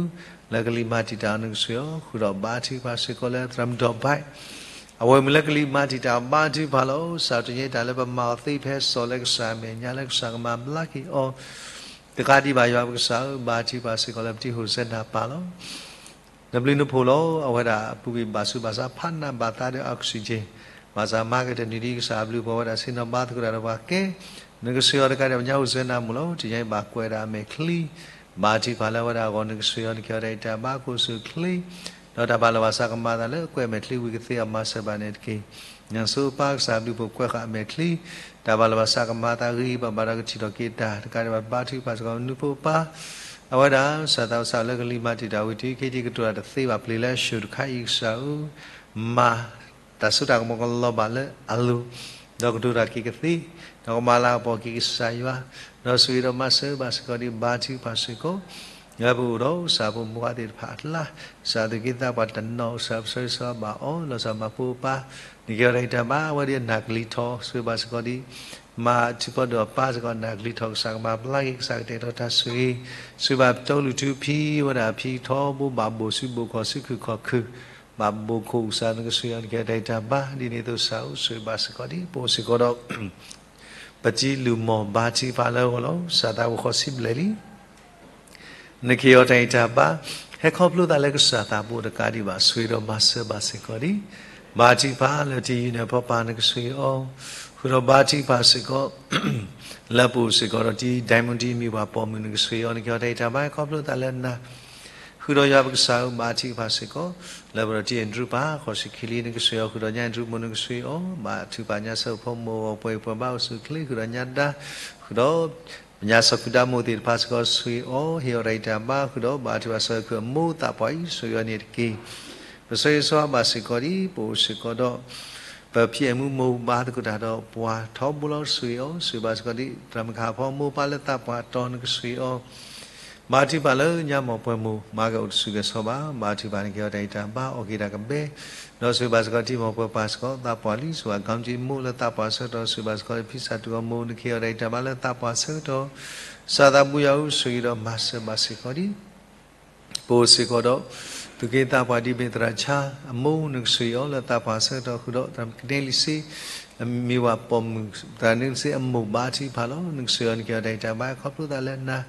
လၢကလံၤမၤတံာ်တာ်အီၤ နကဆိၣ်ဂ့ၤအီၤ ဃုာ်ဒီးဘါထုကဖၣ်စ့ၢ်ကီးလၢသရၣ်မုၣ်ဒီၣ်ဘဲး အဝဲမ့ၢ်လၢကလံၤမၤတံာ်တာ် ဘါထုကဖၣ်လီၤ. ကစၢ်တညါတၢ်လၢပမၤအီၤသ့ဖဲစီၤလၢကစၢ်အမဲာ်ညါလၢကစၢ်ကမၤဘျါက့ၤအီၤ တကးဒံးဘၣ်ယွၤပကစၢ်ဧၢ, ဘါထုကဖၣ်စ့ၢ်ကီးလၢပတံၤဟိၣ်စဲနၤပၢ်လီၤ. နဘျုးနဖှိၣ်လီၤ. အဝဲဒၣ်အပူၤကွံာ်ဘၣ်ဆူးဘၣ်ဆါဖးနးဘၣ်သးဒီး oxygen ဘၣ်ဆၣ်မၤကတၢၢ်နံၣ်ဒ်ကစၢ်အဘျုးအဖှိၣ် အဝဲဒၣ်ဆ့ၣ်နီၤဘါသကိးတၢ်ဒီးပှၤကဲ နကဆိၣ်ဂ့ၤအီၤတကးဒံး ပညါအိၣ်စဲနၤမူလီၤ. တညါအံၤဘၣ်ကွဲးဒၣ်အမဲာ်ချံ ဘါထုကဖၣ်လၢအဝဲဒၣ်အဂီၢ် နကဆိၣ်ဂ့ၤအီၤ နကဟ့ၣ်အီၤတၢ်ဂံၢ်တၢ်ဘါကိးဆူၣ်ချ့ ဒီးတၢ်ဘၣ်လီၤဘၣ်စးကမၤအသးလၢအကွဲးအမဲာ်ချံဝံၤကသ့အီၤ မၤစၢၤဘၣ်န့ၣ်တက့ၢ်. နဆိပၢ်ကစၢ်အဘျုးအဖှိၣ်ကွဲးဃာ်အမဲာ်ချံ တၢ်ဘၣ်လီၤဘၣ်စးကမၤအသးဂ့ၤဂ့ၤဘၣ်ဘၣ်ဒီးကထံၣ်ထီၣ်က့ၤတၢ် တကးဒံးဘၣ်ဘါထုကဖၣ်စ့ၢ်ကီး နဖိပၢ် အဝဲဒၣ် ကစၢ်သးအိၣ်စးလၢကလံၤမၤတံာ်တာ်ဝံၤတုၤခဲအံၤ ကတိၤတၢ်တသ့ဘၣ် ပျ့ၤလၢအဆူၣ်တခါအံၤ ကစၢ်ဧၢ မၤ တၢ်စိတၢ်ကမီၤကလီၤဘၣ်လၢအလိၤ, ဒီးကတိၤတၢ်က့ၤကသ့, ဒီးကမၤလၤကပီၤက့ၤကစၢ်ယွၤ, ဒီးဆိၣ်ဂ့ၤဒီးမၤစၢၤဘၣ်စ့ၢ်ကီးဒ်ဘါထုကဖၣ်စ့ၢ်ကီး, လၢပအိၣ်ဒီးကစၢ်ဖိမုၢ်ဝါသ့ၣ်တဖၣ်အကျါ, ကစၢ်သူၣ်က့သးပှၢ်တနီၤ ကစၢ်ပဆၢဂ့ၤဆၢဝါဘၣ်အီၤ လီၤဆီဘၣ်ဖိပၢ်, နကဟ့ၣ်အီၤတၢ်ဂံၢ်တၢ်ဘါ အဝဲဒၣ်အနၢ်ကလံၤထီၣ် ဆိၣ်ဂ့ၤဘၣ်စ့ၢ်ကီးဒ် မၤထံပီဒိၣ်အပၢ်စ့ၢ်ကီး အနၢ်ကလံၤထီၣ် ကစၢ်ကမၤဘျါက့ၤ ကစၢ်ကတဲာ်ကတီၤတၢ်ဆိၣ်ဂ့ၤ, ဆိၣ်ဂ့ၤဘၣ်ပတီၢ်လုၢ်ထူဖံ အဝဲဒၣ်ဖံထီဘိဘၣ်ဘိၣ်စုဘိၣ်ခီၣ်စုခုၣ်ခီၣ်ခုၣ်, ဘၣ်ဘိၣ်ခိၣ်ကစၢ် နကဆိၣ်ဂ့ၤအီၤ နကဟ့ၣ်အီၤတၢ်ဂံၢ်တၢ်ဘါ ဒ်န့ၣ်အသိးစ့ၢ်ကီး ဆိၣ်ဂ့ၤဘၣ်စ့ၢ်ကီးဒ် ပအိၣ်စ့ၢ်ကီးဒီး ပတံၤလုၢ်မီၢ်ဘါထုကဖၣ်လၢအဂီၢ်လီၤ. ကစၢ်သးဝဲဃီၤဆံဘျဲၣ်လံ နကဟ့ၣ်အီၤတၢ်ဂံၢ်တၢ်ဘါ, ဟဲခီဖျိသးလၢကစၢ်သးဘိတကးဒံးဘၣ် ဆိၣ်ဂ့ၤဒီးမၤစၢၤဘၣ်စ့ၢ်ကီးဒ်, ဘါထုကဖၣ်လၢတံၤယုၢ်န့ၣ် ပပၢ်နကဆိၣ်ဂ့ၤအီၤ, ဃုာ်ဒီးဘါထုကဖၣ်စ့ၢ်ကီး လၢပအိၣ်စ့ၢ်ကီးဒီးတံၤ ဒဲမုၢ်တံၤမံၤပှၤပိာ်မုၣ် နကဆိၣ်ဂ့ၤအီၤ နကဟ့ၣ်အီၤတၢ်ဂံၢ်တၢ်ဘါ ဟဲခီဖျိသးလၢနၤ, ဃုာ်ဒီးယွၤပကစၢ်ဧၢ ဘါထုကဖၣ်စ့ၢ်ကီး, လၢပဒီးတံၤအဲၣ်ဒရူၣ်ပၢ် ဃီၤဆံခံလံ နကဆိၣ်ဂ့ၤအီၤ ဃုာ်ဒီးညါအဲၣ်ဒရူၣ်မိၢ် နကဆိၣ်ဂ့ၤအီၤ ဘါထုကဖၣ်ညါဆၢဖိမိၢ်ဂီၤပှဲၤပှဲၤဘါအိၣ်ဆူၣ်ချ့ ဃုာ်ဒီးညါဒါ, ဃုာ်ဒီး ပညါစီၤကုၤဒါမိၢ်သ့ၣ်တဖၣ်စ့ၢ်ကီး ဆိၣ်ဂ့ၤအီၤ ဟ့ၣ်အီၤတၢ်ဂံၢ်တၢ်ဘါ ဃုာ်ဒီးဘါထုကဖၣ်စ့ၢ်ကီး ခုအမိၢ်သးပှၢ်အံၤ ဆိၣ်ဂ့ၤအီၤန့ၣ်တက့ၢ်. ပဆၢဂ့ၤဆၢဝါဘၣ်စ့ၢ်ကီးဒ် ပအိၣ်စ့ၢ်ကီးဒီး ပဖံအဲၣ်မူမိၢ်ဘါသကိးတၢ်ဒီးပှၤထီဘိလီၤ ဆိၣ်ဂ့ၤအီၤ ဆိၣ်ဂ့ၤဘၣ်စ့ၢ်ကီးဒ် သရၣ်မုၣ်ခါဖီမိၢ်ပၢ်လၢသးပှၢ်တီၤ နကဆိၣ်ဂ့ၤအီၤ ဘါထုကဖၣ်လၢညါမီၢ်ပှဲၤမိၢ် မၤကအိၣ်တဆူၣ်ကဲၤဆီဘၣ် ဘါထုကဖၣ် နကဟ့ၣ်အီၤတၢ်ဂံၢ်တၢ်ဘါ အီၣ်က့ၤတၢ်ကဘဲ ဒီးဆိၣ်ဂ့ၤဘၣ်စ့ၢ်ကီးတံၤမီၢ်ပှဲၤပှၤစ့ၢ်ကီး သးပှၢ်လံ ဆိၣ်ဂ့ၤဘၣ် ကီမတံမိၢ်လၢသးပှၢ်ဆၢကတီၢ် ဆိၣ်ဂ့ၤဘၣ်စ့ၢ်ကီးဖံစၢ်တူၢ်အီၤမိၢ် နကဟ့ၣ်အီၤတၢ်ဂံၢ်တၢ်ဘါလၢသးပှၢ်ဆၢကတီၢ် ကစၢ်သးဘိယွၤဧၢ ဆိၣ်ဂ့ၤဒီးမၤစၢၤဘၣ်စ့ၢ်ကီးဒ် ပအိၣ်စ့ၢ်ကီးဒီး သူၣ်က့သးပှၢ်ဒ်မ့ၢ်သရၣ်ဆါအမိၢ် နကဆိၣ်ဂ့ၤအီၤလၢသးပှၢ်ဆၢကတီၢ် ဃုာ်ဒီးသရၣ်မုၣ်ကနဲလံစ့ မ့ၢ်ပှၤပိာ်မုၣ် သရၣ်မုၣ်ကနဲလံစ့အမိၢ်ဘါထုကဖၣ်လီၤ နကဆိၣ်ဂ့ၤအီၤ နကဟ့ၣ်အီၤတၢ်ဂံၢ်တၢ်ဘါ ခီဖျိသးလၢနၤ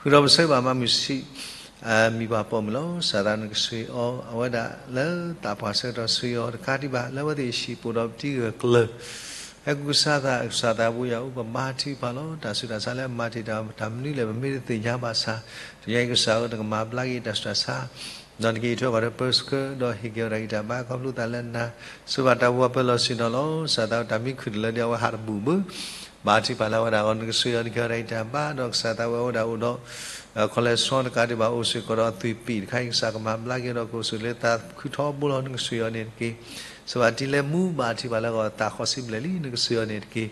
ဃုာ်ဒီးပဆၢဂ့ၤဘၣ်မၤမုၢ်ဆံး မ့ၢ်ပှၤပိာ်မုၣ်လီၤ ကစၢ်သးနကဆိၣ်ဂ့ၤအီၤ အဝဲဒၣ်လၢသးပှၢ်ဆၢကတီၢ် ဆိၣ်ဂ့ၤအီၤတကးဒံးဘၣ် လၢအဝဲသ့ၣ်ဟံၣ်ပူၤဒီးပတံၤဂၢၢ်ကျၢၤ ဟဲကူစါသး ကစၢ်သးဘိယွၤဧၢ ပဘါထုကဖၣ်လီၤ တၢ်ဆူးတၢ်ဆါလၢအမၤတံာ်တာ်တၢ်မနုၤလဲၣ် ပမ့ၢ်တသ့ၣ်ညါဘၣ်ဆၣ် တနံၤအံၤကစၢ်ဧၢ နကမၤဘျါက့ၤတၢ်ဆူးတၢ်ဆါ ဒီးနကဟ့ၣ်ထွဲကွၢ်ထွဲပၢဆှၢ ဒီးဟ့ၣ်က့ၤအီၤတၢ်ဂံၢ်တၢ်ဘါ ခီဖျိသးလၢနၤ ဆိၣ်ဂ့ၤဘၣ်တၢ်ဝူၤပၢၤလီၢ်ဆ့ၣ်နီၤလီၤ ကစၢ်သးဝဲတၢ်မံခုၣ်တလၢဒ်အဝဲဟးတဘူၣ်ဘၣ် ဘါထုကဖၣ်လၢအဝဲဒၣ်အဂီၢ် နကဆိၣ်ဂ့ၤအီၤ နကဟ့ၣ်အီၤတၢ်ဂံၢ်တၢ်ဘါ ဒီးကစၢ်သးဝဲအဝဲဒၣ်အိၣ်ဒီး cholesterol တကးဒံးဘၣ် အိၣ်စ့ၢ်ကီးဒီးသွံၣ်ပံၣ်တခါအံၤ ကစၢ်ကမၤဘျါက့ၤဒီးကအိၣ်ဆူၣ်လၢသးခုထီဘိလီၤ နကဆိၣ်ဂ့ၤအီၤန့ၣ်တက့ၢ်. ဆိၣ်ဂ့ၤဘၣ်တံၤလဲမူ ဘါထုကဖၣ်လၢအဂီၢ် သးဃီၤစံးဘျဲၣ်လံ နကဆိၣ်ဂ့ၤအီၤန့ၣ်တက့ၢ်.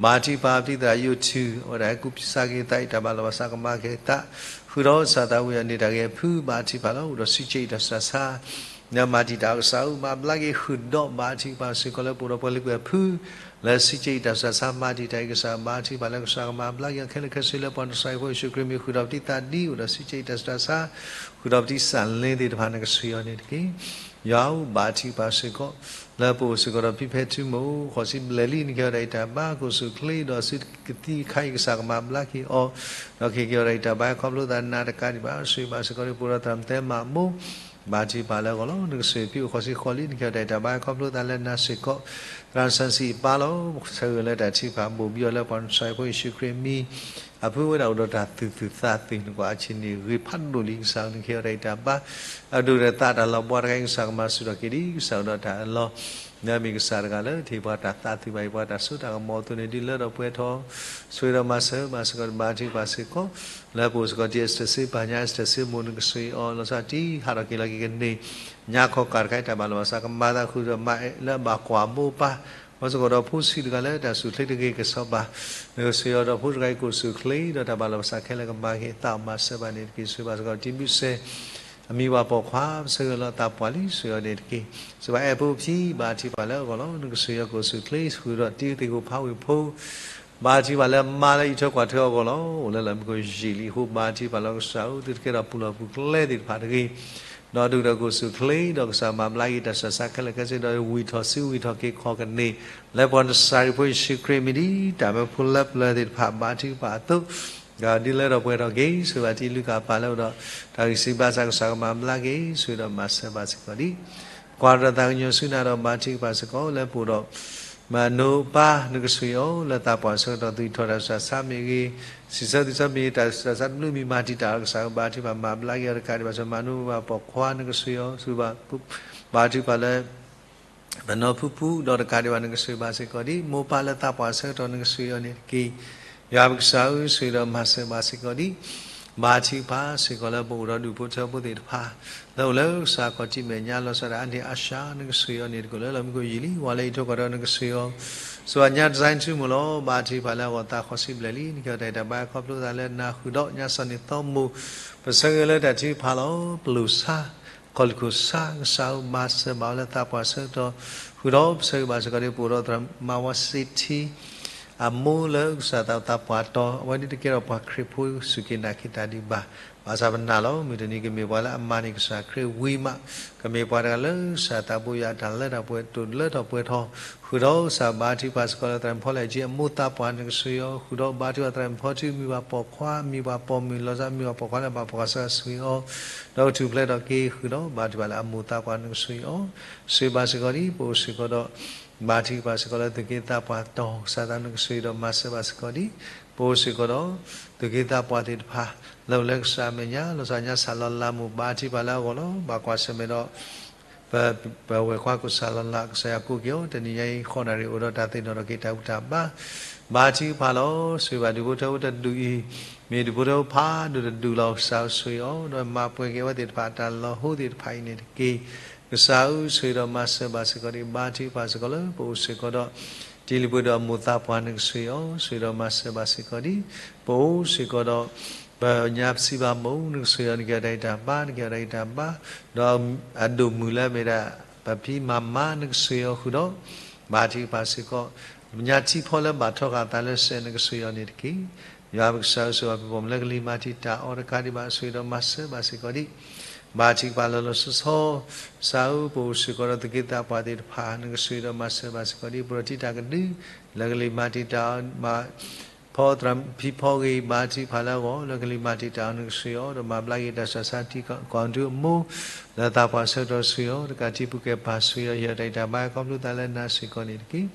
ဘါထုကဖၣ်ပတံၤသရၣ်ယိးထူ အဝဲဒၣ်ဟဲကူစါက့ၤသးအံၤ တၢ်ဘၣ်လီၤဘၣ်စးကမၤက့ၤသး ဃုာ်ဒီးကစၢ်သးဝံၤအန့ၣ် တၢ်ဂ့ၢ်အဖု ဘါထုကဖၣ်လီၤ အိၣ်ဒီးစံးက့ၤအံၤတၢ်ဆူးတၢ်ဆါ နမၤတံာ်တာ်ကစၢ်ဧၢ, မၤဘျါက့ၤဃုာ်ဒီးဘါထုကဖၣ်စ့ၢ်ကီးလၢပအိၣ်ဒီးပှၤလၢကွဲၤဖု လၢစံးက့အံၤတၢ်ဆူးတၢ်ဆါမၤတံာ်တာ်အံၤကစၢ် ဘါထုကဖၣ်လၢကစၢ်ကမၤဘျါက့ၤအီၤခဲလၢာ်ခဲဆ့လၢပှၤနစၤရံဖိယ့ၣ်ၡူးခရံာ်မံၤ ဃုာ်ဒီးပတံၤသးဒ်အိၣ်ဒီးစံးက့အံၤတၢ်ဆူးတၢ်ဆါ ဃုာ်ဒီးပတံၤစၢ်လ့သ့ၣ်တဖၣ်နကစၢ်ယွၤန့ၣ်တက့ၢ်. ယွၤဧၢ ဘါထုကဖၣ်စ့ၢ်ကီး လၢပအိၣ်စ့ၢ်ကီးဒီးဖံဖဲထူမိၢ် ဃိးဆံဘျဲၣ်လံ နကဟ့ၣ်အီၤတၢ်အံၤတၢ်ဘါ ကိးဆူၣ်ချ့ ဒီးဆူကသံခါအံၤကစၢ်ကမၤဘျါက့ၤအီၤ ဒီးကဟ့ၣ်က့ၤအီၤတၢ်အံၤတၢ်ဘါ ခီဖျိသးနၤတကးဒံးဘၣ် ဆိၣ်ဂ့ၤဘၣ်စ့ၢ်ကီး ပအိၣ်ဒီးသရၣ်မုၣ်သဲမးမိၢ် ဘါထုကဖၣ်လၢအဂီၢ်လီၤ. နကစၢ်ယွၤဖံအိၣ်ဃိးဆံဃိးလံ နကဟ့ၣ်အီၤတၢ်အံၤတၢ်ဘါ ခီဖျိသးလၢနၤစ့ၢ်ကီး သရၣ်စၣ်စံၣ်အပၢ်လီၤ. ဆၢဂ့ၤလၢတၢ်ထုကဖၣ်ဘိၣ်ဘံအီၤလၢပှၤနစၤရံဖိယ့ၣ်ၡူးခရံာ်မံၤ အဖုဝဲဒၣ်အိၣ်ဒီးတၢ်သူၣ်သုၣ်သးသုၣ် နကွၢ်အဆ့ၣ်န့ၣ်ဂ့ၤဖးဒိၣ်လံ ကစၢ်ဧၢ နကဟ့ၣ်အီၤတၢ်အံၤတၢ်ဘါ အဒိၣ်ဒီးသးတၢ်လီၤဘှါတခါအံၤ ကစၢ်ကမၤစၢၤထီၣ်က့ၤဒံး ကစၢ်အိၣ်ဒီးတၢ်အၢၣ်လီၤ နမ့ၢ်ကစၢ်တဂၤလၢတဟ့ၣ်ပှၤတၢ်သးသုၣ်ဘၣ် ဟ့ၣ်ပှၤတၢ်စိတၢ်ကမီၤအသိးန့ၣ် ဒုးလၢထီၣ်ပှဲၤထီၣ် ဆိၣ်ဂ့ၤဒီးမၤစၢၤဘၣ်စ့ၢ်ကီး ဘါထုကဖၣ်စ့ၢ်ကီး လၢပအိၣ်စ့ၢ်ကီး ဒ်အ့စတၢၣ်စ့ပၢ်ညါ အ့စတၢၣ်စ့မိၢ် နကစၢ်ယွၤအီၤ လီၤဆီဒၣ်တၢ်ဟးထီၣ်က့ၤလီၤက့ၤကန့ၢ် ညါခီကၢ်တခါအံၤ တၢ်ဘၣ်လီၤဘၣ်စး ကမၤသးဃုာ်ဒီးမၤလၢအဘၣ်ကွၢ်ဘိပၢ် ဘၣ်စ့ၢ်ကီးဒီးဖိဆံးတဂၤလၢတၢ်ဆူၣ်ချ့တဂ့ၤကစီၣ်ဘၣ် နကစၢ်ယွၤဒီးဖိတဂၤအံၤ ကိးဆူၣ်ချ့ဒီးတၢ်ဘၣ်လီၤဘၣ်စးခဲလၢာ်ကမၤက့ၤသးအီၤ မၤစၢၤဘၣ်န့ၣ်တက့ၢ်. ဆိၣ်ဂ့ၤဘၣ်စ့ၢ်ကီး တံၤမုၢ်စဲ အမံၤပှၤပိာ်ခွါ ပဆၢဂ့ၤလီၤသးပှၢ်လံ ဆိၣ်ဂ့ၤအီၤန့ၣ်တက့ၢ်. စံးဘၣ်အဲၣ်ဖိဖံ ဘါထုကဖၣ်လၢအဂီၢ်လီၤ. နကစၢ်ယွၤကိးဆူၣ်ချ့ ဃုာ်ဒီးတံၤသကိးဖိ ဘါထုကဖၣ်လၢမါလၢအံးထွဲကွၢ်ထွဲအဂီၢ်လီၤ. အိၣ်လၢလီၢ်မံခိၣ်ယံာ်လံအဃိ ဘါထုကဖၣ်လၢကစၢ်ဧၢ သုတကဲထီၣ်ပူၤလီၢ်ပူၤကျဲသ့ၣ်တဖၣ်တဂ့ၤ ဒီးဒုၣ်ဒီးကိးဆူၣ်ချ့ ဒီးကစၢ်မၤဘျါက့ၤတၢ်ဆူးတၢ်ဆါခဲလၢာ်ခဲဆ့ ဒီးဝံၣ်ထီၣ်စုဝံၣ်ထီၣ်က့ၤခီၣ်ကန့ၢ် လၢပှၤနစၤရံဖိယ့ၣ်ၡူးခရံာ်မံၤဒ် တၢ်မၢဖိလၢပျၢၤသ့ၣ်တဖၣ် ဘါထုကဖၣ်အသိး ဒီးဒုးလၢထီၣ်ပှဲၤထီၣ်က့ၤ ဆိၣ်ဂ့ၤဘၣ်တံၤလူၤကၣ်အပၢ်လၢအအိၣ်ဒီး တၢ်ဂံၢ်စၢ်ဘါစၢ် ကစၢ်ကမၤဘျါက့ၤ ဆိၣ်ဂ့ၤဒီးမၤစၢၤဘၣ်စ့ၢ်ကီးဒံး ကွၢ်ဒီးသးကညီၤဆူနၤဒီးဘါထုကဖၣ်စ့ၢ်ကီး လၢပအိၣ်ဒီး မၤနိပၢ်နကစၢ်ယွၤအီၤ လၢသးပှၢ်ဆၢကတီၢ် သူၣ်ထီၣ်တၢ်ဆူးတၢ်ဆါမ့ၢ်ဂ့ၤ စံးဆၢသုးဆၢမ့ၢ်ဂ့ၤ တၢ်ဆူးတၢ်ဆါတဘျုးမံၤ မၤတံာ်တာ်ကစၢ်ဧၢ ဘါထုကဖၣ်မၤဘျါက့ၤအီၤတကးဒံးဘၣ် ဆိၣ်ဂ့ၤမၤနိပၢ်ပိာ်ခွါနကစၢ်ယွၤအီၤ ဆိၣ်ဂ့ၤဘၣ် ဘါထုကဖၣ်လၢ ပနီၢ်ဖုဖု ဒီးတကးဒံးဘၣ် နကစၢ်ယွၤဘၣ်စ့ၢ်ကီးဒံး မိၢ်ပၢ်လၢသးပှၢ်ဆၢကတီၢ် နကစၢ်ယွၤအီၤန့ၣ်တက့ၢ်. ယွၤပကစၢ်ဧၢ ဆိၣ်ဂ့ၤဒီးမၤစၢၤဘၣ်စ့ၢ်ကီးဒံး ဘါထုကဖၣ်စ့ၢ်ကီးလၢပအိၣ်ဒီးဒူၣ်ဖိထၢဖိသ့ၣ်တဖၣ် လၢအိၣ်လၢကစၢ်ခီၣ်ထံးမဲာ်ညါ လီၤဆီဒၣ်အါန့ၢ်အါစှၤ နကစၢ်ယွၤအီၤန့ၣ်တက့ၢ် လၢလီၢ်မံခိၣ်ယံာ်လံ ဝၤလၢအံးထွဲကွၢ်ထွဲ နကစၢ်ယွၤအီၤ စူၢ်အညါတစဲးထူမိၢ်လီၤ ဘါထုကဖၣ်လၢအဂီၢ်သးဃိးဆံဘျဲၣ်လံ နကဟ့ၣ်အီၤတၢ်အံၤတၢ်ဘါ ခီဖျိသးလၢနၤဃုာ်ဒီးညါစီၤန့ၣ်သီမိၢ် ပဆၢဂ့ၤလၢတၢ်ထုကဖၣ်လီၤ ပလိာ်ဆါ ကီၢ်လူၢ်ခိၣ်ဆါ ကစၢ်ဧၢ မၤစၢၤဘၣ်ဝဲလၢသးပှၢ်ဆၢကတီၢ် ဃုာ်ဒီးပဆၢဂ့ၤဘၣ်စ့ၢ်ကီးဒံး ပအိၣ်ဒီးသရၣ်မါဝါစ့ထံ အမိၢ်လၢကစၢ်သးပှၢ်တီၤ အဝဲဒၣ်တကဲထီၣ်ပှၤခရံာ်ဖိစူၢ်က့ၤနာ်က့ၤတၢ်ဒံးဘၣ် ဘၣ်ဆၣ်ပနာ်လီၤ မုၢ်တနံၤကမ့ၢ်ပှၤလၢအမၤန့ၢ်ကစၢ်ခရံာ်ဝံၤမး ကမ့ၢ်ပှၤတဂၤလၢကစၢ်သးဘိယွၤအတၢ်လၢတၢ်ပှဲၤ တိာ်လၢထီၣ်ပှဲၤထီၣ် ဃုာ်ဒီးကစၢ်ဘါထုကဖၣ်စ့ၢ်ကီးလၢသရၣ်မုၣ်ဖီလဲၣ်ကၠ့ အမိၢ်သးပှၢ်နကစၢ်ယွၤအီၤ ဃုာ်ဒီးဘါထုကဖၣ်သရၣ်မုၣ်ဖီထု မံၤပှၤပိာ်ခွါ မံၤပှၤပိာ်မုၣ် လီၤဆီမံၤပှၤပိာ်ခွါလၢဘၣ်ပိာ်ခွါစ့ၢ်ကီးဆိၣ်ဂ့ၤအီၤ ဒီးကထူၣ်ဖျဲးထီၣ်က့ၤ ဃုာ်ဒီးဘါထုကဖၣ်လၢအမိၢ်သးပှၢ်နကစၢ်ယွၤအီၤ ဆိၣ်ဂ့ၤဘၣ်စ့ၢ်ကီးဒံး ပအိၣ်စ့ၢ်ကီးဒီး ဘါထုကဖၣ်စ့ၢ်ကီးလၢသူၣ်က့သးပှၢ်တီၤ ကစၢ်သးနကစၢ်ယွၤဒီးမၤစၢၤဘၣ်စ့ၢ်ကီးဒံး ပအိၣ်စ့ၢ်ကီးဒီး သူၣ်က့သးပှၢ်သ့ၣ်တဖၣ် လၢအိၣ်လၢကစၢ်အမဲာ်ညါ လီၤဆီညါစၢ်လီၤလးမိၢ် ဘါထုကဖၣ်လၢအဂီၢ်လီၤ ဘၣ်ကွၢ်ဆၢၣ်မဲာ်ဒီး ပ ပဝဲၢ်ခွါကိးစၢ်လီၤလး ကစၢ်ယွၤကိးက့ၤအီၤ တနံၤညါအံၤ ဃိးနၣ်ရံၣ် အိၣ်ဒီးတၢ်သ့ၣ်နီၣ်ထီၣ်က့ၤတၢ်ဘူၣ်တၢ်ဘါ ဘါထုကဖၣ်လီၤ ဆိၣ်ဂ့ၤဘၣ်ဒူၣ်ဖိထၢဖိတဒူၣ်အံၤ မ့ၢ်ဒူၣ်ဖိထၢဖိဖးဒိၣ်တဒူၣ်လီၤ ကစၢ်ဆိၣ်ဂ့ၤအီၤ ဒီးမၤပှဲၤက့ၤအဝဲသ့ၣ်တဖၣ်အတၢ်လီၤဟိသ့ၣ်တဖၣ်အံၤန့ၣ်တက့ၢ်. ကစၢ်ဧၢ ဆိၣ်ဂ့ၤဒီးမၤစၢၤဘၣ်စ့ၢ်ကီးဒံး ဘါထုကဖၣ်စ့ၢ်ကီးလၢ ပအိၣ်စ့ၢ်ကီးဒီး တံၤလံၤပှဲၤဒီးအမိၢ်သးပှၢ်နကစၢ်ယွၤအီၤ ဆိၣ်ဂ့ၤဒီးမၤစၢၤဘၣ်စ့ၢ်ကီးဒံး ပအိၣ်စ့ၢ်ကီးဒီး ပညါပစံးဘၣ်မိၢ် နကစၢ်ယွၤ နကဟ့ၣ်အီၤတၢ်ဂံၢ်တၢ်ဘါ နကဟ့ၣ်အီၤတၢ်ဂံၢ်တၢ်ဘါ ဒီးအဒိၣ်မုၢ်လၢအမ့ၢ်ဒၣ် ပဖံမၤမါ နကစၢ်ယွၤဃုာ်ဒီး ဘါထုကဖၣ်စ့ၢ်ကီး ပညါထံဖီလၢဘၣ်ထီဃာ်အသးလၢစဲး နကစၢ်ယွၤန့ၣ်တက့ၢ်. ယွၤပကစၢ်ဧၢ ဆိၣ်ဂ့ၤဘၣ်ဖံဖီမုၢ်လၢကလံၤမၤတံာ်တာ်အီၤတကးဒံးဘၣ် ဆိၣ်ဂ့ၤဒီးမၤစၢၤဘၣ်စ့ၢ်ကီးဒံး ဘါထုကဖၣ်လီၤလီၤဆီဆီ ကစၢ်ဧၢ ပအိၣ်စ့ၢ်ကီးဒီးသူၣ်က့သးပှၢ်သ့ၣ်တဖၣ် နကစၢ်ယွၤဒီးမၤစၢၤဘၣ်စ့ၢ်ကီးဒံး ပဒီးထံတၢ်ကဒု လၢကလံၤမၤတံာ်တာ်အီၤ မၤ ဖီသရၣ်ဖံဖီဂ့ၤ ဘါထုကဖၣ်လၢအဂီၢ် လၢကလံၤမၤတံာ်တာ်အီၤ နကစၢ်ယွၤဒီးမၤဘျါက့ၤတၢ်ဆူးတၢ်ဆါ ထံကီၢ်ဒုအမိၢ် လၢသးပှၢ်ဆၢကတီၢ်ဆိၣ်ဂ့ၤအီၤ တကးထံပူၤကဲပၤဆိၣ်ဂ့ၤအီၤ ဟ့ၣ်အီၤတၢ်ဂံၢ်တၢ်ဘါ ခီဖျိသးလၢနၤစ့ၢ်ကီးန့ၣ်တက့ၢ်.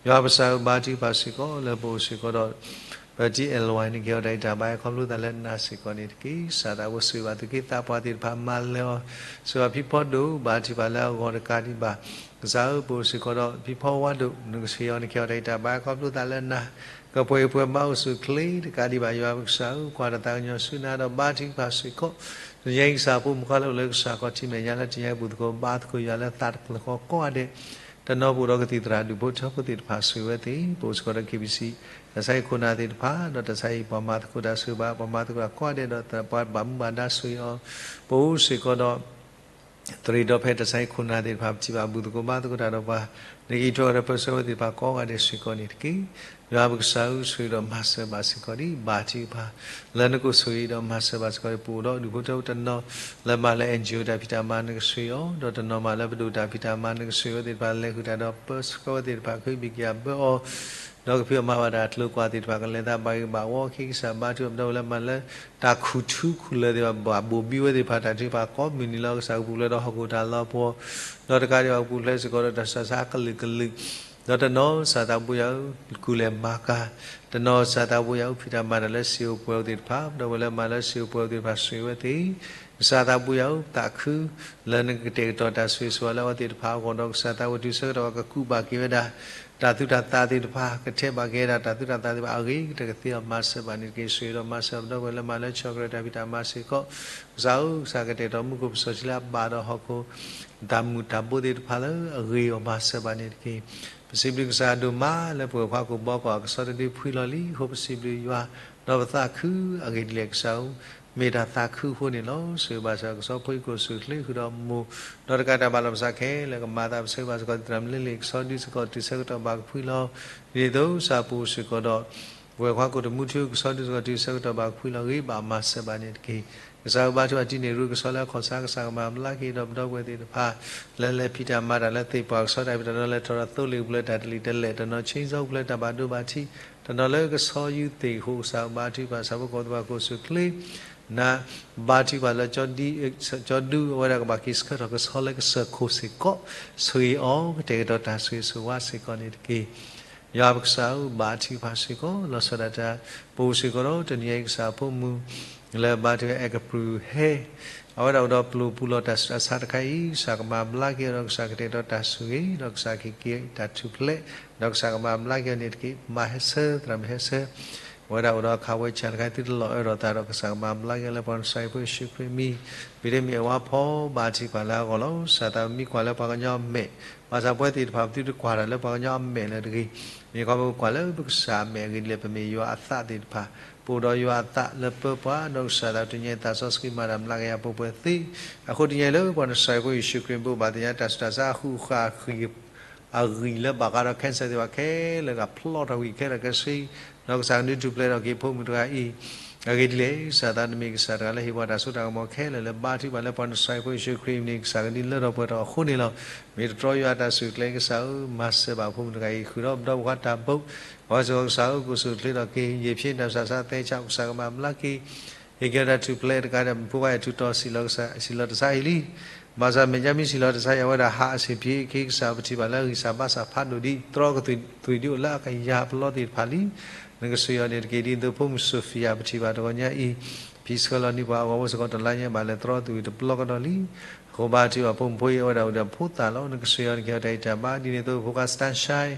ယွၤပကစၢ်ဧၢ ဘါထုကဖၣ်စ့ၢ်ကီး လၢပအိၣ်စ့ၢ်ကီးဒီး ပတံၤအဲၣ်လဝါ နကဟ့ၣ်အီၤတၢ်ဂံၢ်တၢ်ဘါ ခီဖျိသးလၢနၤစ့ၢ်ကီးန့ၣ်တက့ၢ်. ကစၢ်သးဘိဆိၣ်ဂ့ၤဘၣ်သူၣ်က့သးပှၢ်သ့ၣ်တဖၣ် မၤလၢအီၤ ဆိၣ်ဂ့ၤဘၣ်ဖံဖီဒိၣ် ဘါထုကဖၣ်လၢအဂီၢ်တကးဒံးဘၣ် ကစၢ်ဧၢ ပအိၣ်စ့ၢ်ကီးဒီး ဖံဖီဝါဒိၣ် နကဟ့ၣ်အီၤ နကဟ့ၣ်အီၤတၢ်ဂံၢ်တၢ်ဘါ ခီဖျိသးလၢနၤ ကပှဲၤဂံၢ်ပှဲၤဘါအိၣ်ဆူၣ်အိၣ်ချ့တကးဒံးဘၣ် ယွၤပကစၢ်ဧၢ ကွၢ်ဒီးသးကညီၤဆူနၤဒီးဘါထုကဖၣ်စ့ၢ်ကီး တနံၤညါအံၤ ကစၢ်ဖိမုၣ်ခွါလၢအိၣ်လၢကစၢ်ခီၣ်ထံးမဲာ်ညါလၢတနံၤညါအံၤ ဘူၣ်သကိးဘါသကိးယွၤလၢသးတဖျၢၣ်ဃီကိးဂၤဒဲး တနီၤပအိၣ်ဒီးကသံၣ်သရၣ်ဒူၣ်ဖိထၢဖိသ့ၣ်တဖၣ် ဆိၣ်ဂ့ၤဝဲသ့ၣ် ပအိၣ်စ့ၢ်ကီးဒီး KBC တၢ်ဆါဟံၣ်ခိၣ်နၢ်သ့ၣ်တဖၣ် ဒီးတၢ်ဆါဟံၣ်ပှၤမၤသကိးတၢ်ဆိၣ်ဂ့ၤဘၣ် ပှၤမၤသကိးတၢ်ကိးဂၤဒဲး ဒီးပှၤဘၣ်မူဘၣ်ဒါဆိၣ်ဂ့ၤအီၤ ပအိၣ်စ့ၢ်ကီးဒီး သရ့ဒီဖဲတၢ်ဆါဟံၣ်ခိၣ်နၢ်သ့ၣ်တဖၣ် ပထံၣ်ဘၣ်ဘူၣ်သကိးဘါသကိးတၢ်ဒီးပှၤ, နကဟံးထီၣ်ဝဲဒီးပၢဆှၢဝဲသ့ၣ်တဖၣ်ကိးဂၤဒဲးစ့ၢ်ကီးန့ၣ်တက့ၢ်. ယွၤပကစၢ်ဧၢ, ဆိၣ်ဂ့ၤဒီးမၤစၢၤဘၣ်စ့ၢ်ကီးဒံး ဘါထုကဖၣ် လၢနကဆိၣ်ဂ့ၤဒီးမၤစၢၤဘၣ်စ့ၢ်ကီးဒံး ပအိၣ်ဒီးဒူၣ်ဖိထၢဖိတနီၤ လၢမၤလၢ NGO တၢ်ဖံးတၢ်မၤ နကဆိၣ်ဂ့ၤအီၤ, ဒီးတနီၤမၤလၢပဒိၣ်တၢ်ဖံးတၢ်မၤ နကဆိၣ်ဂ့ၤဝဲသ့ၣ်တဖၣ် လဲၤဃုာ်တၢ်ဒီးပၢဆှၢဝဲသ့ၣ်တဖၣ် ခ့ဘံၣ်က့ၤအဘၢအီၤ ဒီးကဖံးအီၤမၤဘၣ်တၢ်အကျိၤအကွာ်သ့ၣ်တဖၣ် ကလဲၤသးဘၣ်ဂ့ၤဘၣ်ဝီ က့ၤကစၢ်ဘါထုကဖၣ် ပဒီပုၢ်ဝဲၢ်လၢမၤလၢ တၢ်ခူၣ်ထူခူၣ်လၢာ်သ့ၣ်တဖၣ် ဘၣ်ဘိၣ်ဘံဝဲသ့ၣ်တဖၣ် တၢ်ထုကဖၣ်ကိးမုၢ်နံၤလီၤ. ကစၢ်ကပူၤဖျဲးဒီးဟီၣ်ခိၣ်တၢ်လီၤပှီၢ်, ဒီးတကးဒံးဘၣ်ကပူၤဖျဲးစ့ၢ်ကီးဒီးတၢ်ဆူးတၢ်ဆါကလုာ်ကလုာ်, ဒီးတနီၤကစၢ်သးပူၤယၤဧၢ ကူၣ်လဲၤမၤကၤ, တနီၤကစၢ်သးပူၤယၤဧၢ ဖံးတၢ်မၤတၢ်လၢစံာ်အိၣ်ပှဲၤအိၣ်သ့ၣ်တဖၣ် ပဒီပုၢ်ဝဲၢ်လၢမၤလၢစံာ်အိၣ်ပှဲၤအိၣ်သ့ၣ်တဖၣ် ဆိၣ်ဂ့ၤဝဲသ့ၣ် ကစၢ်သးပူၤယၤဧၢ သးခု လၢနကကတဲာ်ကတီၤတၢ်ဆိၣ်ဂ့ၤဆိၣ်ဝါလၢအဝဲသ့ၣ်တဖၣ်အဂီၢ် ဒီးကစၢ်သးဝဲတုၤဆၢကတီၢ် ကကူးဘၣ်က့ၤဝဲဒၣ် တၢ်သူၣ်တၢ်သးသ့ၣ်တဖၣ် ကထဲးဘၣ်က့ၤဝဲဒၣ် တၢ်သူၣ်တၢ်သးသ့ၣ်တဖၣ် အဂ့ၤကတၢၢ်ကသ့အီၤ မၤစၢၤဘၣ်န့ၣ်တက့ၢ်. ဆိၣ်ဂ့ၤဒီးမၤစၢၤပဒီပုၢ်ဝဲၢ်လၢမၤလၢဆီၣ်ကရၢတၢ်ဖံးတၢ်မၤစ့ၢ်ကီး ကစၢ်ဧၢ ကစၢ်ကတဲာ်ကတီၤမူခိၣ်ပစီၤဆံလၢအဘၣ်ဒီးဟီၣ်ခိၣ် တၢ်မုာ်တၢ်ဘိသ့ၣ်တဖၣ်လၢအဂ့ၤအီၤ မၤစၢၤဘၣ်န့ၣ်တက့ၢ်. ပစံးဘျုးကစၢ်အဒိၣ်မးလၢပဝဲၢ်ခွါကိာ်ဘီကီၢ်အကဆီတဒုဖှံလီၤလံအဃိ ပစံးဘျုးယွၤ ဒီးပသးခုအဂ့ၢ်ဒ်လဲၣ်ကစၢ်ဧၢ, မ့ၢ်တၢ်သးခုအဃိန့ၣ်လီၤ. ဆိၣ်ဂ့ၤဘၣ်စ့ၢ်ကီးကဆီဖိအံၤ ကအိၣ်ဆူၣ်အိၣ်ချ့ဃုာ်ဒီးမိၢ်, ဒီးတကးတၢ်ဘၣ်လီၤပသးခဲလၢာ် ကမၤသးပဆၢဘၣ်စ့ၢ်ကီး သရၣ်မုၣ်လ့လ့ၣ် ကဆီဒုစ့ၢ်ကီးတုၤဆၢကတီၢ်ဘၣ်ကဖှံလီၤ. ဒ်သိးကစၢ်ပအိၣ်စ့ၢ်ကီးဒီး ပဝဲၢ်ခွါကိာ်တမူထူ ကဆီဒုစ့ၢ်ကီးတုၤဆၢကတီၢ်ဘၣ်ကဖှံလီၤ ဂ့ၤဘၣ်မၤစၢၤဘၣ်န့ၣ်တက့ၢ်. ကစၢ်ဧၢ ဘါထုကဖၣ်တံၤန့ၢ်ရူ ကဆီလၢအခီၣ်ဆါ ကစၢ်ကမၤဘျါက့ၤဒီးပဒီပုၢ်ဝဲၢ်သ့ၣ်တဖၣ် လၢလဲၤဖံးတၢ်မၤတၢ်လၢသ့ၣ်ပှၢ် ကဆီတၢ်ဖံးတၢ်မၤလၢထီၣ်ဒီးသိလ့ၣ်ကပူၤလၢတၢ်တလံၣ်တလဲၣ် တနီၤဆ့စီကပူၤလၢတၢ်ဘၣ်ဒိဘၣ်ထံး တနီၤလၢကဆီယူၤသ့ၣ်အဃိ ကစၢ်ဧၢ ဘါထုကဖၣ် ဆၣ်ဖိကီၢ်ဖိသ့ၣ်တဖၣ်ကအိၣ်ဆူၣ်အိၣ်ချ့ နၤ ဘါထုကဖၣ်လၢ ကၠီဒူ အဝဲဒၣ်ကဘၣ်က့ၤဆှၢထီၣ်ကဆီလၢကစၢၢ်ခိၣ်စ့ၢ်ကီး ဆိၣ်ဂ့ၤအီၤ ကတဲာ်ကတီၤတၢ်ဆိၣ်ဂ့ၤဆိၣ်ဝါစ့ၢ်ကီးန့ၣ်တက့ၢ်. ယွၤပကစၢ်ဧၢ ဘါထုကဖၣ်စ့ၢ်ကီး လီၤဆီဒၣ်တၢ် ပအိၣ်စ့ၢ်ကီးဒီးတနံၤအံၤ ကစၢ်အဖိမုၣ် လၢဘါထုကဖၣ် အဲကပူၤဟဲ အဝဲဒၣ်အိၣ်ဒီးပျိၢ်ပူၤလီၤတၢ်ဆူးတၢ်ဆါတခါအံၤ ကစၢ်ကမၤဘျါက့ၤအီၤဒီး ကစၢ်ကတဲာ်ကတီၤတၢ်ဆိၣ်ဂ့ၤ ဒီးကစၢ်ကဟ့ၣ်က့ၤတၢ်ထူၣ်ဖျဲး ဒီးကစၢ်ကမၤဘျါက့ၤအီၤန့ၣ်တက့ၢ်. မၤဟဲဆၢ သရၣ်မုၣ်ဟဲဆၢ အဝဲဒၣ်အိၣ်ဒီးအခးဝဲဆၣ်တခါအံၤ သုတလီၤအၢဒီးသးဒီး ကစၢ်ကမၤဘျါက့ၤအီၤလၢပှၤနစၤယ့ၣ်ဖိယ့ၣ်ၡူးခရံာ်အမံၤ ပ့ၤတမ့ၢ်အဝါဖီ ဘါထုကဖၣ်လၢအဂီၢ်လီၤ. ကစၢ်သးမံကွၢ်လၢပှၤကညီအမဲာ် ဘၣ်ဆၣ်ပဝဲသ့ၣ်တဖၣ် ပသုတကွၢ်တၢ်လၢပှၤကညီအမဲာ်လၢၤတဂ့ၤ. မ့ၢ်ခီဖျိပကွၢ်လၢပကစၢ်အမဲာ်အဂ့ၢ်ဒ်လဲၣ် ပမ့ၢ်ယွၤအသးသ့ၣ်တဖၣ် ပအိၣ်ဒီးယွၤအသးလၢပၢပှၤ ဒီးကစၢ်သးတနံၤအံၤ သးစီဆှံမၤတၢ်မျးကယၤပှဲၤပှဲၤသ့ အဃိတနံၤအံၤလၢပှၤနစၤယ့ၣ်ဖိယ့ၣ်ၡူးခရံာ် ဘိးဘၣ်သ့ၣ်ညါတၢ်ဆူးတၢ်ဆါအဃုာ်ဃာ်အဂံၢ် အဂံၢ်လၢဘၣ်ဃးဒီး cancer သ့ၣ်တဖၣ်ခဲလၢာ် ကဖျီထီၣ်ကွံာ်ခဲလၢာ်ခဲဆ့ ဒီးကစၢ်ကဒုးထူၣ်ဖျဲးထီၣ်က့ၤဖိမုၣ်တဂၤအံၤ အဂ့ၢ်ဒ်လဲၣ် ကစၢ်သးနမ့ၢ်ကစၢ်တဂၤလၢဟ့ၣ်ပှၤတၢ်စိတၢ်ကမီၤခဲလၢာ် လၢဘါထုကဖၣ်လၢပှၤနစၤယ့ၣ်ဖိယ့ၣ်ၡူးခရံာ်အမံၤန့ၣ် ကစၢ်ကဒုးလၢထီၣ်ပှဲၤထီၣ်အဃိန့ၣ်လီၤ. မ့ၢ်တတြီယွၤအတၢ်ဆိၣ်ဂ့ၤကျဲ ကစၢ်ဧၢ မၤစၢၤဘၣ်ဖိမုၣ်တဂၤအံၤ ဃုာ်ဒီးပဒီပုၢ်ဝဲၢ်ခွါတၢ်ဘိး အဝဲစ့ၢ်ကီးကစၢ်ဧၢ ကအိၣ်ဆူၣ်အိၣ်ချ့ထီၣ်က့ၤ ယံာ်ဖျိတၢ်ဆူးတၢ်ဆါသဲဆး ကစၢ်ကမၤဘျါက့ၤ ဟ့ၣ်က့ၤအီၤတၢ်ထူၣ်ဖျဲးတကးဒီး ဖိခွါအဲၣ်ထူးတီၤ စံၣ်လီၤတစါဟံၣ်လံ. ဘၣ်ဆၣ်မဲာ်ညါမ့ၢ်စံၣ်လီၤတစါအံၤ အဝဲဒၣ်ဟးအဆံးဖံးက့ၤ ကစၢ် ပထံၣ်ဘၣ်လၢအဂံၢ်စၢ်ဘါစၢ်ဖးဒိၣ်ဒံး တြီကသွံၣ်ဒံးအိၣ်လၢအကယၤပလီသ့ၣ်တဖၣ်လံ. နကဆိၣ်ဂ့ၤအီၤန့ၣ်တက့ၢ်. ဒ်သိးဖိမုၣ် Sophia ပထံၣ်ဘၣ်တဂီၤညါအံၤ ဖံးဆှၢလီၤန့ၢ်ပှၤအဂီၢ် အိၣ်စ့ၢ်ကီးတလါညါ ဘၣ်လဲၤတြီသွံၣ်တပျီကဒီးလံ. အဃိဘါထုကဖၣ်ဖိမုၣ်ဖိအံၤ အဝဲဒၣ်အိၣ်ဒီးဖိသၣ်လီၤ. နကဆိၣ်ဂ့ၤအီၤ နကဟ့ၣ်အီၤတၢ်ဂံၢ်တၢ်ဘါ ဒ်န့ၣ်အသိး ဖိခွါ Sunshine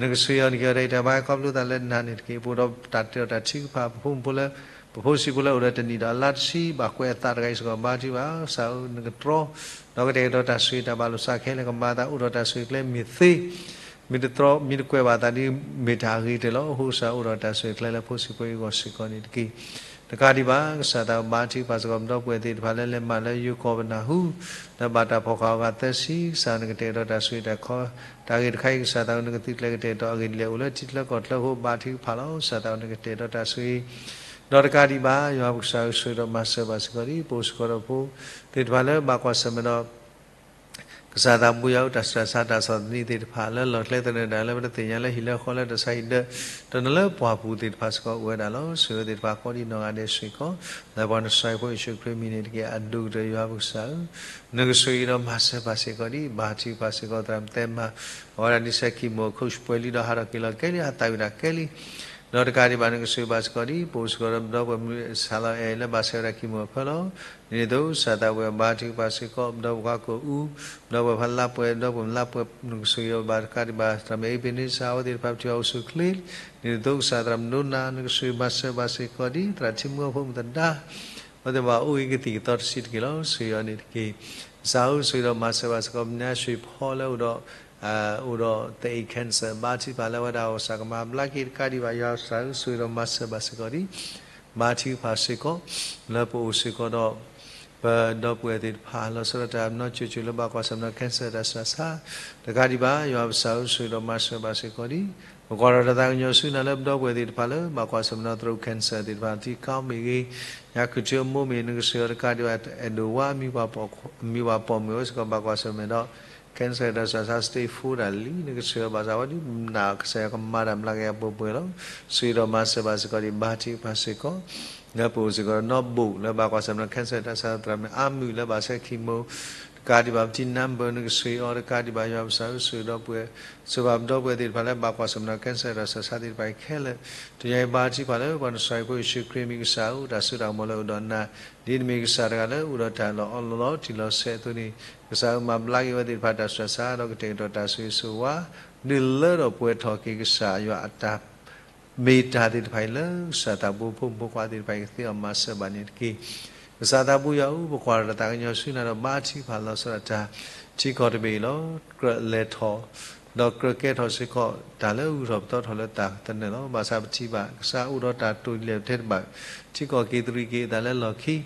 နကဆိၣ်ဂ့ၤအီၤ နကဟ့ၣ်အီၤတၢ်ဂံၢ်တၢ်ဘါ ခီဖျိသးလၢနၤန့ၣ်တက့ၢ်. ပအိၣ်ဒီးတၢ်တဲအီၤတၢ်ထုကဖၣ် ပဖိမုၣ်ဖိလၢ ပဖိဆံးဖိလၢအိၣ်ဒီးတနံၣ်ဒီးအလါတဆံ ဘၣ်ကွဲးအသးတဂၤအံၤစ့ၢ်ကီး ဘါထုကဖၣ် ကစၢ်ဧၢ နကတြီ ဒီးကတဲာ်ကတီၤတၢ်ဆိၣ်ဂ့ၤတၢ်ဘၣ်လိာ်သးခဲလၢာ် ကမၤသးအိၣ်ဒီးတၢ်ဆိၣ်ဂ့ၤကျဲမ့ၢ်သ့ မ့ၢ်တတြီ မ့ၢ်တကွဲးဘၣ်အသးဒီး မ့ၢ်တၢ်အဂ့ၤကတၢၢ်လီၤ. အဃိကစၢ်အိၣ်ဒီးတၢ်ဆိၣ်ဂ့ၤကျဲလၢဖိဆံးဖိအံၤအဂီၢ်စ့ၢ်ကီးန့ၣ်တက့ၢ်. တကးဒံးဘၣ် ကစၢ်သးဘါထုကဖၣ်စ့ၢ်ကီး ပဒီပုၢ်ဝဲၢ်သ့ၣ်တဖၣ်လၢလဲၤမၤလၢယိၤကီၢ်ပနၢ်ဟူ လၢဘၣ်တၢ်ဖီၣ်ဃာ်အဂၤသၢဆံ ကစၢ်နကတဲာ်ကတီၤတၢ်ဆိၣ်ဂ့ၤတၢ်ခီ တၢ်ဂ့ၢ်တခါအံၤ ကစၢ်သး နကသုကျဲၤကတဲာ်ကတီၤအဂ့ၢ်ဒ်လဲၣ် အိၣ်လၢထံချၢကီၢ်ချၢအဃိ ဘါထုကဖၣ်လီၤ. ကစၢ်သးနကတဲာ်ကတီၤတၢ်ဆိၣ်ဂ့ၤ ဒီးတကးဒံးဘၣ် ယွၤပကစၢ်ဧၢ ဆိၣ်ဂ့ၤဒီးမၤစၢၤဘၣ်စ့ၢ်ကီးဒံး ပအိၣ်စ့ၢ်ကီးဒီးဖိသ့ၣ်တဖၣ်လၢဘၣ်ကွၢ်ဆၢၣ်မဲာ်ဒီး ကစၢ်သးပူၤယွၤအတၢ်ဆူးတၢ်ဆါတၢ်ဆီၣ်သနံးသ့ၣ်တဖၣ် လၢလီၢ်ကျဲသနၢၣ်ဒၣ် လၢပတသ့ၣ်ညါလၢဟံၣ်လၢဃီလၢတၢ်ဆါဟံၣ်ဒၢး တနီၤလၢပှၢ်ပူၤသ့ၣ်တဖၣ်စ့ၢ်ကီးအိၣ်ဝဲဒၣ်လီၤ. ဆိၣ်ဂ့ၤသ့ၣ်တဖၣ်ကိးဒံးနီၢ်ဂၤဒဲးစ့ၢ်ကီး လၢပှၤနစၤယ့ၣ်ဖိယ့ၣ်ၡူးခရံာ်အမံၤန့ၣ်တက့ၢ်. အဒိၣ်ကတၢၢ်ယွၤပကစၢ်ဧၢ, နကဆိၣ်ဂ့ၤဒီးမၤစၢၤဘၣ်စ့ၢ်ကီးဒံး ဘါထုကဖၣ်စ့ၢ်ကီးသရၣ်မုၣ်သဲမၤ အဝဲဒၣ်ဒ်ဆဲး chemo အခိၣ်ပှဲၤလံဒီးဟးထီၣ်က့ၤလီၤကဲလံ အသးဝံၣ်ဒၣ်ကဲလံ ဒီးတကးဒံးဘၣ် နကဆိၣ်ဂ့ၤဘၣ်စ့ၢ်ကီးဒံး ပအိၣ်စ့ၢ်ကီးဒီးပဒီပုၢ်ဝဲၢ်မုၣ်စှၤလီၤအဲၣ်လၢဘၣ်ဆဲးဝဲဒၣ် chemo အဖၢလီၤ. ဒ်န့ၣ်အသိး ကစၢ်သးဝံၣ်အဘါထုကဖၣ်စ့ၢ်ကီး ပဒီပုၢ်ဝဲၢ်ခွါကိာ်အူ ပဒီပုၢ်ဝဲၢ်ဖးလါပှဲၤ ပဒီပုၢ်ဝဲၢ်လါပှဲၤ နကဆိၣ်ဂ့ၤအီၤဘၣ်တကးဒံးဘၣ် သရၣ်မုၣ်အ့ဘ့န့စၢ် အဝဲသ့ၣ်တဖၣ်ပထံၣ်ဘၣ်အိၣ်ဆူၣ်အိၣ်ချ့ ဒ်န့ၣ်အသိး ကစၢ်သရၣ်မုၣ်ဒိနၤ နကဆိၣ်ဂ့ၤမၤစၢၤဘၣ်စ့ၢ်ကီးဒံး သရၣ်ထံမူအဖိမုၣ်သဒါ အဝဲသ့ၣ်ဘၣ်အိၣ်ဂ့ၤကသံၣ်ကသီတဆံးတက့ၢ်လီၤ. ဆိၣ်ဂ့ၤအီၤန့ၣ်တက့ၢ်. ကစၢ်ဧၢ ဆိၣ်ဂ့ၤဒီးမၤစၢၤဘၣ်စ့ၢ်ကီး ပနၢ်ဆှံဖီလၢအိၣ်ဒီး အိၣ်ဒီးသအ့ၣ် cancer ဘါထုကဖၣ်လၢအဝဲဒၣ် ကစၢ်ကမၤဘျါက့ၤတကးဒံးဘၣ် ယွၤကစၢ်ဧၢ ဆိၣ်ဂ့ၤဒီးမၤစၢၤဘၣ်စ့ၢ်ကီးဒံး ဘါထုကဖၣ်စ့ၢ်ကီး လၢပအိၣ်စ့ၢ်ကီးဒီး ပဒီပုၢ်ဝဲၢ်သ့ၣ်တဖၣ် လီၤဆီဒၣ်တၢ်နီၢ်ကၠိၣ်ကၠိၣ်လၢဘၣ်ကွၢ်ဆၢၣ်မဲာ်ဒီး cancer တၢ်ဆူးတၢ်ဆါ, တကးဒံးဘၣ် ယွၤပကစၢ်ဧၢ ဆိၣ်ဂ့ၤဒီးမၤစၢၤဘၣ်စ့ၢ်ကီးဒံး, ပကွၢ်ထီၣ်တၢ်သးကညီၤဆူနၤလၢပဒီပုၢ်ဝဲၢ်သ့ၣ်တဖၣ်လၢ ဘၣ်ကွၢ်ဆၢၣ်မဲာ်ဒီးသရူး cancer သ့ၣ်တဖၣ် ထံကီၢ်မ့ၢ်ဂ့ၤ, ညါခရံာ်ထံမိၢ်မ့ၢ် နကဆိၣ်ဂ့ၤအီၤတကးဒံးဘၣ် အဲၣ်ဒိးဝါ မံၤပှၤပိာ်မုၣ်ဝဲစ့ၢ်ကီး ဘၣ်ကွၢ်ဆၢၣ်မဲာ်ဒီး cancer တၢ်ဆူးတၢ်ဆါ stage four တၢ်လံ နကဆိၣ်ဂ့ၤအီၤဘၣ်ဆၣ်ဝဲဒ်နၤ ကစၢ်ယွၤကမၤတၢ်မျးကယၤပှဲၤပှဲၤလီၤ. ဆိၣ်ဂ့ၤဒီးမၤစၢၤဘၣ်စ့ၢ်ကီးဒံး ဘါထုကဖၣ်စ့ၢ်ကီး လၢပအိၣ်စ့ၢ်ကီးဒီးနီၢ်ဘိၣ် လၢဘၣ်ကွၢ်ဆၢၣ်မဲာ်ဒီး cancer တၢ်ဆူးတၢ်ဆါ သရၣ်မုၣ်အါမုၢ်လၢဘၣ်ဆဲး chemo တကးဒံးဘၣ် ပထံၣ် number နကဆိၣ်ဂ့ၤအီၤတကးဒံးဘၣ် ယွၤပကစၢ်ဧၢ ဆိၣ်ဂ့ၤဒီးပှဲၤ ဆိၣ်ဂ့ၤဘၣ်ပဒီပုၢ်ဝဲၢ်သ့ၣ်တဖၣ်လၢဘၣ်ကွၢ်ဆၢၣ်မဲာ်ဒီး cancer တၢ်ဆူးတၢ်ဆါသ့ၣ်တဖၣ်အံၤခဲလၢာ်, တနံၤအံၤဘါထုကဖၣ်လၢပှၤနဆှၢဖိယ့ၣ်ၡူးခရံာ်မံၤကစၢ်ဧၢ တၢ်စိတၢ်ကမီၤလၢအိၣ်ဒီးနၤ, ဒ်နမ့ၢ်ကစၢ်တဂၤလၢအိၣ်ဒီးတၢ်လီၤအီလီၤလီၤတံၢ်လီၤဆဲးအသိးန့ၣ် ကစၢ်ဧၢ မၤဘျါက့ၤဝဲသ့ၣ်တဖၣ်တၢ်ဆူးတၢ်ဆါ ဒီးကတဲာ်ကတီၤတၢ်ဆိၣ်ဂ့ၤဆိၣ်ဝါ ဒုးလၢထီၣ်ပှဲၤထီၣ်က့ၤကစၢ်ယွၤအတၢ် မ့ၢ်တၢ်သ့ၣ်တဖၣ်အံၤလၢ ကစၢ်သးဘိဖိမုၣ်ဖိခွါသ့ၣ်တဖၣ်အံၤ ကသ့အီၤမၤစၢၤဘၣ်န့ၣ်တက့ၢ်. ကစၢ်သးဘိယွၤဧၢ ပကွၢ်ထီၣ်တၢ်သးကညီၤဆူနၤဒီး ဘါထုကဖၣ်လီၤဆီဒၣ်တၢ် ထံကီၢ်တဘ့ၣ်အံၤလီၤ. ကြၢးလဲၤထီၣ် ဒီးကြၢးကဲထီၣ်စ့ၢ်ကီး တၢ်လၢအဂုၤထီၣ်ပသီထီၣ်လၢတၢ်သနၢၣ်လီၤ. ဘၣ်ဆၣ်ပထံၣ်ဘၣ် ကစၢ်အိၣ်ဒီးတၢ်တိာ်လဲၢ်ထဲတဘၣ်, ထံကီၢ်က့ၤသရံးက့ၤအသးလၢလီၢ်ခံ, ခီ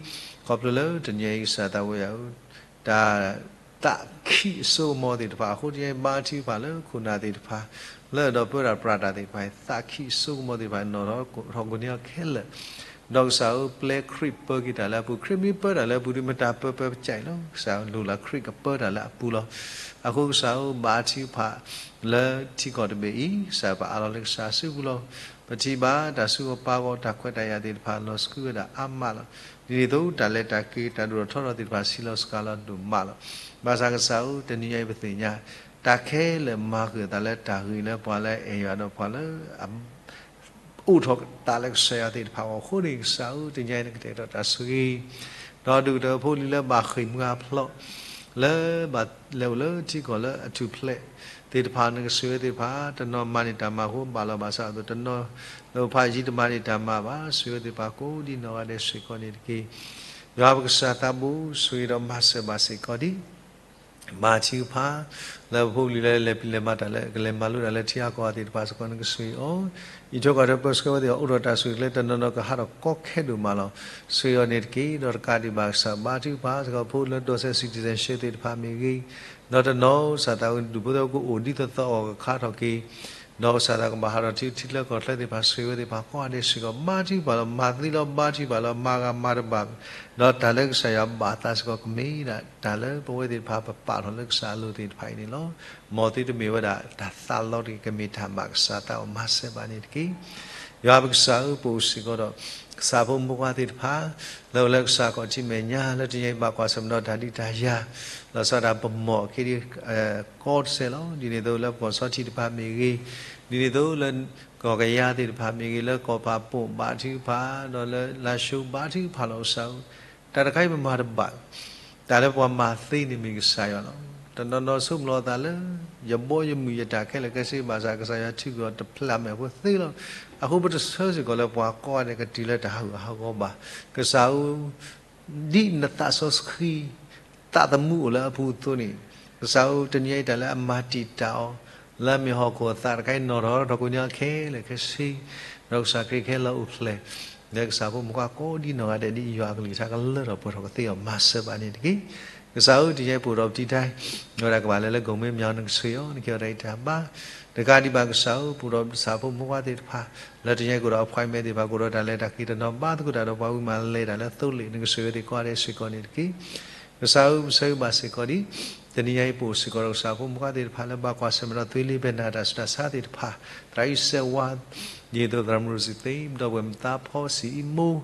ဖျိလၢတနံၤအံၤ ကစၢ်သးဘိယွၤဧၢ တၢ်သးခုအစိကမီၤသ့ၣ်တဖၣ်အဃိ တနံၤအံၤဘါထုကဖၣ်လၢခိၣ်နၢ်သ့ၣ်တဖၣ် လၢအဒိးပၢတၢ်ပြးတၢ်သ့ၣ်တဖၣ်အံၤ သးခုအစိကမီၤသ့ၣ်တဖၣ် နီၣ်ထီၣ်ထီၣ်ကိးန့ၢ်အီၤခဲလၢာ်, ဒီးကစၢ်ဧၢ ပျဲခရံာ်ပၢက့ၤတၢ်လၢအပူၤ, ခရံာ်မ့ၢ်ပၢတၢ်လၢအပူၤဒီး မတၤပၢပၢပကစၢ်အံၤလီၤ. ကစၢ်ဧၢ လိၣ်လၢခရံာ်ကပၢတၢ်လၢအပူၤလီၤ. အဃိကစၢ်ဧၢ ဘါထုကဖၣ်လၢထံကီၢ်တဘ့ၣ်အံၤ ကစၢ်ပအးလီၤလၢကစၢ်စုပူၤလီၤ. ပထံၣ်ဘၣ်တၢ်ဆူးအပာ်ဂီၤ တၢ်ခွဲးတၢ်ယာ်သ့ၣ်တဖၣ် လီၤစကူဝဲဒၣ်အါမးလီၤ. ဒ်န့ၣ်အသိး တၢ်လဲၤတၢ်က့ၤ တၢ်ဒိၣ်ထီၣ်ထီထီၣ်သ့ၣ်တဖၣ် ဆံးလီၤစှၤလီၤဒိၣ်မးလီၤ. ဘၣ်ဆၣ်ကစၢ်ဧၢ တနံၤညါအံၤပသ့ၣ်ညါ တၢ်ခဲလၢာ်မၤဃုာ်အသးလၢတၢ်ဂ့ၤလၢပှၤလၢအဲၣ်ယွၤဒီးပှၤလၢအ အိၣ်ထီၣ်သးလၢကစၢ်ယွၤသ့ၣ်တဖၣ်အဂီၢ်အဃိန့ၣ် ကစၢ်ဧၢ တနံၤအံၤ နကတဲာ်ကတီၤတၢ်ဆိၣ်ဂ့ၤ ဒီးဒုၣ်ကတၢၢ်ဖိလံၤလၢဘၣ်ဃ့ၢ်မှံဟးဖျိး လၢဘၣ်လဲၤအိၣ်လၢထံကီၢ်လၢအထူၣ်ဖျဲးသ့ၣ်တဖၣ် နကဆိၣ်ဂ့ၤသ့ၣ်တဖၣ် တနီၤမၤန့ၢ်တၢ်မၤအဃိဘၣ်လီၤဘၣ်ဆၣ်အသိး တနီၤလၢဖိယံၤတမၤန့ၢ်တၢ်မၤဘၣ် ဆိၣ်ဂ့ၤသ့ၣ်တဖၣ်ကိးဒ်နီၢ်ဂၤဒဲးစ့ၢ်ကီးန့ၣ်တက့ၢ်. ယွၤပကစၢ်သးဘိ ဆိၣ်ဂ့ၤဒီးမၤစၢၤဘၣ်စ့ၢ်ကီးဒံး ဘါထုကဖၣ် လၢပဖိပလံၤလၢလဲၤဖံးလဲၤမၤတၢ်လၢ ကလဲၤမၤလိတၢ်လၢထံအကီၢ်သ့ၣ်တဖၣ်စ့ၢ်ကီး နကဆိၣ်ဂ့ၤအီၤ, အံးထွဲကွၢ်ထွဲပၢဆှၢဝဲသ့ၣ်အီၤ အိၣ်ဒီးတၢ်ဆိၣ်ဂ့ၤကျဲ တနီၤနီၤကဟးထီၣ်ကီခဲဒိၣ်မးလီၤ. ဆိၣ်ဂ့ၤအီၤန့ၣ်တက့ၢ်. ဒီးတကးဒံးဘၣ်ကစၢ်ဘါထုကဖၣ်စ့ၢ်ကီး ဖိလၢဒိးစဲး citizenship သ့ၣ်တဖၣ်မ့ၢ်ဂ့ၤ, ဒီးတနီၤကစၢ်သးဝံၤဒူၣ်ဖိသဝီကအိၣ်ဒ်သိးသိးအဂီၢ်ကခါထီၣ်က့ၤ ဒီးကစၢ်သးကဘၣ်ဟးထီၣ်ထံထံချၢကီၢ်ချၢသ့ၣ်တဖၣ် ဆိၣ်ဂ့ၤဝဲသ့ၣ်တဖၣ်ကိးဂၤဒဲးစ့ၢ်ကီး ဘါထုကဖၣ်လီၤ. မၤသ့လီၤ ဘါထုကဖၣ်လီၤ မၤဂ့ၤမၤတဘၣ် ဒီးတၢ်လၢကစၢ်ယွၤဘၣ်သးစ့ၢ်ကီးကမ့ၢ်ဒၣ် တၢ်လၢပဝဲသ့ၣ်တဖၣ်ပပာ်ထီၣ်လၢကစၢ်အလိၤသ့ၣ်တဖၣ်အံၤန့ၣ်လီၤ. မ်သုတမ့ၢ်ဝဲဒၣ်တၢ်သးလီတဂ့ၤ ကမ့ၢ်တၢ်ဘၣ်ကစၢ်သးအိၣ်မၤစၢၤဘၣ်န့ၣ်တက့ၢ်. ယွၤပကစၢ်ဧၢ ပအိၣ်စ့ၢ်ကီးဒီး ကစၢ်ဖိမုၣ်ဖိခွါသ့ၣ်တဖၣ် လၢအိၣ်လၢကစၢ်ခီၣ်ထံးမဲာ်ညါ လၢတနံၤအံၤဘၣ်ကွၢ်ဆၢၣ်မဲာ်ဒီးတၢ်ဒုးတၢ်ယၤ လီၤဆီဒၣ်တၢ်ပမီၢ်အခ့ဒံး ကီတစဲးလီၤ. ဒ်န့ၣ်အသိးလၢပကီၢ်ဆီထံးတဖၣ်မ့ၢ်ဂ့ၤ, ဒ်န့ၣ်အသိးလၢကီၢ်ကယၤသ့ၣ်တဖၣ်မ့ၢ်ဂ့ၤ, လၢကီၢ်ဖးပိာ်ဘါထုကဖၣ် ဒီးလၢလါၡိဘါထုကဖၣ်လီၤကစၢ်ဧၢ တၢ်တခါအံၤပမၤတဘၣ်, တၢ်လၢပှၤမၤသ့န့ၣ်မ့ၢ်ကစၢ်ယွၤလီၤ. တနီၤနီၤဆိကမိၣ်လီၤအသးလၢ ယဘီယမုၢ်ယတၢ်ခဲလၢာ်ခဲဆ့ ဘၣ်ဆၣ်ကစၢ်ယွၤထုးကွံာ်အီၤတဖျၢၣ်မဲာ်ဖိသ့လီၤ. အဃိပတဆၢစ့ၢ်ကီးလၢပှၤကိးဂၤဒဲးကတုၤလၢတၢ်ဟးဂူာ်ဟးဂီၤဘၣ်. ကစၢ်ဧၢ ဒ်နသးစီဆှံ သးသမူအိၣ်လၢအပူၤအသိးန့ၣ်, ကစၢ်ဧၢ တနံၤအံၤတၢ်လၢအမၤတံာ်တာ်အီၤ လၢအမ့ၢ်ဟီၣ်ခိၣ်အသးတခါအံၤ နီၣ်ထီၣ်ထီၣ်ကိးန့ၢ်အီၤခဲလၢာ်ခဲဆ့, ဒီးကစၢ်ခရံာ်ကဟဲလီၤအိၣ်ဖျဲၣ် လၢကစၢ်ဖိမုၣ်ဖိခွါကိးဒ်နီၢ်ဂၤဒဲး ဒ်ယွၤအကလုၢ်ကထါကလၢထီၣ်ပှဲၤထီၣ်ကသ့အီၤ မၤစၢၤဘၣ်န့ၣ်တက့ၢ်. ကစၢ်ဧၢ တနံၤအံၤပအိၣ်ဒီးပထံၣ်တၢ် ဝဲဒၣ်ကဘၣ်လဲၤလၢကီၢ်မဲာ်ညါ နကဆိၣ်ဂ့ၤအီၤ နကဟ့ၣ်အီၤတၢ်အံးတၢ်ဘါ တကးဒံးဘၣ်ကစၢ်ဧၢ ပအိၣ်ဒီးကစၢ်ဖိမုၣ်ဖိခွါသ့ၣ်တဖၣ် လၢတနံၤအံၤကအိၣ်ဒီး appointment သ့ၣ်တဖၣ် ကအိၣ်ဒီးတၢ်လဲၤတၢ်က့ၤတနီၤ ဘါသကိးတၢ်ဒီးပှၤဝံၤမးလဲၤတၢ်လၢသိလ့ၣ် နကဆိၣ်ဂ့ၤဝဲသ့ၣ်ကိးဂၤဒဲးစ့ၢ်ကီးန့ၣ်တက့ၢ်. ကစၢ်ဧၢ ပဆၢဂ့ၤဘၣ်စ့ၢ်ကီးဒ် တနံၤညါအံၤပအိၣ်စ့ၢ်ကီးဒီးကစၢ်ဖိမုၣ်ဖိခွါသ့ၣ်တဖၣ်လၢဘၣ်ကွၢ်ဆၢၣ်မဲာ်ဒီး သွ့လ့ဘဲနၢ်တၢ်ဆူးတၢ်ဆါသ့ၣ်တဖၣ် သရၣ်အံၣ်စဲးဝါ ဒ်သိးသရၣ်မုၣ်ရူၢ်စံသ့ ဒီပုၢ်ဝဲၢ်မုၣ်သးဖီ စံးအံၣ်မိၢ်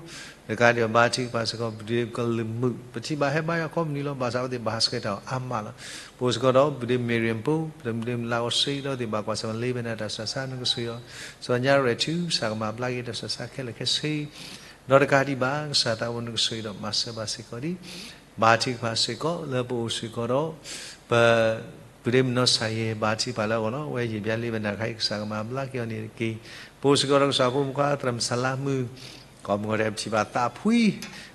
တကးဒံးဘၣ် ဘါထုကဖၣ်စ့ၢ်ကီး ပဒုးကလုၢ်မုာ် ပထံၣ်ဘၣ်ဟဲဘါယွၤကိးမုၢ်နံၤလီၤ ဘၣ်ဆၣ်အဝဲသ့ၣ်ဘၣ်ဟးဆှဲးတၢ်အီၤအါမးလီၤ. ပအိၣ်စ့ၢ်ကီးဒီး ပဒုးမ့ၢ်ရ့ၣ်ပူၤ ပဒုးမ့ၢ်လၤကီၢ်စ့ ဒီးသ့ၣ်ဘၣ်ကွၢ်ဆၢၣ်မဲာ်လ့ဘဲနၢ်တၢ်ဆူးတၢ်ဆါ နကဆိၣ်ဂ့ၤအီၤ စီၤညါရဲၣ်ထူ ကစၢ်ကမၤဘျါက့ၤတၢ်ဆူးတၢ်ဆါခဲလၢာ်ခဲဆ့ ဒီးတကးဒံးဘၣ် ကစၢ်သးဝဲနကဆိၣ်ဂ့ၤဒီးမၤစၢၤဘၣ်စ့ၢ်ကီးဒ် ဘါထုကဖၣ်စ့ၢ်ကီး လၢပအိၣ်စ့ၢ်ကီးဒီး ပ ပုၢ်ဒ့မုၣ်နီၢ်ဆၣ်ယဲၢ် ဘါထုကဖၣ်လၢအဂီၢ်လီၤ. အဝဲယံာ်ဘျါလ့ဘဲနၢ်တခါအံၤ ကစၢ်ကမၤဘျါက့ၤအီၤန့ၣ်တက့ၢ်. ပအိၣ်စ့ၢ်ကီးဒီးကစၢ်ဖိမုၣ်ဖိခွါ သရၣ်မုၣ်စလါမုၣ် ကိးမုၢ်ဂီၤဒဲး ပထံၣ်ဘၣ်သးဖှံ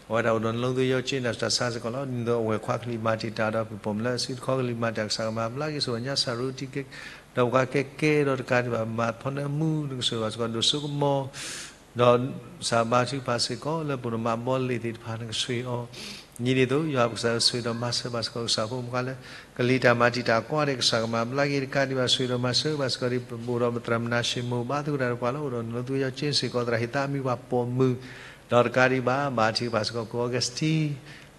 အဝဲဒၣ်အိၣ်ဒီးနီၢ်လိသူယီၤက့ တၢ်ဆူးတၢ်ဆါစ့ၢ်ကီးလီၤ. ဒ်သိးအဝဲၢ်ခွါကလံၤမၤတံာ်တာ်ဒီး ပပိာ်မုၣ်လၢအစုတခီကလံၤမၤတံာ် ကစၢ်ကမၤဘျါက့ၤ စီၤညါစၢ်ရူတံကဲ ဒီးပှၤကဲကဲ ဒီးတကးဒံးဘၣ် မၤဖီနၢမူ နကဆိၣ်ဂ့ၤဘၣ်စ့ၢ်ကီး ဒိၣ်စိကမီၤ ဒီးကစၢ်ဘါထုကဖၣ်စ့ၢ်ကီး လၢပဒိၣ်မးဘီလ့ၣ်သ့ၣ်တဖၣ် နကဆိၣ်ဂ့ၤအီၤ ဒ်န့ၣ်အသိး ယွၤပကစၢ်ဧၢ ဆိၣ်ဂ့ၤဒီးမၤစၢၤဘၣ်စ့ၢ်ကီး ကစၢ်ဖိမုၣ်ခွါလၢ ကလံၤတၢ်မၤတံာ်တာ်ကီတၢ်ဒီး ကစၢ်ကမၤဘျါက့ၤတကးဒံးဘၣ် ဆိၣ်ဂ့ၤဒီးမၤစၢၤဘၣ်စ့ၢ်ကီးဒ် ပအိၣ်ဒီးပသရၣ်မနၤၡ့မိၢ် ဘါသကိးတၢ်ဒီးပှၤလၢအိၣ်ဒီးနလိသဝံၣ်ယီၢ်ကၠ့စ့ၢ်ကီး သရၣ်ဟ့ၣ်သးမံၤပှၤပိာ်မုၣ် ဒီးတကးဒံးဘၣ် ဘါထုကဖၣ်စ့ၢ်ကီး ကီၢ်အီကူးစ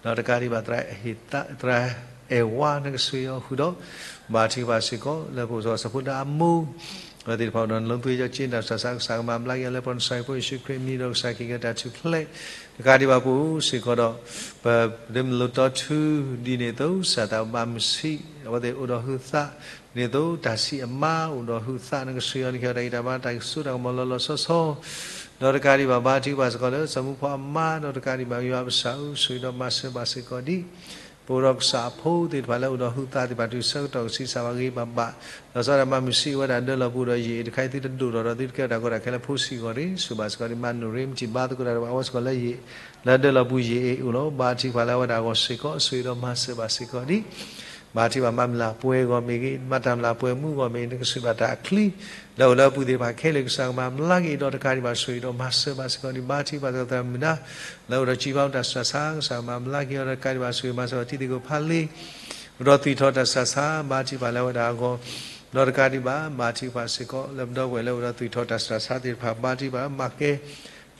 တံ ဒီးတကးဒံးဘၣ် သရၣ်ဟ့ၣ်သး သရၣ်အဲၣ်ဝါ နကဆိၣ်ဂ့ၤအီၤဃုာ်ဒီး ဘါထုကဖၣ်စ့ၢ်ကီး လၢပအိၣ်စီၤဖိဒါအမိၢ် အဝဲသ့ၣ်တဖၣ်အိၣ်ဒီးနလိသဝံၣ်ယီၢ်ကၠ့ တၢ်ဆူးတၢ်ဆါ ကစၢ်ကမၤဘျါက့ၤအီၤလၢပကစၢ်ယ့ၣ်ၡူးခရံာ်အမံၤဒီး ကစၢ်က့ၤကဲတၢ်ထူၣ်ဖျဲး တကးဒံးဘၣ်ပအိၣ်စ့ၢ်ကီးဒီး ပဒမလိတီထူ ဒ်န့ၣ်အသိး ကစၢ်သးဘၣ်မုၢ်ဆံး အဝဲသ့ၣ်အိၣ်ဒီးဟုသး ဒ်န့ၣ်အသိး တၢ်ဆံးအမါအိၣ်ဒီးဟုသး နကဆိၣ်ဂ့ၤအီၤ နကဟ့ၣ်အီၤတၢ်ဂံၢ်တၢ်ဘါ တၢ်ကဆိးတၢ်ကမီၤလီၤလီၤဆီဆီ ဒီးတကးဒံးဘၣ် ဘါထုကဖၣ်စ့ၢ်ကီးလၢ စီၤမူဖီအမါ ဒီးတကးဒံးဘၣ် ယွၤပကစၢ်ဧၢ ဆိၣ်ဂ့ၤဒီးမၤစၢၤဘၣ်စ့ၢ်ကီးဒ် ပအိၣ်ဒီးကစၢ်အဖိသ့ၣ်တဖၣ်လၢအိၣ်ဒီးဟုသးသ့ၣ်တဖၣ် တုၤဆၢကတီၢ်ကဆံးစၢ်ဘၣ်ဂ့ၤဘၣ်ဘၣ် ဒီးစီၤဒၣ်မၤမုၢ်ဆံးဝဲဒၣ်ဒၢလီၤပူၤဒီးယံာ်အံၤ တခါအံၤသုတဒိၣ်ထီၣ်ဒီးသုတကဲထီၣ်တၢ်ကီတၢ်ခဲလၢဖိစ့ၢ်ကီးတဂ့ၤ ဆိၣ်ဘၣ်စ့ၢ်ကီးဒ် မၤနိၣ်ရ့မတံၢ်ဘါသကိးတၢ်ဒီးပှၤအဝဲစ့ၢ်ကီးလၢယံာ် လၢဒၢလီၤပူၤယံာ်အံၤအိၣ်လီၤ ဘါထုကဖၣ်လၢအဝဲဒၣ်အဂီၢ်စ့ၢ်ကီး ဆိၣ်ဂ့ၤဒီးမၤစၢၤဘၣ်စ့ၢ်ကီးဒ် ဘါထုကဖၣ်မၤမုၢ်လၢ်ပှဲၤဂီၢ်မ့ၢ်ဂ့ၤ မၤတၢ်မုၢ်လၢ်ပှဲၤမူဂီၢ်မ့ၢ်ဂ့ၤ နကဆိၣ်ဘၣ်တၢ်အချံ လၢအိၣ်လၢအပူၤသ့ၣ်တဖၣ်ခဲလၢာ် ကစၢ်ကမၤဘျါက့ၤဒီးတကးဒံးဘၣ် ဆိၣ်ဂ့ၤဒီးမၤစၢၤဘၣ်စ့ၢ်ကီးဒ် ဘါထုကဖၣ်သရၣ်မုၢ်ဒါ လၢအိၣ်ဒီးစံးဘါတၢ်ဆူးတၢ်ဆါ ကစၢ်ကမၤဘျါက့ၤအီၤဒီးတကးဒံးဘၣ် ဆိၣ်ဂ့ၤမၤစၢၤဘၣ်တံၤသကိးဖးလ့ အိၣ်ဒီးသွံၣ်ထီၣ်တၢ်ဆူးတၢ်ဆါ ဘါထုကဖၣ်လၢအဝဲဒၣ်အဂီၢ် ဒီးတကးဒံးဘၣ် ဘါထုကဖၣ်စ့ၢ်ကီး လၢပဒီပုၢ်ဝဲၢ်လၢအိၣ်ဒီးသွံၣ်ထီၣ်တၢ်ဆူးတၢ်ဆါသ့ၣ်တဖၣ် ဘါထုကဖၣ်မၤကဲ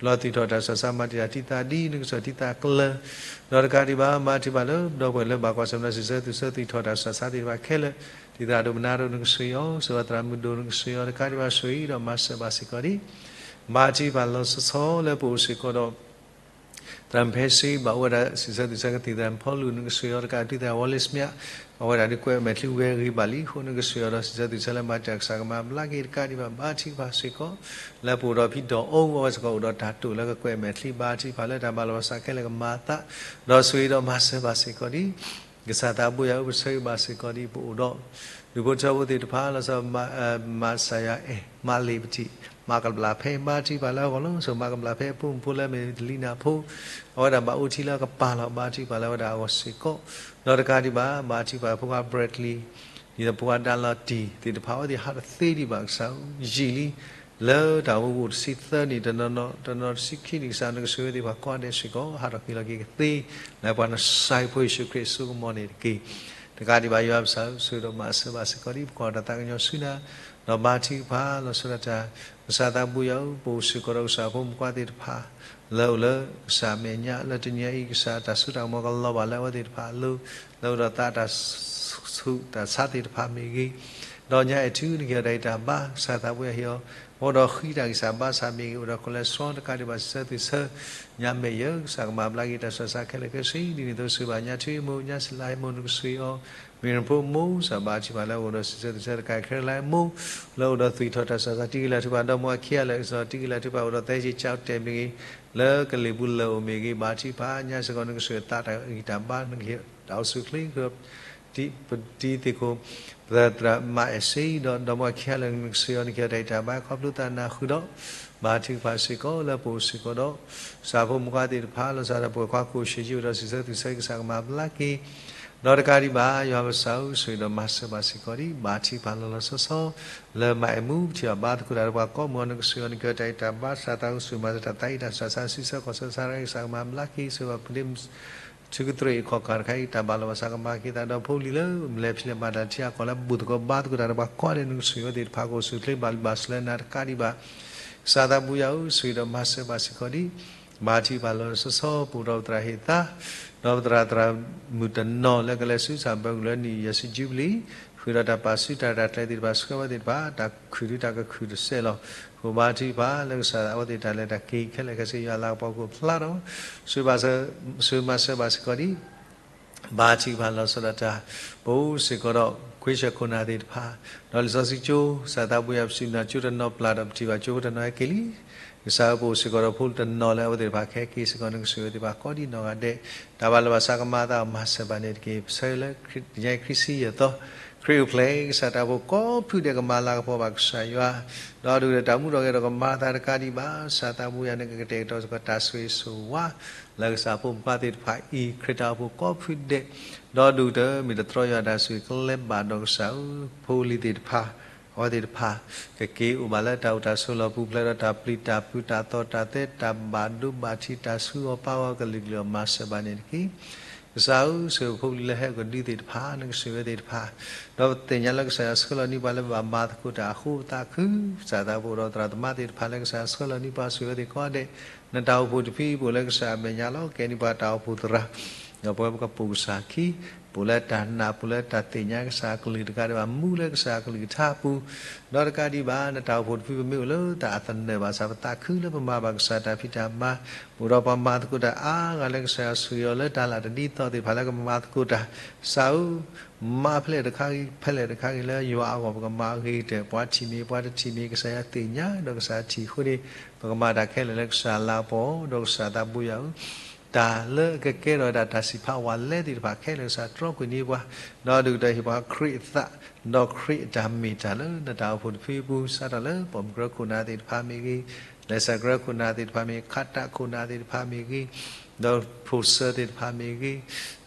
လီၤသွံၣ်ထီၣ်တၢ်ဆူးတၢ်ဆါ မၤတံာ်တာ်တံၤသကိးဒ် နကစၢ်တံၤသကိးကျၢၤ ဒီးတကးဒံးဘၣ် ဘါထုကဖၣ်လၢပဒီပုၢ်ဝဲၢ်လၢဘၣ်ကွၢ်ဆၢၣ်မဲာ်ဒီးစံးဆၢသူၣ်ဆၢသွံၣ်ထီၣ်တၢ်ဆူးတၢ်ဆါသ့ၣ်တဖၣ်ခဲလၢာ် ဒ်သရၣ်ဒိၣ်မနါဒိၣ် နကဆိၣ်ဂ့ၤအီၤ စီၤသရၣ်မုၢ်ဒိၣ် နကဆိၣ်ဂ့ၤအီၤ တကးဒံးဘၣ် ဆိၣ်ဂ့ၤဒီးမၤစၢၤဘၣ်စ့ၢ်ကီးဒ် ဘါထုကဖၣ်လီၤဆီဆီလၢပအိၣ်စ့ၢ်ကီးဒီး သရၣ်မုၣ်ဖဲစ့ဘၣ်အိၣ်ဝဲဒၣ် စံးဆၢသူၣ်ဆၢကသံၣ် သရၣ်မုၣ်ဖီလူး နကဆိၣ်ဂ့ၤအီၤတကးဒံး သရၣ်ဝီလ့စမ့း အဝဲဒၣ်ဒုးကွဲးမဲာ်ချံဝဲဂ့ၤဘၣ်လံအဃိ နကဆိၣ်ဂ့ၤအီၤဒီးစံးဆၢသူၣ်ဆၢလၢမၤတၢ်ကစၢ်ကမၤဘျါက့ၤတကးဒံးဘၣ် ဘါထုကဖၣ်စ့ၢ်ကီး လၢပအိၣ်ဒီးဖံဒီးအီ အဝဲစ့ၢ်ကီးအိၣ်ဒီးတၢ်တိာ်လၢကကွဲးမဲာ်ချံ ဘါထုကဖၣ်လၢတၢ်ဘၣ်လီၤဘၣ်စးခဲလၢာ်ကမၤအသး ဒီးဆိၣ်ဂ့ၤဒီးမၤစၢၤဘၣ်စ့ၢ်ကီးဒ် ကစၢ်သးဘိယွၤဧၢ ပဆၢဂ့ၤဘၣ်စ့ၢ်ကီးဒ်ပအိၣ်ဒီး ဒူၣ်ဖိထၢဖိသ့ၣ်တဖၣ် လီၤဆီ မၤစၢၤယၤအဲၣ် မၤလ့ၤပထံၣ် မၤကဘျၣ်ဖဲ ဘါထုကဖၣ်လၢအဂီၢ်လီၤဆီ မၤကဘျၣ်ဖဲအဖိမုၣ်ဖိလၢအမ့ၢ်တလံၤနၢ်ဖိ အဝဲဒၣ်ဘၣ်အိၣ်ထံလၢအကပၤလီၤ ဘါထုကဖၣ်လၢအဝဲဒၣ်အဂီၢ်စ့ၢ်ကီး ဒီးတကးဒံးဘၣ် ဘါထုကဖၣ်ဖိခွါ Bradley ဒ်သိးဖိခွါဒါလီၤတံၢ်သ့ၣ်တဖၣ် အဝဲသ့ၣ်ဟးတသ့ဒံးဘၣ်ကစၢ်ဧၢ ယံာ်လံ လၢတၢ်အိၣ်ဖှိၣ်တဆံသၢနံၣ် တနီၤနီၤ တနီၤတဆံခံနံၣ်ကစၢ် နကဆိၣ်ဂ့ၤသ့ၣ်တဖၣ်ကိးဂၤဒဲးစ့ၢ်ကီး ဟးထီၣ်က့ၤလီၤက့ၤကသ့ လၢပှၤနစၢ်ဖိယ့ၣ်ၡူးခရံာ်အစိကမီၤန့ၣ်တက့ၢ်. တကးဒံးဘၣ်ယွၤပကစၢ်ဧၢ ဆိၣ်ဂ့ၤဒီးမၤစၢၤဘၣ်စ့ၢ်ကီးဒ် ပကွၢ်တၢ်သးကညီၤဆူနၤ ဒီးဘါထုကဖၣ်လီၤဆီဒၣ်တၢ် ကစၢ်သးဘိယွၤဧၢ ပအိၣ်စ့ၢ်ကီးဒီးကစၢ်ဖိမုၣ်ဖိခွါသ့ၣ်တဖၣ် လၢအိၣ်လၢကစၢ်အမဲာ်ညါ လၢတနံၤအံၤ ကစၢ်တၢ်စိတၢ်ကမီၤကလီၤဘၣ်လၢအဝဲသ့ၣ်တဖၣ်အလိၤ လၢအိၣ်ဒီးသးတၢ်ဆူးတၢ်ဆါသ့ၣ်တဖၣ်မ့ၢ်ဂ့ၤ ဒီးညါအဲၣ်ထူနကဟ့ၣ်အီၤတၢ်ဂံၢ်တၢ်ဘါ ကစၢ်သးဘိယွၤဟ့ၣ်အီၤ အိၣ်ဒီးဃံတၢ်ဂံၢ်စၢ်ဘါစၢ်မ့ၢ်ဂ့ၤ အိၣ်ဒီး cholesterol တကးဒံးဘၣ်စံးဆၢသုးဆၢ ညါမဲာ်ယၢ ကစၢ်ကမၤဘျါက့ၤတၢ်ဆူးတၢ်ဆါခဲလၢာ်ခဲဆ့ ဒ်န့ၣ်အသိး ဆိၣ်ဂ့ၤဘၣ်ညါထူအမိၢ် ညါစလါအမိၢ် နကဆိၣ်ဂ့ၤအီၤ မ့ၢ်ရဖိမိၢ် ကစၢ်ဘါထုကဖၣ်လၢအအိၣ်ဒီးစံးဆၢသုးဆၢတကး ခဲလၢာ်မိၢ် လၢအိၣ်ဒီးသွံၣ်ထီၣ်တၢ်ဆူးတၢ်ဆါ တံၤကလၢ်ထုကဖၣ် ဒီမါဝၤခံဂၤလၢာ် ကစၢ်တံၤကလၢ်ထုကဖၣ် အိၣ်ဒီးသဲက့ၤကၠီတဲာ်မ့ၢ်ဂ့ၤ လၢကလံၤပူၤလၢအိၣ်မ့ၢ်ဂ့ၤ ဘါထုကဖၣ် ညါစ့ၢ်ကီး နကဆိၣ်ဂ့ၤသးတၢ်ဂံၢ်တၢ်ဘါ နကဟ့ၣ်တၢ်အိၣ်ဆူၣ်အိၣ်ချ့ ပတံၤသ့ၣ်ခိၣ် သရၣ်မၤအဲၣ်စ့ဒီး ဒီမါဝၤခံဂၤလၢာ် နကဆိၣ်ဂ့ၤအီၤ နကဟ့ၣ်အီၤတၢ်ဂံၢ်တၢ်ဘါ ခီဖျိသးနၢ်ဟူဒီး ဘါထုကဖၣ်စ့ၢ်ကီး လၢပအိၣ်စ့ၢ်ကီးဒီး ကစၢ်ဖိမုၣ်ခွါသ့ၣ်တဖၣ် လီၤဆီဒၣ်တၢ် ပှၤခွါကိၣ်ဆံးယံာ် အိၣ်ဒီးစံးဆၢသုးဆၢ ကစၢ်ကမၤဘျါက့ၤ ဒီးတကးဒံးဘၣ် ယွၤပကစၢ်ဧၢ ဆိၣ်ဂ့ၤဒီးမၤစၢၤဘၣ်စ့ၢ်ကီးဒ် ဘါထုကဖၣ်လီၤလီၤဆီဆီ လၢမၤအဲၣ်မူ ပထံၣ်ဘၣ်ဘါသကိးတၢ်ဒီးပှၤကိးမုၢ်အီၤ နကဆိၣ်ဂ့ၤအီၤ နကဟ့ၣ်အီၤတၢ်ဂံၢ်တၢ်ဘါ ကစၢ်သးကဆူၣ်မၤစၢၤတၢ်သးအံၤ တၢ်ဆူးတၢ်ဆါ ဆံးဆၢကီၢ်ဆၢဆါ ကစၢ်ကမၤဘျါက့ၤ ဆိၣ်ဂ့ၤဘၣ်ပဒ့ ထုကတြံၣ်အခီၣ်ကၢ်တခါအံၤ တၢ်ဘၣ်လီၤဘၣ်စးကမၤက့ၤသးဒီးဖိလံၤလၢ မလဲၤဖံးလဲၤမၤတၢ်ထံအကီၢ်လၢဘူးသကိးဘါသကိးတၢ်ဒီးပှၤကိးဂၤဒဲး နကဆိၣ်ဂ့ၤအဝဲသ့ၣ်တဖၣ် ကအိၣ်ဆူၣ်အိၣ်ချ့ဘၣ်ဘျုးဘၣ်ဆိၣ်လၢနၤတကးဒံးဘၣ် ကစၢ်သးဘိယွၤဧၢ ဆိၣ်ဂ့ၤဒီးမၤစၢၤဘၣ်စ့ၢ်ကီးဒ် ဘါထုကဖၣ်လီၤဆီဆီ ပအိၣ်ဒီးပသရၣ်ဟ့ၣ်သါ ဒီးပသရၣ်သရၣ်မုၣ်တနီၤလၢကလဲၤဆူစၢ်ဘၢကလူးလၢနံၣ်ယဲၢ်ဆံယူဘလံၤ ဃုာ်ဒီးတၢ်ပာ်စုတၢ်ရဲၣ်တၢ်ကျဲၤသ့ၣ်တဖၣ် ဆှၢဝဲသ့ၣ်တဖၣ် တၢ်ခုၣ်ဒုတၢ်ကခုၣ်တစဲးလီၤ. ဃိဘါထုကဖၣ်လၢကစၢ်အဝဲသ့ၣ်တၢ်လဲၤတၢ်က့ၤခဲလၢာ်ခဲဆ့ ယွၤလၤကပီၤကအိၣ်ဖျါဒီး ဆိၣ်ဂ့ၤမၤစၢၤဘၣ်စ့ၢ်ကီးဒ် ဘါထုကဖၣ်လီၤဆီဒၣ်တၢ် ပအိၣ်စ့ၢ်ကီးဒီး ခွ့ဆၢခိၣ်နၢ်သ့ၣ်တဖၣ် ဒီးလံာ်စီဆှံကၠိ ကစၢ်သးဘိယွၤ ပစံးဘျုးနၤ ကၠိတနီၤပျၢ်ဒီးပထံၣ်ဘၣ်ကၠိဖိတနီၤဟဲက့ၤလံ ကစၢ်ဧၢ ပအိၣ်စ့ၢ်ကီးဒီးဖိတနီၤလၢအဝဲသ့ၣ်တဖၣ်ကဟဲက့ၤစ့ၢ်ကီး နကဆိၣ်ဂ့ၤသ့ၣ်တဖၣ်ကိးဒ်နီၢ်ဂၤဒဲး တၢ်ဘၣ်လီၤဘၣ်စးကမၤအသးအီၤ မၤစၢၤဘၣ်န့ၣ်တက့ၢ်. ပဆၢလၢ တနံၤအံၤခရံာ်ဆံယဲၢ်သီ ခရံာ်အိၣ်ဖျဲၣ် ကစၢ်တၢ်အိၣ်ဖှိၣ်ကိးဖုဒဲးကမၤလၤကပီၤဘၣ်ကစၢ်ယွၤ ဒီးဒုၣ်ဒါတၢ်မူထီၣ်ဂဲၤဒီးကမၤအသးတကးဒံးဘၣ် ကစၢ်သးဘိယွၤန့ၣ် ကကတဲာ်ကတီၤစ့ၢ်ကီးတၢ်ဆိၣ်ဂ့ၤဆိၣ်ဝါ လၢကစၢ်ဖိမုၣ်ခွါသ့ၣ်တဖၣ်အံၤ ခရံာ်တၢ်အိၣ်ဖှိၣ်ကိးဖုဒဲး ဒီးဒုၣ်ဒါမ့ၢ်တတြီယွၤတၢ်ဆိၣ်ဂ့ၤကလဲၤဘၣ်ဒီးကစၢ်ဧၢ ဖိလံၤသ့ၣ်တဖၣ် အဝဲသ့ၣ်တဖၣ် ကက့ၤအိၣ်ဘၣ်လၢတၢ်အိၣ်တၢ်ဆိးလီၤပူၤဖျဲးဒီးတၢ်ပျံၤတၢ်ဖုးတၢ်သီၣ်တၢ်သဲတၢ်ဘၣ်ဒိဘၣ်ထံးတၢ်ဆူးအီၣ်ပာ်အီၣ်ကလုာ်ကလုာ်အီၤ မၤစၢၤဘၣ်န့ၣ်တက့ၢ်. ကစၢ်ဧၢ, ဆိၣ်ဂ့ၤပဖိပလံၤလၢဟဲကဒုသ့ၣ်တဖၣ်, နကဆိၣ်ဂ့ၤဝဲသ့ၣ်တဖၣ်, ဒီးပသ့ၣ်ညါလၢကစၢ်ယွၤဆှၢလီၤန့ၢ်ပှၤလၢပဘၣ်မၤသကိးတၢ်အဃိပသးခု, ကစၢ်သးပအိၣ်ဒီးသရၣ်သမါသ့ၣ်တဖၣ်လၢကစၢ်ယွၤဆှၢလီၤန့ၢ်ပှၤဆိၣ်ဂ့ၤဝဲသ့ၣ်ကိးဂၤဒဲး, နတၢ်အိၣ်ဖှိၣ်တဖုအံၤပအိၣ်လၢကစၢ်အမဲာ်ညါလီၤ. ကဲန့ၢ်ပှၤတၢ်အိၣ်ဖှိၣ်သရၣ် ဒီးပဝဲပကပိာ်ကစၢ်ခံ, ပအိၣ်လၢတၢ်နာ် ပအိၣ်လၢတၢ်သ့ၣ်ညါကစၢ်အကလုၢ်တဂၤဒီး ဘၣ်မူလၢကစၢ်အကလုၢ်ကထါအပူၤ, ဒီးတကးဒံးဘၣ် နတၢ်အိၣ်ဖှိၣ်တဖုပမ့ၢ်အိၣ်လၢတၢ်အသနၢၣ်ဘၣ်ဆၣ် ပသးခုလၢပမၤဘၣ်ကစၢ်တၢ်ဖံးတၢ်မၤ, ပအိၣ်ဒီးပှၤမၤသကိးတၢ်အါဂၤလၢကစၢ်ယွၤဆိၣ်ဂ့ၤအီၤလၢတၢ်လၢတဒ်သိးသ့ၣ်တဖၣ်လၢကမၤသကိးတၢ်, ကစၢ်ဧၢ, မၤဖဲလဲၣ်တခါဂ့ၤ ဖဲလဲၣ်တခါဂ့ၤလၢယွၤအဂီၢ် ပကမၤအဂ့ၤကတၢၢ် ပှၤထံၣ်မ့ၢ်ပှၤတထံၣ်မ့ၢ် ကစၢ်ယွၤသ့ၣ်ညါ ဒီးကစၢ်ထံၣ်အဃိန့ၣ်, ပကမၤတၢ်ခဲလၢာ်လၢကစၢ်လၤကပီၤ ဒီးကစၢ်သးဘိယွၤဧၢ, တၢ်လၢအကကဲထီၣ်ဝဲဒၣ်တၢ်စံးဖးဝဲလဲသ့ၣ်တဖၣ်ခဲလၢာ် ကစၢ်တြီကွံာ်န့ၢ်ပှၤ, ဒီးဒုၣ်ကတၢၢ်ဟ့ၣ်ပှၤခရံာ်အသး, ဒီးခရံာ်အတၢ်မ့ၢ်တၢ်လၢနတၢ်အိၣ်ဖှိၣ်တဖုအပူၤ စးထီၣ်လၢပိာ်မုၣ်ကရၢခိၣ်နၢ်သ့ၣ်တဖၣ်မ့ၢ်ဂ့ၤ, လဲၤဆးကရၢခိၣ်နၢ်သ့ၣ်တဖၣ်မ့ၢ်ဂ့ၤ, ခးတၢ်ခိၣ်နၢ်သ့ၣ်တဖၣ်မ့ၢ်ဂ့ၤ, ဒီးဖိၣ်စၢၤသ့ၣ်တဖၣ်မ့ၢ်ဂ့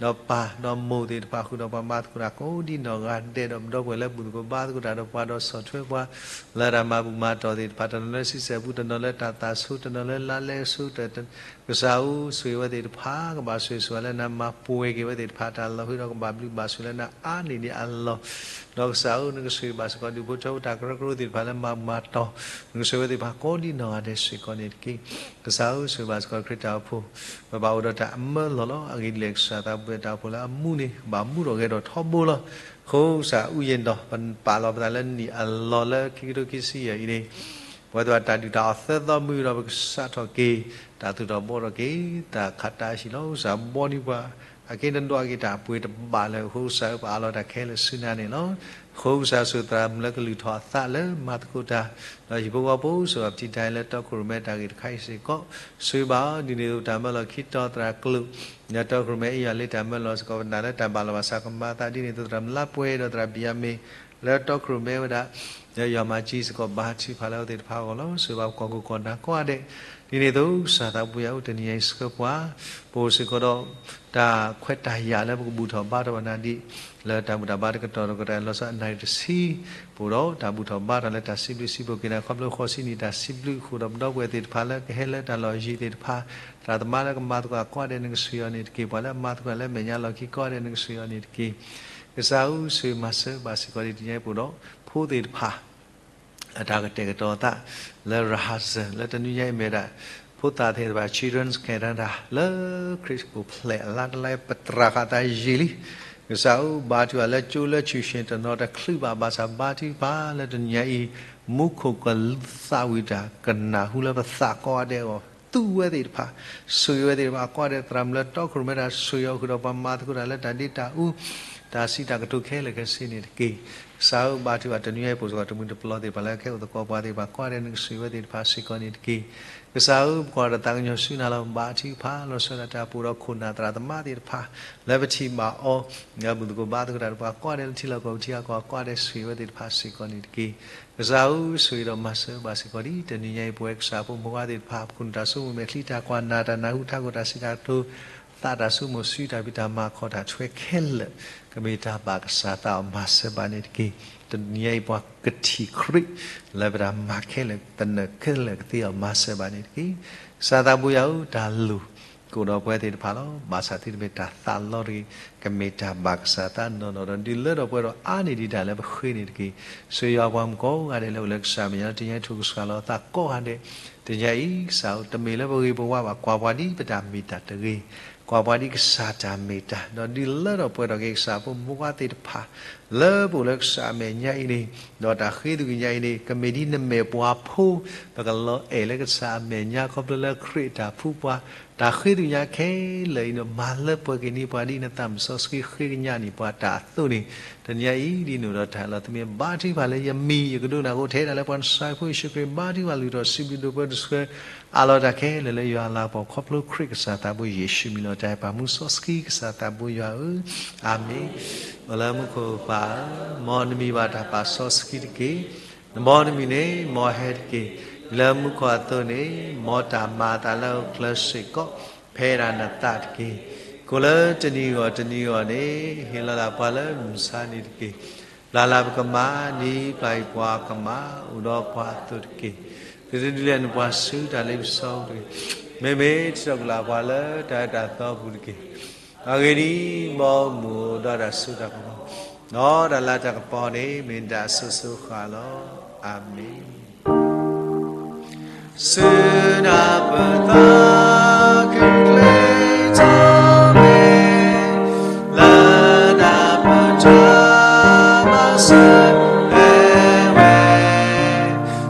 ၤ, ဒီးပၢ်ဒီးမိၢ်သ့ၣ်တဖၣ် ဃုာ်ဒီးပှၤမၤသကိးတၢ်ကိးဒ်နီၢ်ဂၤဒဲး ဒီးပဒီပုၢ်ဝဲၢ်လၢဘူၣ်သကိးဘါသကိးတၢ်ဒီးပှၤ ဒီးဆီၣ်ထွဲပှၤ လၢတၢ်မၤဘူၣ်မၤတီၢ်သ့ၣ်တဖၣ်, တနီၤလၢဆံဆဲၣ်ပူၤ, တနီၤလၢတၢ်သးဆူ, တနီၤလၢလါလဲဆိ, ကစၢ်ဧၢ, ဆိၣ်ဂ့ၤဝဲသ့ၣ်တဖၣ်, ကဘၣ်ဆိၣ်ဂ့ၤဆိၣ်ဝါလၢနမၤပှဲၤက့ၤဝဲသ့ၣ်တဖၣ်တၢ်လီၤ, ဃုာ်ဒီးကဘၣ်ဘျုးဘၣ်ဆိၣ်လၢနအါန့ၢ်ဒံးအလီၢ်, ဒီးကစၢ်ဧၢ, နကဆိၣ်ဂ့ၤဘၣ်စ့ၢ်ကီးဒူၣ်ဖိထၢဖိတၢ်ကရၢကရိသ့ၣ်တဖၣ်လၢမၤဘူၣ်မၤတီၢ်, နကဆိၣ်ဂ့ၤဝဲသ့ၣ်တဖၣ်ကိးဒ်နီၢ်ဂၤဒဲးစ့ၢ်ကီးန့ၣ်တက့ၢ်. ကစၢ်ဧၢ, ဆိၣ်ဂ့ၤဘၣ်စ့ၢ်ကီးခရံာ်တၢ်အိၣ်ဖှိၣ်, ပဘၣ်အိၣ်ဒီးတၢ်အမၢလီၤလီၤ. အဂ့ၢ်ဒ်လဲၣ်, ကစၢ်သးပှဲၤတၢ်အိၣ်ဖှိၣ်လၢအမူန့ၣ် ကဘၣ်မူထီၣ်ဂဲၤထီၣ်ထီဘိလီၤ. အဃိကစၢ်အူယံၤဒီး ပပာ်လီၤပသးလၢနံၣ်အလီၢ်လၢခံကထိခံဆံယဲၢ်အံၤန့ၣ်, ပဝဲသ့ၣ်တၢ်ဒုၣ်တၢ်အီၣ်သၢသီမုၢ်ဒီး ပကစးထီၣ်က့ၤ တၢ်သူၣ်ထီၣ်ဘှီထီၣ်က့ၤ တၢ်ခးတၢ်ဟံၣ်လီၤ. ကစၢ်ဘှီန့ၢ်ပှၤ အက့နဒွးက့ၤတၢ်ပှ့ၤတဘၣ်လၢၤ. အဃိကစၢ်ဧၢ, ပအးလီၤတၢ်ခဲလၢာ်ဆူနၤန့ၣ်လီၤ. အဃိကစၢ်ဆိၣ်သရၣ်မုၣ်လၢကလုၢ်ထီၣ်အသးလၢမၤသကိးတၢ်, ဒီးဟံၣ်ဖိဃီဖိ ဆိၣ်ဂ့ၤပထံၣ်တၢ်အံၤလၢတီခိၣ်ရိၣ်မဲတၢ်ဂ့ၢ်တခါအံၤစ့ၢ်ကီး, ဆိၣ်ဂ့ၤဘၣ်အီၤ ဒ်န့ၣ်အသိးတၢ်မၢလီၤခံတီၤသရၣ်ကျိာ် လၢတီခိၣ်ရိၣ်မဲအ့ၣ်ယွၤလၢတၢ်မၢလီၤစ့ၢ်ကီး ပနာ်လၢတၢ်ဘၣ်လီၤဘၣ်စးကမၤအသး ဒ်န့ၣ်အသိးသရၣ်မုၣ်လါပှဲၤဒီးသရၣ်ဘံၣ်ယၤမ့ၣ် လၢတီခိၣ်ရိၣ်မဲဝဲဒၣ် လၢယွၤမၤစၢၤစ့ၢ်ကီး ဘါထုကဖၣ်လၢအဝဲသ့ၣ်တဖၣ်အဂီၢ်လီၤ. ဆိၣ်ဂ့ၤဘၣ်ပှၤကိးဂၤဒဲး, ဒ်န့ၣ်အသိး ကစၢ်သးပှဲၤယၤဧၢ, တနံၤညါအံၤဆှၢပှၤ, ပအိၣ်စ့ၢ်ကီးဒီး တၢ်ခွဲးတၢ်ယာ်လၢပကဘူၣ်ထီၣ်ဘါထီၣ်ဘၣ်နၤဒ် လၢတၢ်ဘူၣ်တၢ်ဘါတကတီၢ်ဒီးကတီၢ်လီၤဆီအနၣ်ရံၣ်တဆံ, ပအိၣ်ဒီးတၢ်ဘူၣ်ထီၣ်ဘါထီၣ်လၢတၢ်စံးဘျုးစံးဖှိၣ်က့ၤနၤ ခီဖျိဃိးဆံနံၣ်တၢ်စံးဘျုးအဃိဒီး ပဒီပုၢ်ဝဲၢ်သ့ၣ်တဖၣ်လၢကဟဲလၢတၢ်လီၢ်ယံၤသ့ၣ်တဖၣ်, သရၣ်သမါလၢကမၤသကိးကိးဂၤဒဲး နကဆိၣ်ဂ့ၤအီၤန့ၣ်တက့ၢ်. ပှၤလၢအမၤသကိးလၢမဲာ်ညါလီၢ်ခံကိးဂၤဒဲး နကဆိၣ်ဂ့ၤအီၤန့ၣ်တက့ၢ်. ကစၢ်ဧၢ, ဆိၣ်ဂ့ၤမၤစၢၤဘၣ်စ့ၢ်ကီးဒ်တနံၤညါအံၤပအိၣ်ဒီး ဖိသ့ၣ်တဖၣ် အတၢ်ကတဲာ်ကတီၤအသး လၢ rehearsal လၢတနွံညါအံၤမ့ၢ်ဝဲဒၣ် ဖိသၣ်သ့ၣ်တဖၣ် Children's Canada လၢခရံာ်အိၣ်ဖျဲၣ်အလါတလါအံၤ ပသရၣ်ဃာ်သးယံာ်လံ. ကစၢ်ဧၢ, ဘါထုကဖၣ်လၢကၠိလၢ tuition တနီၤတချုးဘၣ် ဘၣ်ဆၣ်ဘါထုကဖၣ်လၢတနံၤညါအံၤ မူခိၣ်ကလူးသးဝံၣ်တၢ်ကနၢ်ဟူလၢပသးကိးဂၤဒဲးအဂီၢ် သူဝဲသ့ၣ်တဖၣ်, ဆိၣ်ဂ့ၤဝဲသ့ၣ်တဖၣ်ကိးဂၤဒဲး, သရၣ်မုၣ်လၢတီခိၣ်ရိၣ်မဲတၢ် ဆိၣ်ဂ့ၤအီၤဃုာ်ဒီးပှၤမၤသကိးတၢ်လၢတၢ်ဒ့တၢ်အူ တၢ်စံးတၢ်ကတိၤခဲလၢာ်ခဲဆ့န့ၣ်တက့ၢ်. ကစၢ်ဧၢ, ဘါထုကဖၣ်တနွံညါအံၤ ပအိၣ်စ့ၢ်ကီးတမုၢ်တပျီသ့ၣ်တဖၣ်လၢကဟဲအိၣ်သကိးပှၤသ့ၣ်တဖၣ်ကိးဂၤဒဲး နကဆိၣ်ဂ့ၤဝဲသ့ၣ်တဖၣ်စ့ၢ်ကီးန့ၣ်တက့ၢ်. ကစၢ်ဧၢ, ပကွၢ်တၢ်သးကညီၤဆူနၤလီၤ. ဘါထုကဖၣ်လီၤဆီဒၣ်တၢ် ပအိၣ်ဒီးခိၣ်နၢ်သရၣ်သမါသ့ၣ်တဖၣ် လၢပထံၣ်ဘၣ်အီၤ လၢဘူၣ်သကိးဘါသကိးတၢ်ဒီးပှၤကိးဂၤဒဲး လၢထံလီၢ်ကီၢ်ပထံအကီၢ်ကိးဂၤဒဲး ဆိၣ်ဂ့ၤဝဲသ့ၣ်တဖၣ်စ့ၢ်ကီးန့ၣ်တက့ၢ်. ကစၢ်ဧၢ, ဆိၣ်ဂ့ၤဒီးမၤစၢၤဘၣ်စ့ၢ်ကီးဒ်တနံၤညါအံၤ ပဝဲကစၢ်ဖိမုၣ်ဖိခွါသ့ၣ်တဖၣ် ပခိၣ်နူာ်တၢ်ဆိကမိၣ်မဲာ်ချံတၢ်ကွၢ်နၢ်တၢ်နၢ်ဟူထးခိၣ်တၢ်စံးတၢ်ကတိၤ သးတၢ်ဆိကမိၣ်ဆူတၢ်ဖံးတၢ်မၤခီၣ်တၢ်ထွဲခဲလၢာ် ကမ့ၢ်တၢ်ဘၣ်ကစၢ်သးအီၤမၤစၢၤဘၣ်န့ၣ်တက့ၢ်. တနံၤညါအံၤပှၤကထံၣ်ခရံာ် လၢပတၢ်မၤခဲလၢာ် သနၢၣ်ခဲလၢာ်ကသ့အီၤမၤစၢၤဘၣ်န့ၣ်တက့ၢ်. ကစၢ်သးဘိယွၤဧၢ, တၢ်လိၤ ကအိၣ်ဒီးပဝဲသ့ၣ်တဖၣ်လီၤ. ဘၣ်ဆၣ်သုတမ့ၢ်တၢ်သးလီတဂ့ၤ, ကမ့ၢ်တၢ်ဘၣ်ကစၢ်သးနီၢ်နီၢ်ဒီး ဒုးလၢထီၣ်ပှဲၤထီၣ်အါန့ၢ်ဒံးတၢ်လၢပဃ့န့ၣ်တက့ၢ်. ဆိၣ်ဂ့ၤယွၤပှၤမုၣ်ကိးဂၤဒဲးလၢအိၣ်လၢကစၢ်မဲာ်ညါ တနံၤညါအံၤထိၣ်ကစှၤလီၤအသးကိးဂၤဒဲး, တနံၤညါအံၤ ကစၢ်ဧၢ, တမ့ၢ်လၢပဂ့ၤပဝါဘၣ်, ကွၢ်ပှၤဒ်ပတၢ်မ့ၢ်တၢ်တဂ့ၤ, ကွၢ်ပှၤဒ်ကစၢ်တၢ်မ့ၢ်တၢ်, ဒီးဒုးလၢထီၣ်ပှဲၤထီၣ်က့ၤကစၢ်ဖိမုၣ်ဖိခွါသ့ၣ်တဖၣ် လၢပအိၣ်လၢကစၢ်အမဲာ်ညါအံၤန့ၣ်, ဒီးတၢ်ဃ့သုးကညးအံၤန့ၣ် ကမ့ၢ်ဒ်နမဲာ်ပှၤဖိ ပကလီၤအဲၣ်လၢကစၢ်အမဲာ်ညါ ခီဖျိလၢခရံာ်အတၢ်ဖှူပှၤ, တၢ်ဃ့သုးကညးခဲလၢာ်အံၤန့ၣ် မၤလၢပှဲၤက့ၤန့ၢ်ပှၤဒ်နသးစီဆှံဃ့ကညးန့ၢ်ပှၤတၢ်အသိးန့ၣ်, တနံၤညါအံၤ ဒ်နအိၣ်ဒီးတၢ်လီၤသးမ့ၢ်ဘါထုကဖၣ်လၢယမံၤယကဒိကနၣ်အဃိ ထဲဒၣ်လၢပှၤနစၢ်ဖိယ့ၣ်ၡူးခရံာ် ဘါထုကဖၣ်လုၢ်ထီၣ်စံးဘျုးဒိၣ်ပှဲၤတဆှၢ အးလီၤတၢ်ခဲလၢာ်လၢယွၤအလၤကပီၤ ခီဖျိခရံာ်ကစၢ်သးဘိယ့ၣ်ၡူးမံၤလီၤ. တၢ်အဲၣ်ပာ်မူစီဆှံကစၢ်သးဘိယွၤဧၢ, အၤမ့ၣ်. အိၣ်လၢမူခိၣ်ပၢ်ဧၢ, မ်နမံၤဘၣ်တၢ်ပာ်စီဆှံတက့ၢ်. နဘီနမံၤန့ၣ် မ်ဟဲတက့ၢ်. လၢမူခိၣ်အသိးန့ၣ် မ်တၢ်မၤအသးလၢဟီၣ်ခိၣ်ချၢစ့ၢ်ကီး ဖဲဒၣ်နသးတက့ၢ်. ကိၣ်လၢတနံၤဂီၢ်တနံၤဂီၢ်န့ၣ် ဟ့ၣ်လီၤလၢပှၤလၢမုၢ်ဆါနံၤတက့ၢ်. ပျၢ်လၢပကမၤ ဒ်ပျၢ်အံၤပှၤကမၤ အိၣ်ဒီးပှၤအသိးတက့ၢ်. ကဒုးဒုးလဲၤနပှၤဆူတၢ်လ့ပစီတဂ့ၤ. မ့မ့ၢ်ထံၣ်ထီၣ်ကလာ်ပှၤလၢတၢ်အၢတၢ်သီပူၤတက့ၢ်. အဂ့ၢ်ဒ်အံၤ, မ်မုၢ်အိၣ်ဒီးတၢ်စိတၢ်ကမီၤ, ဒီးတၢ်လၤတၢ်ကပီၤန့ၣ် မ့ၢ်တၢ်အစိၤစိၤဃၣ်ဃၣ်လီၤ. အၤမ့ၣ်. စုနၢ်ပသးခုချ့ထီၣ်မ့ၢ်, လၢနၢ်ပတၢ်မၤစၢၤဝဲ, ပ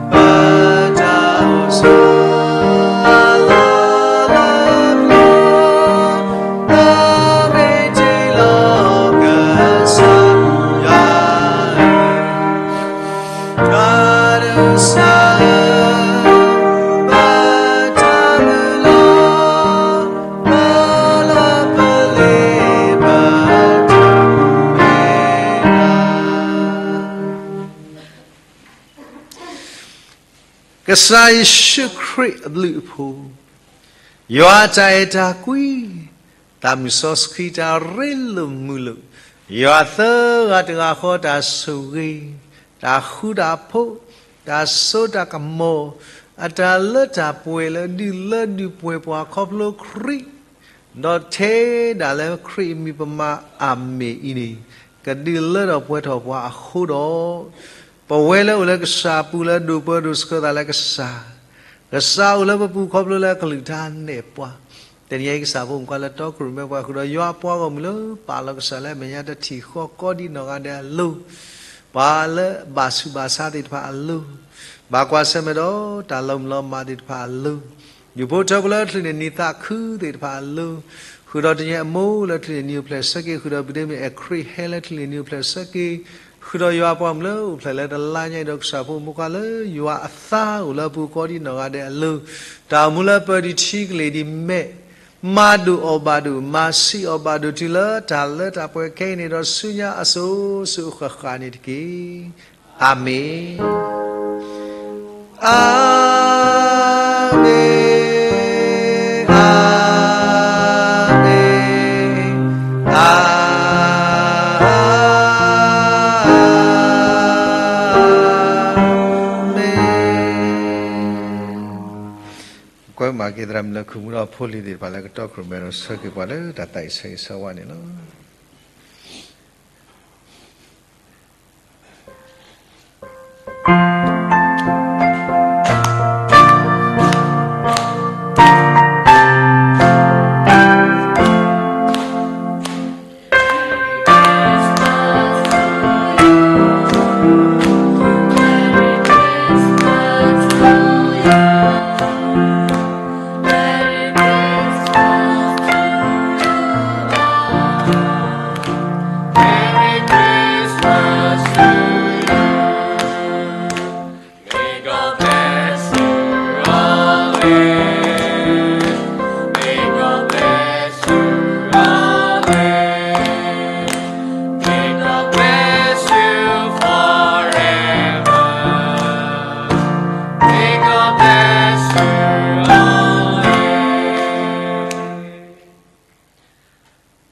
တၢ်အိၣ်ဆိးအလီၢ်လၢပျၢၤ, လၢမ့ၢ်တ့ၢ်လီၤကစၢ်ယွၤဧၢ, တၢ်ဒိးစၢၤ ဘၣ်တၢ်မုၢ်လီၤ, ဘၣ်လၢပလ့ပတၢ်မ့ၢ်တၢ် ကစၢ်ယ့ၣ်ၡူးခရံာ်အဘျုးအဖှိၣ်, ယွၤအတၢ်အဲၣ်တၢ်ကွံ, သးမုၢ်စီဆှံတၢ်ရ့လိာ်မုာ်လိာ်, ယွၤသၢဂၤတဂၤဃီတၢ်ဆိၣ်ဂ့ၤ, တၢ်ဃူတၢ်ဖိး, တၢ်စိတၢ်ကမီၤ, အတၢ်လၢတၢ်ပှဲၤလၢဒုးလၢဒုးပှဲၤပှၤခီဖျိခရံာ် ဒီးထဲဒၣ်လၢခရံာ်အမံၤပမၤအၤမ့ၣ်အံၤန့ၣ်, ကဒုးလၢထီၣ်ပှဲၤထီၣ်ပှၤအဃိဒီး, ပဝဲလၢအိၣ်လၢကစၢ်အပူၤလၢဒိၣ်ပၢဒိၣ်ဆှၢသးလၢကစၢ်, ကစၢ်အိၣ်လၢပပူၤခီဖျိလၢကလုၢ်ကထါနဲၣ်ပှၤ, တနံၤအံၤကစၢ်ဖိမုၣ်ခွါလၢတီခိၣ်ရိၣ်မဲပှၤ ဃုာ်ဒီးယွၤပှၤဂီၢ်မုၢ်လၢပာ်လီၤကစၢ်လၢအမဲာ်ညါတထံၣ်ဃီကိးဒံနီၢ်ဂၤဒဲးအလိၤ, ပှၤလၢဘၣ်ဆူးဘၣ်ဆါသ့ၣ်တဖၣ်အလိၤ, ဘၣ်ကွၢ်ဆၢၣ်မဲာ်ဒီးတၢ်လီၤမုၢ်လီၤမၢ်သ့ၣ်တဖၣ်အလိၤ, ဒူၣ်ဖိထၢဖိလၢချံးန့ၢ်နံၤသးခုသ့ၣ်တဖၣ်အလိၤ, ဃုာ်ဒီးတနံၤအံၤအမိၢ်လၢချံးန့ၢ်နံၤအိၣ်ဖျဲၣ်ဆၢက့ၤ, ဃုာ်ဒီးပဒ့မ့ၢ်အဲၣ်ခရံာ်ဟဲလၢချံးန့ၢ်နံၤအိၣ်ဖျဲၣ်ဆၢက့ၤ, ဃုာ်ဒီးယွၤပှၤမုၣ်လၢအိၣ်ဖျဲၣ်လၢတလါညါအံၤဒီးကစၢ်ဖိမုၣ်ခွါလၢယွၤအသါအိၣ်လၢအပူၤကိးဒံနီၢ်ဂၤဒဲးအလိၤ, တၢ်အိၣ်မူလၢပၢၤဒံးထံကလ့ၢ်ဒံးမဲာ်, မၤဒိၣ်အီၣ်ဘၣ်ဒိၣ်, မၤဆံးအီၣ်ဘၣ်ဒိၣ်တုၤလၢတၢ်လၢတၢ်ပှဲၤခဲအံၤန့ၣ်ဒီးဆူညါအစိၤစိၤအဃၣ်ဃၣ်န့ၣ်တက့ၢ်. အၤမ့ၣ်, အၤမ့ၣ်, အၤမ့ၣ်, အၤမ့ၣ်. ကွဲမၤက့ၤသရၣ်မုၣ်လၢခုၣ်မူဒီးဖိလံၤသ့ၣ်တဖၣ်လၢကတီခိၣ်ရိၣ်မဲဒီး ဆၢက့ၤပှၤလၢတၢ်သးအံၣ်ဆၢဂ့ၤဆၢဝါန့ၣ်လီၤ.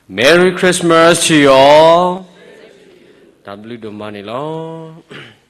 Merry Christmas to you all. တၢ်ဘျုးဒိၣ်မးန့ၣ်လီၤ.